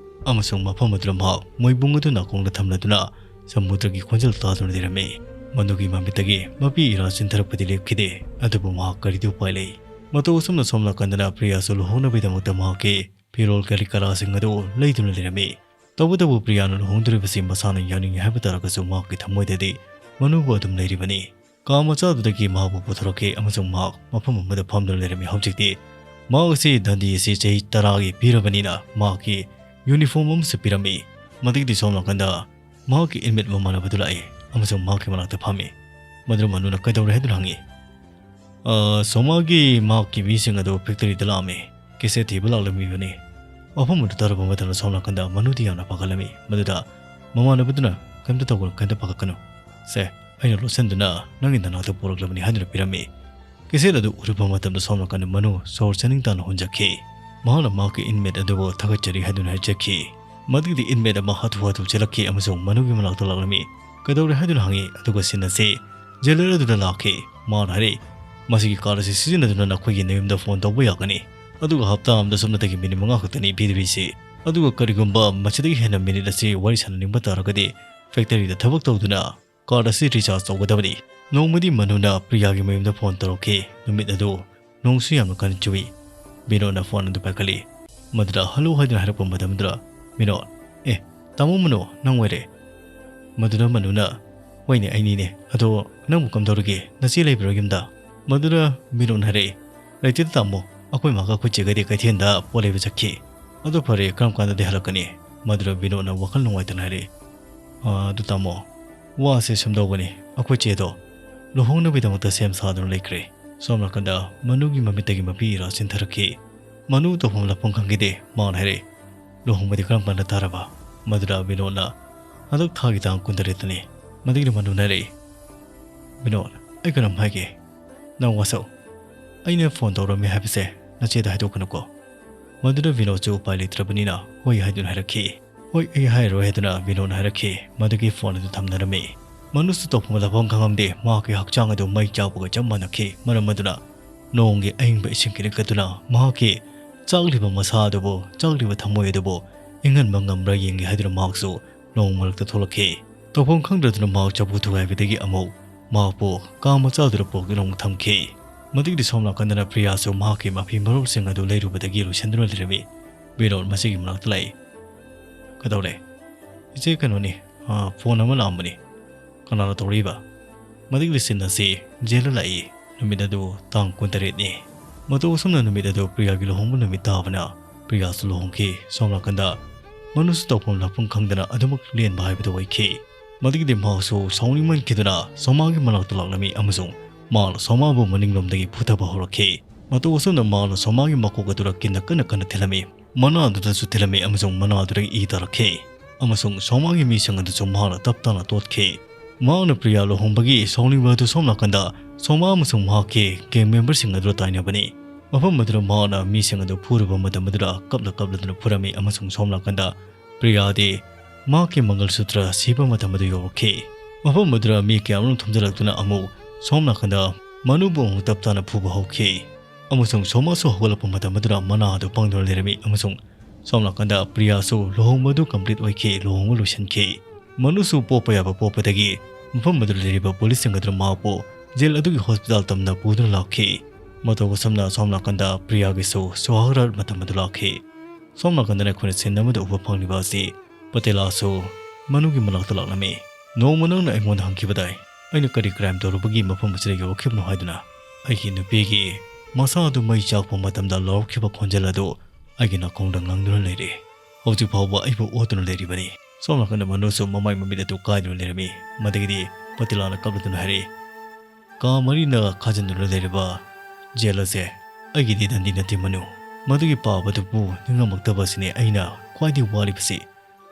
ꯑꯃꯁꯨꯡ ꯃꯐꯝ ꯑꯗꯨꯗ ꯃꯍꯥꯛ ꯃꯣꯏꯕꯨꯡ ꯑꯗꯨ ꯅꯥꯀꯣꯡꯗ ꯊꯝꯂꯗꯨꯅ ꯁꯃꯨꯗ꯭ꯔꯒꯤ ꯈꯣꯟꯖꯦꯜ ꯇꯥꯗꯨꯅ ꯂꯩꯔꯝꯃꯤ꯫ ꯃꯗꯨꯒꯤ ꯃꯃꯤꯠꯇꯒꯤ ꯃꯄꯤ ꯏꯔꯥ ꯆꯤꯟꯊꯔꯛꯄꯗꯤ ꯂꯦꯞꯈꯤꯗꯦ꯫ ꯑꯗꯨꯕꯨ ꯃꯍꯥꯛ ꯀꯔꯤꯗꯤ ꯎꯄꯥꯏ ꯂꯩ? ꯃꯇꯧ ꯑꯁꯨꯝꯅ ꯁꯣꯝ ꯅꯥꯀꯟꯗꯅ ꯄ꯭ꯔꯤꯌꯥꯁꯨ ꯂꯨꯍꯣꯡꯅꯕꯒꯤꯗꯃꯛꯇ ꯃꯍꯥꯛꯀꯤ ꯐꯤꯔꯣꯜ ꯀꯔꯤ ꯀꯔꯥꯁꯤꯡ ꯑꯗꯨ ꯂꯩꯗꯨꯅ ꯂꯩꯔꯝꯃꯤ꯫ ꯇꯧꯕꯇꯕꯨ ꯄ꯭ꯔꯤꯌꯥꯅ ꯂꯨꯍꯣꯡꯗꯣꯔꯤꯕꯁꯤ ꯃꯁꯥꯅ ꯌꯥꯅꯤꯡꯏ ꯍꯥꯏꯕ ꯇꯥꯔꯒꯁꯨ ꯃꯍꯥꯛꯀꯤ ꯊꯃꯣꯏꯗꯗꯤ ꯃꯅꯨꯕꯨ ꯑꯗꯨꯝ ꯂꯩꯔꯤꯕꯅꯤ꯫ ꯀꯥ ꯃꯆꯥꯗꯨꯗꯒꯤ ꯃꯍꯥꯛꯄꯨ ꯄꯨꯊꯣꯔꯛꯈꯤ ꯑꯃꯁꯨꯡ ꯃꯍꯥꯛ ꯃꯐꯝ ꯑꯃꯗ ꯐꯝꯗꯨꯅ ꯂꯩꯔꯝꯃꯤ꯫ ꯍꯧꯖꯤꯛꯇꯤ ꯃꯍꯥꯛ ꯑꯁꯤ ꯗꯟꯗꯤ ꯑꯁꯤ ꯆꯍꯤ ꯇꯔꯥꯒꯤ ꯄꯤꯔꯕꯅꯤꯅ ꯃꯍꯥꯛꯀꯤ ꯌꯨꯅꯤꯐꯣꯔꯝ ꯑꯃꯁꯨ ꯄꯤꯔꯝꯃꯤ꯫ ꯃꯗꯨꯒꯤꯗꯤ ꯁꯣꯝ ꯅꯥꯀꯟꯗ ꯃꯍꯥꯛꯀꯤ ꯏꯟꯃꯦꯠ ꯃꯃꯥꯟꯅꯕꯗꯨ ꯂꯥꯛꯏ ꯑꯃꯁꯨꯡ ꯃꯍꯥꯛꯀꯤ ꯃꯅꯥꯛꯇ ꯐꯝꯃꯤ꯫ ꯃꯗꯨꯅ ꯃꯅꯨꯅ ꯀꯩꯗꯧꯔꯦ ꯍꯥꯏꯗꯨꯅ ꯍꯪꯉꯤ꯫ "ꯑ, ꯁꯣꯃꯥꯒꯤ ꯃꯍꯥꯛꯀꯤ ꯃꯤꯁꯤꯡ ꯑꯗꯨ ꯐꯦꯛꯇꯔꯤꯗ ꯂꯥꯛꯑꯝꯃꯤ꯫ ꯀꯦꯁꯦꯠ ꯊꯤꯕ ꯂꯥꯛꯂꯝꯃꯤꯕꯅꯤ꯫" ꯋꯥꯐꯝ ꯑꯗꯨ ꯇꯥꯔꯨꯕ ꯃꯇꯝꯗ ꯁꯣꯝ ꯅꯥꯀꯟꯗ ꯃꯅꯨꯗꯤ ꯌꯥꯝꯅ ꯄꯥꯈꯠꯂꯝꯃꯤ꯫ ꯃꯗꯨꯗ ꯃꯃꯥꯟꯅꯕꯗꯨꯅ, "ꯀꯩꯝꯇ ꯇꯧꯒꯅꯨ, ꯀꯩꯝꯇ ꯄꯥꯈꯠꯀꯅꯨ꯫ ꯁꯦ, ꯑꯩꯅ ꯂꯣꯠꯁꯤꯟꯗꯨꯅ ꯅꯪꯒꯤ ꯅꯅꯥꯛꯇ ꯄꯨꯔꯛꯂꯕꯅꯤ" ꯍꯥꯏꯗꯨꯅ ꯄꯤꯔꯝꯃꯤ꯫ ꯀꯦꯁꯦꯠ ꯑꯗꯨ ꯎꯔꯨꯕ ꯃꯇꯝꯗ ꯁꯣꯝ ꯅꯥꯀꯟꯗ ꯃꯅꯨ ꯁꯣꯔ ꯆꯥꯅꯤꯡ ꯇꯥꯅ ꯍꯣꯟꯖꯈꯤ꯫ ꯃꯍꯥꯛꯅ ꯃꯍꯥꯛꯀꯤ ꯏꯟꯃꯦꯠ ꯑꯗꯨꯕꯨ ꯊꯥꯒꯠꯆꯔꯤ ꯍꯥꯏꯗꯨꯅ ꯍꯥꯏꯖꯈꯤ꯫ ꯃꯗꯨꯒꯤꯗꯤ ꯏꯟꯃꯦꯠ ꯑꯃ ꯍꯥꯊꯨ ꯍꯥꯊꯨ ꯆꯦꯜꯂꯛꯈꯤ ꯑꯃꯁꯨꯡ ꯃꯅꯨꯒꯤ ꯃꯅꯥꯛꯇ ꯂꯥꯛꯂꯝꯃꯤ꯫ "ꯀꯩꯗꯧꯔꯦ?" ꯍꯥꯏꯗꯨꯅ ꯍꯪꯉꯤ꯫ ꯑꯗꯨꯒ ꯁꯤꯟ ꯑꯁꯤ ꯖꯦꯂꯔ ꯑꯗꯨꯗ ꯂꯥꯛꯈꯤ꯫ ꯃꯥꯅ ꯍꯥꯏꯔꯛꯏ, "ꯃꯁꯤꯒꯤ ꯀꯥꯔꯗ ꯑꯁꯤ ꯁꯤꯖꯤꯟꯅꯗꯨꯅ ꯅꯈꯣꯏꯒꯤ ꯅꯌꯨꯝꯗ ꯐꯣꯟ ꯇꯧꯕ ꯌꯥꯒꯅꯤ꯫ ꯑꯗꯨꯒ ꯍꯞꯇꯥ ꯑꯃꯗ ꯁꯨꯞꯅꯇꯒꯤ ꯃꯤꯅꯤꯠ ꯃꯉꯥ ꯈꯛꯇꯅꯤ ꯄꯤꯗꯣꯔꯤꯁꯤ꯫ ꯑꯗꯨꯒ ꯀꯔꯤꯒꯨꯝꯕ ꯃꯁꯤꯗꯒꯤ ꯍꯦꯟꯅ ꯃꯤꯅꯤꯠ ꯑꯁꯤ ꯋꯥꯔꯤ ꯁꯥꯟꯅꯅꯤꯡꯕ ꯇꯥꯔꯒꯗꯤ ꯐꯦꯛꯇꯔꯤꯗ ꯊꯕꯛ ꯇꯧꯗꯨꯅ ꯀꯥꯔꯗ ꯑꯁꯤ ꯔꯤꯆꯥꯔꯖ ꯇꯧꯒꯗꯕꯅꯤ꯫" ꯅꯣꯡꯃꯗꯤ ꯃꯅꯨꯅ ꯄ꯭ꯔꯤꯌꯥꯒꯤ ꯃꯌꯨꯝꯗ ꯐꯣꯟ ꯇꯧꯔꯛꯈꯤ꯫ ꯅꯨꯃꯤꯠ ꯑꯗꯨ ꯅꯣꯡꯁꯨ ꯌꯥꯝꯅ ꯀꯟꯅ ꯆꯨꯏ꯫ ꯕꯤꯅꯣꯗꯅ ꯐꯣꯟ ꯑꯗꯨ ꯄꯥꯏꯈꯠꯂꯤ꯫ ꯃꯗꯨꯗ "ꯍꯜꯂꯣ" ꯍꯥꯏꯗꯨꯅ ꯍꯥꯏꯔꯛꯄ ꯃꯇꯝꯗꯨꯗ ꯕꯤꯅꯣꯗ, "ꯑꯦ, ꯇꯥꯃꯣ ꯃꯅꯨ, ꯅꯪ ꯑꯣꯏꯔꯦ?" ꯃꯗꯨꯗ ꯃꯅꯨꯅ, "ꯍꯣꯏꯅꯦ, ꯑꯩꯅꯤꯅꯦ꯫ ꯑꯗꯣ ꯅꯪꯕꯨ ꯀꯝꯗꯧꯔꯤꯒꯦ? ꯅꯆꯦ ꯂꯩꯕ꯭ꯔꯣ ꯌꯨꯝꯗ?" ꯃꯗꯨꯗ ꯕꯤꯅꯣꯗꯅ ꯍꯥꯏꯔꯛꯏ, "ꯂꯩꯇꯦꯗ ꯇꯥꯃꯣ, ꯑꯩꯈꯣꯏ ꯃꯥꯒ ꯑꯩꯈꯣꯏ ꯆꯦꯒꯗꯤ ꯀꯩꯊꯦꯜꯗ ꯄꯣꯠ ꯂꯩꯕ ꯆꯠꯈꯤ꯫" "ꯑꯗꯨ ꯐꯔꯦ, ꯀꯔꯝ ꯀꯥꯟꯗꯗꯤ ꯍꯜꯂꯛꯀꯅꯤ?" ꯃꯗꯨꯗ ꯕꯤꯅꯣꯗꯅ ꯋꯥꯈꯜ ꯅꯨꯡꯉꯥꯏꯇꯅ ꯍꯥꯏꯔꯛꯏ, "ꯑꯥ, ꯑꯗꯨ ꯇꯥꯃꯣ, ꯋꯥꯁꯦ ꯁꯨꯝꯗꯧꯕꯅꯤ, ꯑꯩꯈꯣꯏ ꯆꯦꯗꯣ ꯂꯨꯍꯣꯡꯅꯕꯒꯤꯗꯃꯛꯇ ꯁꯦꯝ ꯁꯥꯗꯨꯅ ꯂꯩꯈ꯭ꯔꯦ꯫" ꯁꯣꯝ ꯅꯥꯀꯟꯗ ꯃꯅꯨꯒꯤ ꯃꯃꯤꯠꯇꯒꯤ ꯃꯄꯤ ꯏꯔꯥ ꯆꯤꯟꯊꯔꯛꯈꯤ꯫ ꯃꯅꯨ ꯇꯧꯐꯝ ꯂꯥꯛꯐꯝ ꯈꯪꯈꯤꯗꯦ꯫ ꯃꯥꯅ ꯍꯥꯏꯔꯛꯏ, "ꯂꯨꯍꯣꯡꯕꯗꯤ ꯀꯔꯝ ꯀꯥꯟꯗ ꯇꯥꯔꯕ?" ꯃꯗꯨꯗ ꯕꯤꯅꯣꯗꯅ, "ꯍꯟꯗꯛ ꯊꯥꯒꯤ ꯇꯥꯡ ꯀꯨꯟꯇꯔꯦꯠꯇꯅꯤ꯫" ꯃꯗꯨꯒꯤꯗꯤ ꯃꯅꯨꯅ ꯍꯥꯏꯔꯛꯏ, "ꯕꯤꯅꯣꯗ, "ꯑꯩ ꯀꯩꯅꯣꯝ ꯍꯥꯏꯒꯦ, ꯅꯪ ꯋꯥꯁꯛ꯫ ꯑꯩꯅ ꯐꯣꯟ ꯇꯧꯔꯝꯃꯤ ꯍꯥꯏꯕꯁꯦ ꯅꯆꯦꯗ ꯍꯥꯏꯗꯣꯛꯀꯅꯨꯀꯣ"꯫ ꯃꯗꯨꯗ ꯕꯤꯅꯣꯗꯁꯨ ꯎꯄꯥꯏ ꯂꯩꯇ꯭ꯔꯕꯅꯤꯅ ꯍꯣꯏ ꯍꯥꯏꯗꯨꯅ ꯍꯥꯏꯔꯛꯈꯤ꯫ "ꯍꯣꯏ, ꯑꯩ ꯍꯥꯏꯔꯣꯏ" ꯍꯥꯏꯗꯨꯅ ꯕꯤꯅꯣꯗꯅ ꯍꯥꯏꯔꯛꯈꯤ꯫ ꯃꯗꯨꯒꯤ ꯐꯣꯟ ꯑꯗꯨ ꯊꯝꯅꯔꯝꯃꯤ꯫ ꯃꯅꯨꯁꯨ ꯇꯧꯐꯝ ꯂꯥꯛꯐꯝ ꯈꯪꯉꯝꯗꯦ꯫ ꯃꯍꯥꯛꯀꯤ ꯍꯛꯆꯥꯡ ꯑꯗꯨ ꯃꯩ ꯆꯥꯛꯄꯒ ꯆꯞ ꯃꯥꯟꯅꯈꯤ꯫ ꯃꯔꯝ ꯑꯗꯨꯅ ꯅꯣꯡꯒꯤ ꯑꯏꯪꯕ ꯏꯁꯤꯡ ꯀꯤꯔꯛꯇꯗꯨꯅ ꯃꯍꯥꯛꯀꯤ ꯆꯥꯛꯂꯤꯕ ꯃꯁꯥ ꯑꯗꯨꯕꯨ, ꯆꯥꯛꯂꯤꯕ ꯊꯃꯣꯏ ꯑꯗꯨꯕꯨ ꯏꯪꯍꯟꯕ ꯉꯝꯕ꯭ꯔꯥ ꯌꯦꯡꯒꯦ ꯍꯥꯏꯗꯨꯅ ꯃꯍꯥꯛꯁꯨ ꯅꯣꯡ ꯃꯔꯛꯇ ꯊꯣꯛꯂꯛꯈꯤ꯫ ꯇꯧꯐꯝ ꯈꯪꯗ꯭ꯔꯗꯨꯅ ꯃꯍꯥꯛ ꯆꯐꯨ ꯊꯨꯒꯥꯏꯕꯗꯒꯤ ꯑꯃꯨꯛ ꯃꯍꯥꯛꯄꯨ ꯀꯥ ꯃꯆꯥꯗꯨꯗ ꯄꯨꯔꯛꯇꯨꯅ ꯑꯃꯨꯛ ꯊꯝꯈꯤ꯫ ꯃꯗꯨꯒꯤꯗꯤ ꯁꯣꯝ ꯅꯥꯀꯟꯗꯅ ꯄ꯭ꯔꯤꯌꯥꯁꯨ ꯃꯍꯥꯛꯀꯤ ꯃꯐꯤ ꯃꯔꯣꯜꯁꯤꯡ ꯑꯗꯨ ꯂꯩꯔꯨꯕꯗꯒꯤ ꯂꯣꯏꯁꯤꯟꯗꯨꯅ ꯂꯩꯔꯝꯃꯤ꯫ ꯕꯤꯅꯣꯗ ꯃꯁꯤꯒꯤ ꯃꯅꯥꯛꯇ ꯂꯥꯛꯏ꯫ "ꯀꯩꯗꯧꯔꯦ? ꯏꯆꯦ, ꯀꯩꯅꯣꯅꯤ, ꯑ, ꯐꯣꯟ ꯑꯃ ꯂꯥꯛꯑꯝꯕꯅꯤ"꯫ "ꯀꯅꯥꯅ ꯇꯧꯔꯛꯏꯕ?" "ꯃꯗꯨꯒꯤ ꯁꯤꯟ ꯑꯁꯤ ꯖꯦꯜꯗ ꯂꯥꯛꯏ꯫ ꯅꯨꯃꯤꯠ ꯑꯗꯨ ꯇꯥꯡ ꯀꯨꯟꯇꯔꯦꯠꯅꯤ"꯫ ꯃꯇꯧ ꯑꯁꯨꯝꯅ ꯅꯨꯃꯤꯠ ꯑꯗꯨ ꯄ꯭ꯔꯤꯌꯥꯒꯤ ꯂꯨꯍꯣꯡꯕ ꯅꯨꯃꯤꯠ ꯇꯥꯕꯅ ꯄ꯭ꯔꯤꯌꯥꯁꯨ ꯂꯨꯍꯣꯡꯈꯤ꯫ ꯁꯣꯝ ꯅꯥꯀꯟꯗ ꯃꯅꯨꯁꯨ ꯇꯧꯐꯝ ꯂꯥꯛꯐꯝ ꯈꯪꯗꯅ ꯑꯗꯨꯃꯛ ꯂꯦꯟꯕ ꯍꯥꯏꯕꯗꯨ ꯑꯣꯏꯈꯤ꯫ ꯃꯗꯨꯒꯤꯗꯤ ꯃꯍꯥꯛꯁꯨ ꯁꯥꯎꯅꯤꯡꯃꯟꯈꯤꯗꯨꯅ ꯁꯣꯃꯥꯒꯤ ꯃꯅꯥꯛꯇ ꯂꯥꯛꯂꯝꯃꯤ ꯑꯃꯁꯨꯡ ꯃꯍꯥꯛꯅ ꯁꯣꯃꯥꯕꯨ ꯃꯅꯤꯡꯂꯣꯝꯗꯒꯤ ꯐꯨꯊꯕ ꯍꯧꯔꯛꯈꯤ꯫ ꯃꯇꯧ ꯑꯁꯨꯝꯅ ꯃꯍꯥꯛꯅ ꯁꯣꯃꯥꯒꯤ ꯃꯀꯣꯛ ꯑꯗꯨꯗ ꯀꯤꯟꯅ ꯀꯟꯅ ꯀꯟꯅ ꯊꯤꯜꯂꯝꯃꯤ꯫ ꯃꯅꯥꯗꯨꯗꯁꯨ ꯊꯤꯜꯂꯝꯃꯤ ꯑꯃꯁꯨꯡ ꯃꯅꯥꯗꯨꯗꯒꯤ ꯏ ꯇꯥꯔꯛꯈꯤ꯫ ꯑꯃꯁꯨꯡ ꯁꯣꯃꯥꯒꯤ ꯃꯤꯁꯤꯡ ꯑꯗꯨꯁꯨ ꯃꯍꯥꯛꯅ ꯇꯞ ꯇꯥꯅ ꯇꯣꯠꯈꯤ꯫ ꯃꯍꯥꯛꯅ ꯄ꯭ꯔꯤꯌꯥ ꯂꯨꯍꯣꯡꯕꯒꯤ ꯁꯥꯎꯅꯤꯡꯕ ꯑꯗꯨ ꯁꯣꯝ ꯅꯥꯀꯟꯗ ꯁꯣꯃꯥ ꯑꯃꯁꯨꯡ ꯃꯍꯥꯛꯀꯤ ꯒꯦꯡ ꯃꯦꯝꯕꯔꯁꯤꯡ ꯑꯗꯨꯗ ꯇꯥꯏꯅꯕꯅꯤ꯫ ꯃꯐꯝ ꯑꯗꯨꯗ ꯃꯍꯥꯛꯅ ꯃꯤꯁꯤꯡ ꯑꯗꯨ ꯐꯨꯔꯨꯕ ꯃꯇꯝ ꯑꯗꯨꯗ ꯀꯞꯂ ꯀꯞꯂꯗꯨꯅ ꯐꯨꯔꯝꯃꯤ ꯑꯃꯁꯨꯡ ꯁꯣꯝ ꯅꯥꯀꯟꯗ ꯄ꯭ꯔꯤꯌꯥꯗꯤ ꯃꯍꯥꯛꯀꯤ ꯃꯪꯒꯜ ꯁꯨꯇ꯭ꯔ ꯁꯤꯕ ꯃꯇꯝ ꯑꯗꯨ ꯌꯧꯔꯛꯈꯤ꯫ ꯃꯐꯝ ꯑꯗꯨꯗ ꯃꯤ ꯀꯌꯥꯃꯔꯨꯝ ꯊꯨꯝꯖꯤꯜꯂꯛꯇꯨꯅ ꯑꯃꯨꯛ ꯁꯣꯝ ꯅꯥꯀꯟꯗ ꯃꯅꯨꯕꯨ ꯑꯃꯨꯛ ꯇꯞ ꯇꯥꯅ ꯐꯨꯕ ꯍꯧꯈꯤ꯫ ꯑꯃꯁꯨꯡ ꯁꯣꯃꯥꯁꯨ ꯍꯧꯒꯠꯂꯛꯄ ꯃꯇꯝ ꯑꯗꯨꯗ ꯃꯅꯥ ꯑꯗꯨ ꯄꯪꯗꯨꯅ ꯂꯩꯔꯝꯃꯤ ꯑꯃꯁꯨꯡ ꯁꯣꯝ ꯅꯥꯀꯟꯗ ꯄ꯭ꯔꯤꯌꯥꯁꯨ ꯂꯨꯍꯣꯡꯕ ꯑꯗꯨ ꯀꯝꯄ꯭ꯂꯤꯠ ꯑꯣꯏꯈꯤ, ꯂꯨꯍꯣꯡꯕ ꯂꯣꯏꯁꯤꯟꯈꯤ꯫ ꯃꯅꯨꯁꯨ ꯄꯣꯛꯄ ꯌꯥꯕ ꯄꯣꯛꯄꯗꯒꯤ ꯃꯐꯝ ꯑꯗꯨꯗ ꯂꯩꯔꯤꯕ ꯄꯨꯂꯤꯁꯁꯤꯡ ꯑꯗꯨꯅ ꯃꯍꯥꯛꯄꯨ ꯖꯦꯜ ꯑꯗꯨꯒꯤ ꯍꯣꯁꯄꯤꯇꯥꯜ ꯇꯝꯅ ꯄꯨꯗꯨꯅ ꯂꯥꯛꯈꯤ꯫ ꯃꯇꯧ ꯑꯁꯨꯝꯅ ꯁꯣꯝ ꯅꯥꯀꯟꯗ ꯄ꯭ꯔꯤꯌꯥꯒꯤꯁꯨ ꯁꯨꯍꯥꯒꯔꯥꯠ ꯃꯇꯝ ꯑꯗꯨ ꯂꯥꯛꯈꯤ꯫ ꯁꯣꯝ ꯅꯥꯀꯟꯗꯅ ꯑꯩꯈꯣꯏꯅ ꯁꯤꯟ ꯑꯃꯗ ꯎꯕ ꯐꯪꯂꯤꯕ ꯑꯁꯤ ꯄꯇꯦꯂꯥꯁꯨ ꯃꯅꯨꯒꯤ ꯃꯅꯥꯛꯇ ꯂꯥꯛꯂꯝꯃꯤ꯫ "ꯅꯣꯡꯃ ꯅꯪꯅ ꯑꯩꯉꯣꯟꯗ ꯍꯪꯈꯤꯕꯗꯥꯏ, ꯑꯩꯅ ꯀꯔꯤ ꯀ꯭ꯔꯥꯏꯝ ꯇꯧꯔꯨꯕꯒꯤ ꯃꯐꯝ ꯑꯁꯤꯗ ꯌꯧꯔꯛꯈꯤꯕꯅꯣ ꯍꯥꯏꯗꯨꯅ?" ꯑꯩꯒꯤ ꯅꯨꯄꯤꯒꯤ ꯃꯁꯥ ꯑꯗꯨ ꯃꯩ ꯆꯥꯛꯄ ꯃꯇꯝꯗ ꯂꯥꯎꯔꯛꯈꯤꯕ ꯈꯣꯟꯖꯦꯜ ꯑꯗꯨ ꯑꯩꯒꯤ ꯅꯥꯀꯣꯡꯗ ꯉꯪꯗꯨꯅ ꯂꯩꯔꯤ꯫ ꯍꯧꯖꯤꯛ ꯐꯥꯎꯕ ꯑꯩꯕꯨ ꯑꯣꯠꯇꯨꯅ ꯂꯩꯔꯤꯕꯅꯤ꯫ ꯁꯣꯝ ꯅꯥꯀꯟꯗ ꯃꯅꯨꯁꯨ ꯃꯃꯥꯏ ꯃꯃꯤꯠ ꯑꯗꯨ ꯀꯥꯏꯗꯨꯅ ꯂꯩꯔꯝꯃꯤ꯫ ꯃꯗꯨꯒꯤꯗꯤ ꯄꯇꯦꯂꯥꯅ ꯀꯞꯂꯗꯨꯅ ꯍꯥꯏꯔꯛꯏ, "ꯀꯥ ꯃꯔꯤꯅ ꯈꯥꯖꯤꯟꯗꯨꯅ ꯂꯩꯔꯤꯕ ꯖꯦꯜ ꯑꯁꯦ ꯑꯩꯒꯤꯗꯤ ꯗꯟꯗꯤ ꯅꯠꯇꯦ ꯃꯅꯨ꯫ ꯃꯗꯨꯒꯤ ꯄꯥꯕꯗꯨꯕꯨ ꯅꯤꯡꯉꯝꯃꯛꯇꯕ ꯑꯁꯤꯅꯤ ꯑꯩꯅ ꯈ꯭ꯋꯥꯏꯗꯒꯤ ꯋꯥꯔꯤꯕꯁꯤ꯫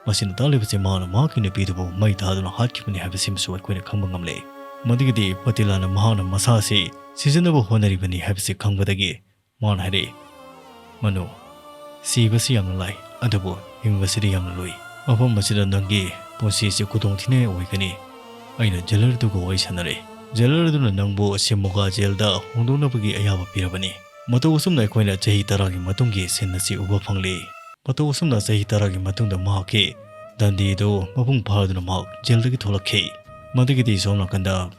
ꯃꯁꯤꯅ ꯇꯥꯛꯂꯤꯕꯁꯤ ꯃꯍꯥꯛꯅ ꯃꯍꯥꯛꯀꯤ ꯅꯨꯄꯤꯗꯨꯕꯨ ꯃꯩ ꯊꯥꯗꯨꯅ ꯍꯥꯠꯈꯤꯕꯅꯤ ꯍꯥꯏꯕꯁꯤꯃꯁꯨ ꯑꯩꯈꯣꯏꯅ ꯈꯪꯕ ꯉꯝꯂꯦ"꯫ ꯃꯗꯨꯒꯤꯗꯤ ꯄꯇꯤꯂꯥꯅ ꯃꯍꯥꯛꯅ ꯃꯁꯥ ꯑꯁꯤ ꯁꯤꯖꯤꯟꯅꯕ ꯍꯣꯠꯅꯔꯤꯕꯅꯤ ꯍꯥꯏꯕꯁꯤ ꯈꯪꯕꯗꯒꯤ ꯃꯥꯅ ꯍꯥꯏꯔꯛꯏ, "ꯃꯅꯨ, ꯁꯤꯕꯁꯤ ꯌꯥꯝꯅ ꯂꯥꯏ, ꯑꯗꯨꯕꯨ ꯍꯤꯡꯕꯁꯤꯗꯤ ꯌꯥꯝꯅ ꯂꯨꯏ꯫ ꯃꯐꯝ ꯑꯁꯤꯗ ꯅꯪꯒꯤ ꯄꯨꯟꯁꯤꯁꯤ ꯈꯨꯗꯣꯡꯊꯤꯅꯤꯡꯉꯥꯏ ꯑꯣꯏꯒꯅꯤ꯫ ꯑꯩꯅ ꯖꯦꯂꯔ ꯑꯗꯨꯒ ꯋꯥꯔꯤ ꯁꯥꯟꯅꯔꯦ꯫ ꯖꯦꯂꯔ ꯑꯗꯨꯅ ꯅꯪꯕꯨ ꯁꯤꯃꯣꯒꯥ ꯖꯦꯜꯗ ꯍꯣꯡꯗꯣꯛꯅꯕꯒꯤ ꯑꯌꯥꯕ ꯄꯤꯔꯕꯅꯤ꯫ ꯃꯇꯧ ꯑꯁꯨꯝꯅ ꯑꯩꯈꯣꯏꯅ ꯆꯍꯤ ꯇꯔꯥꯒꯤ ꯃꯇꯨꯡꯒꯤ ꯁꯤꯟ ꯑꯁꯤ ꯎꯕ ꯐꯪꯂꯤ꯫ ꯃꯇꯧ ꯑꯁꯨꯝꯅ ꯆꯍꯤ ꯇꯔꯥꯒꯤ ꯃꯇꯨꯡꯗ ꯃꯍꯥꯛꯀꯤ ꯗꯟꯗꯤꯗꯨ ꯃꯄꯨꯡ ꯐꯥꯗꯨꯅ ꯃꯍꯥꯛ ꯖꯦꯜꯗꯒꯤ ꯊꯣꯛꯂꯛꯈꯤ꯫ ꯃꯗꯨꯒꯤꯗꯤ ꯁꯣꯝ ꯅꯥꯀꯟꯗ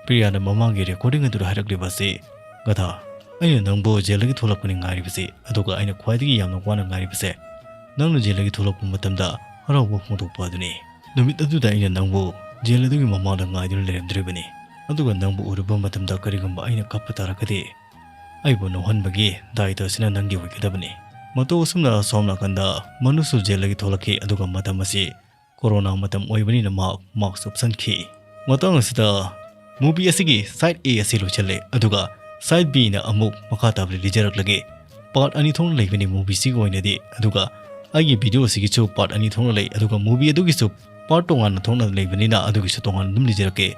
ꯄ꯭ꯔꯤꯌꯥꯅ ꯃꯃꯥꯡꯒꯤ ꯔꯦꯀꯣꯔꯗꯤꯡ ꯑꯗꯨꯗ ꯍꯥꯏꯔꯛꯂꯤꯕ ꯑꯁꯤ, "ꯒꯙꯥ, ꯑꯩꯅ ꯅꯪꯕꯨ ꯖꯦꯜꯗꯒꯤ ꯊꯣꯛꯂꯛꯄꯅꯤ ꯉꯥꯏꯔꯤꯕꯁꯦ, ꯑꯗꯨꯒ ꯑꯩꯅ ꯈ꯭ꯋꯥꯏꯗꯒꯤ ꯌꯥꯝꯅ ꯋꯥꯅ ꯉꯥꯏꯔꯤꯕꯁꯦ, ꯅꯪꯅ ꯖꯦꯜꯗꯒꯤ ꯊꯣꯛꯂꯛꯄ ꯃꯇꯝꯗ ꯍꯔꯥꯎꯕ ꯐꯣꯡꯗꯣꯛꯄ ꯑꯗꯨꯅꯤ꯫ ꯅꯨꯃꯤꯠ ꯑꯗꯨꯗ ꯑꯩꯅ ꯅꯪꯕꯨ ꯖꯦꯜ ꯑꯗꯨꯒꯤ ꯃꯃꯥꯡꯗ ꯉꯥꯏꯗꯨꯅ ꯂꯩꯔꯝꯗ꯭ꯔꯤꯕꯅꯤ, ꯑꯗꯨꯒ ꯅꯪꯕꯨ ꯎꯔꯨꯕ ꯃꯇꯝꯗ ꯀꯔꯤꯒꯨꯝꯕ ꯑꯩꯅ ꯀꯞꯄ ꯇꯥꯔꯒꯗꯤ, ꯑꯩꯕꯨ ꯅꯣꯛꯍꯟꯕꯒꯤ ꯗꯥꯏꯇ ꯑꯁꯤꯅ ꯅꯪꯒꯤ ꯑꯣꯏꯒꯗꯕꯅꯤ"꯫ ꯃꯇꯧ ꯑꯁꯨꯝꯅ ꯁꯣꯝ ꯅꯥꯀꯟꯗ ꯃꯅꯨꯁꯨ ꯖꯦꯜꯗꯒꯤ ꯊꯣꯛꯂꯛꯈꯤ, ꯑꯗꯨꯒ ꯃꯇꯝ ꯑꯁꯤ ꯀꯣꯔꯣꯅꯥ ꯃꯇꯝ ꯑꯣꯏꯕꯅꯤꯅ ꯃꯍꯥꯛ ꯃꯥꯛꯁ ꯎꯞꯁꯟꯈꯤ꯫ ꯃꯇꯥꯡ ꯑꯁꯤꯗ ꯃꯨꯚꯤ ꯑꯁꯤꯒꯤ ꯁꯥꯏꯠ ꯑꯦ ꯑꯁꯤ ꯂꯣꯏꯁꯤꯜꯂꯦ, ꯑꯗꯨꯒ ꯁꯥꯏꯠ ꯕꯤꯅ ꯑꯃꯨꯛ ꯃꯈꯥ ꯇꯥꯕ ꯔꯤꯂꯤꯖꯔꯛꯂꯒꯦ꯫ ꯄꯥꯔꯠ ꯑꯅꯤ ꯊꯣꯛꯅ ꯂꯩꯕꯅꯤ ꯃꯨꯚꯤꯁꯤꯒꯤ ꯑꯣꯏꯅꯗꯤ, ꯑꯗꯨꯒ ꯑꯩꯒꯤ ꯚꯤꯗꯤꯑꯣ ꯑꯁꯤꯒꯤꯁꯨ ꯄꯥꯔꯠ ꯑꯅꯤ ꯊꯣꯛꯅ ꯂꯩ, ꯑꯗꯨꯒ ꯃꯨꯚꯤ ꯑꯗꯨꯒꯤꯁꯨ ꯄꯥꯔꯠ ꯇꯣꯉꯥꯟꯅ ꯊꯣꯛꯅ ꯂꯩꯕꯅꯤꯅ ꯑꯗꯨꯒꯤꯁꯨ ꯇꯣꯉꯥꯟꯅ ꯑꯗꯨꯝ ꯂꯤꯖꯔꯛꯀꯦ꯫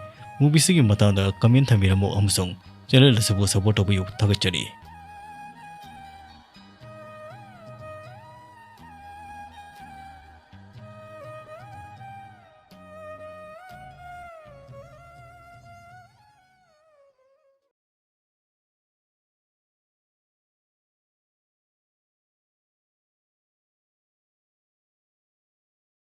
ꯃꯨꯚꯤꯁꯤꯒꯤ ꯃꯇꯥꯡꯗ ꯀꯃꯦꯟ ꯊꯝꯕꯤꯔꯝꯃꯨ ꯑꯃꯁꯨꯡ ꯆꯦꯅꯦꯜ ꯑꯁꯤꯕꯨ ꯁꯄꯣꯔꯠ ꯇꯧꯕꯤꯌꯨ꯫ ꯊꯥꯒꯠꯆꯔꯤ꯫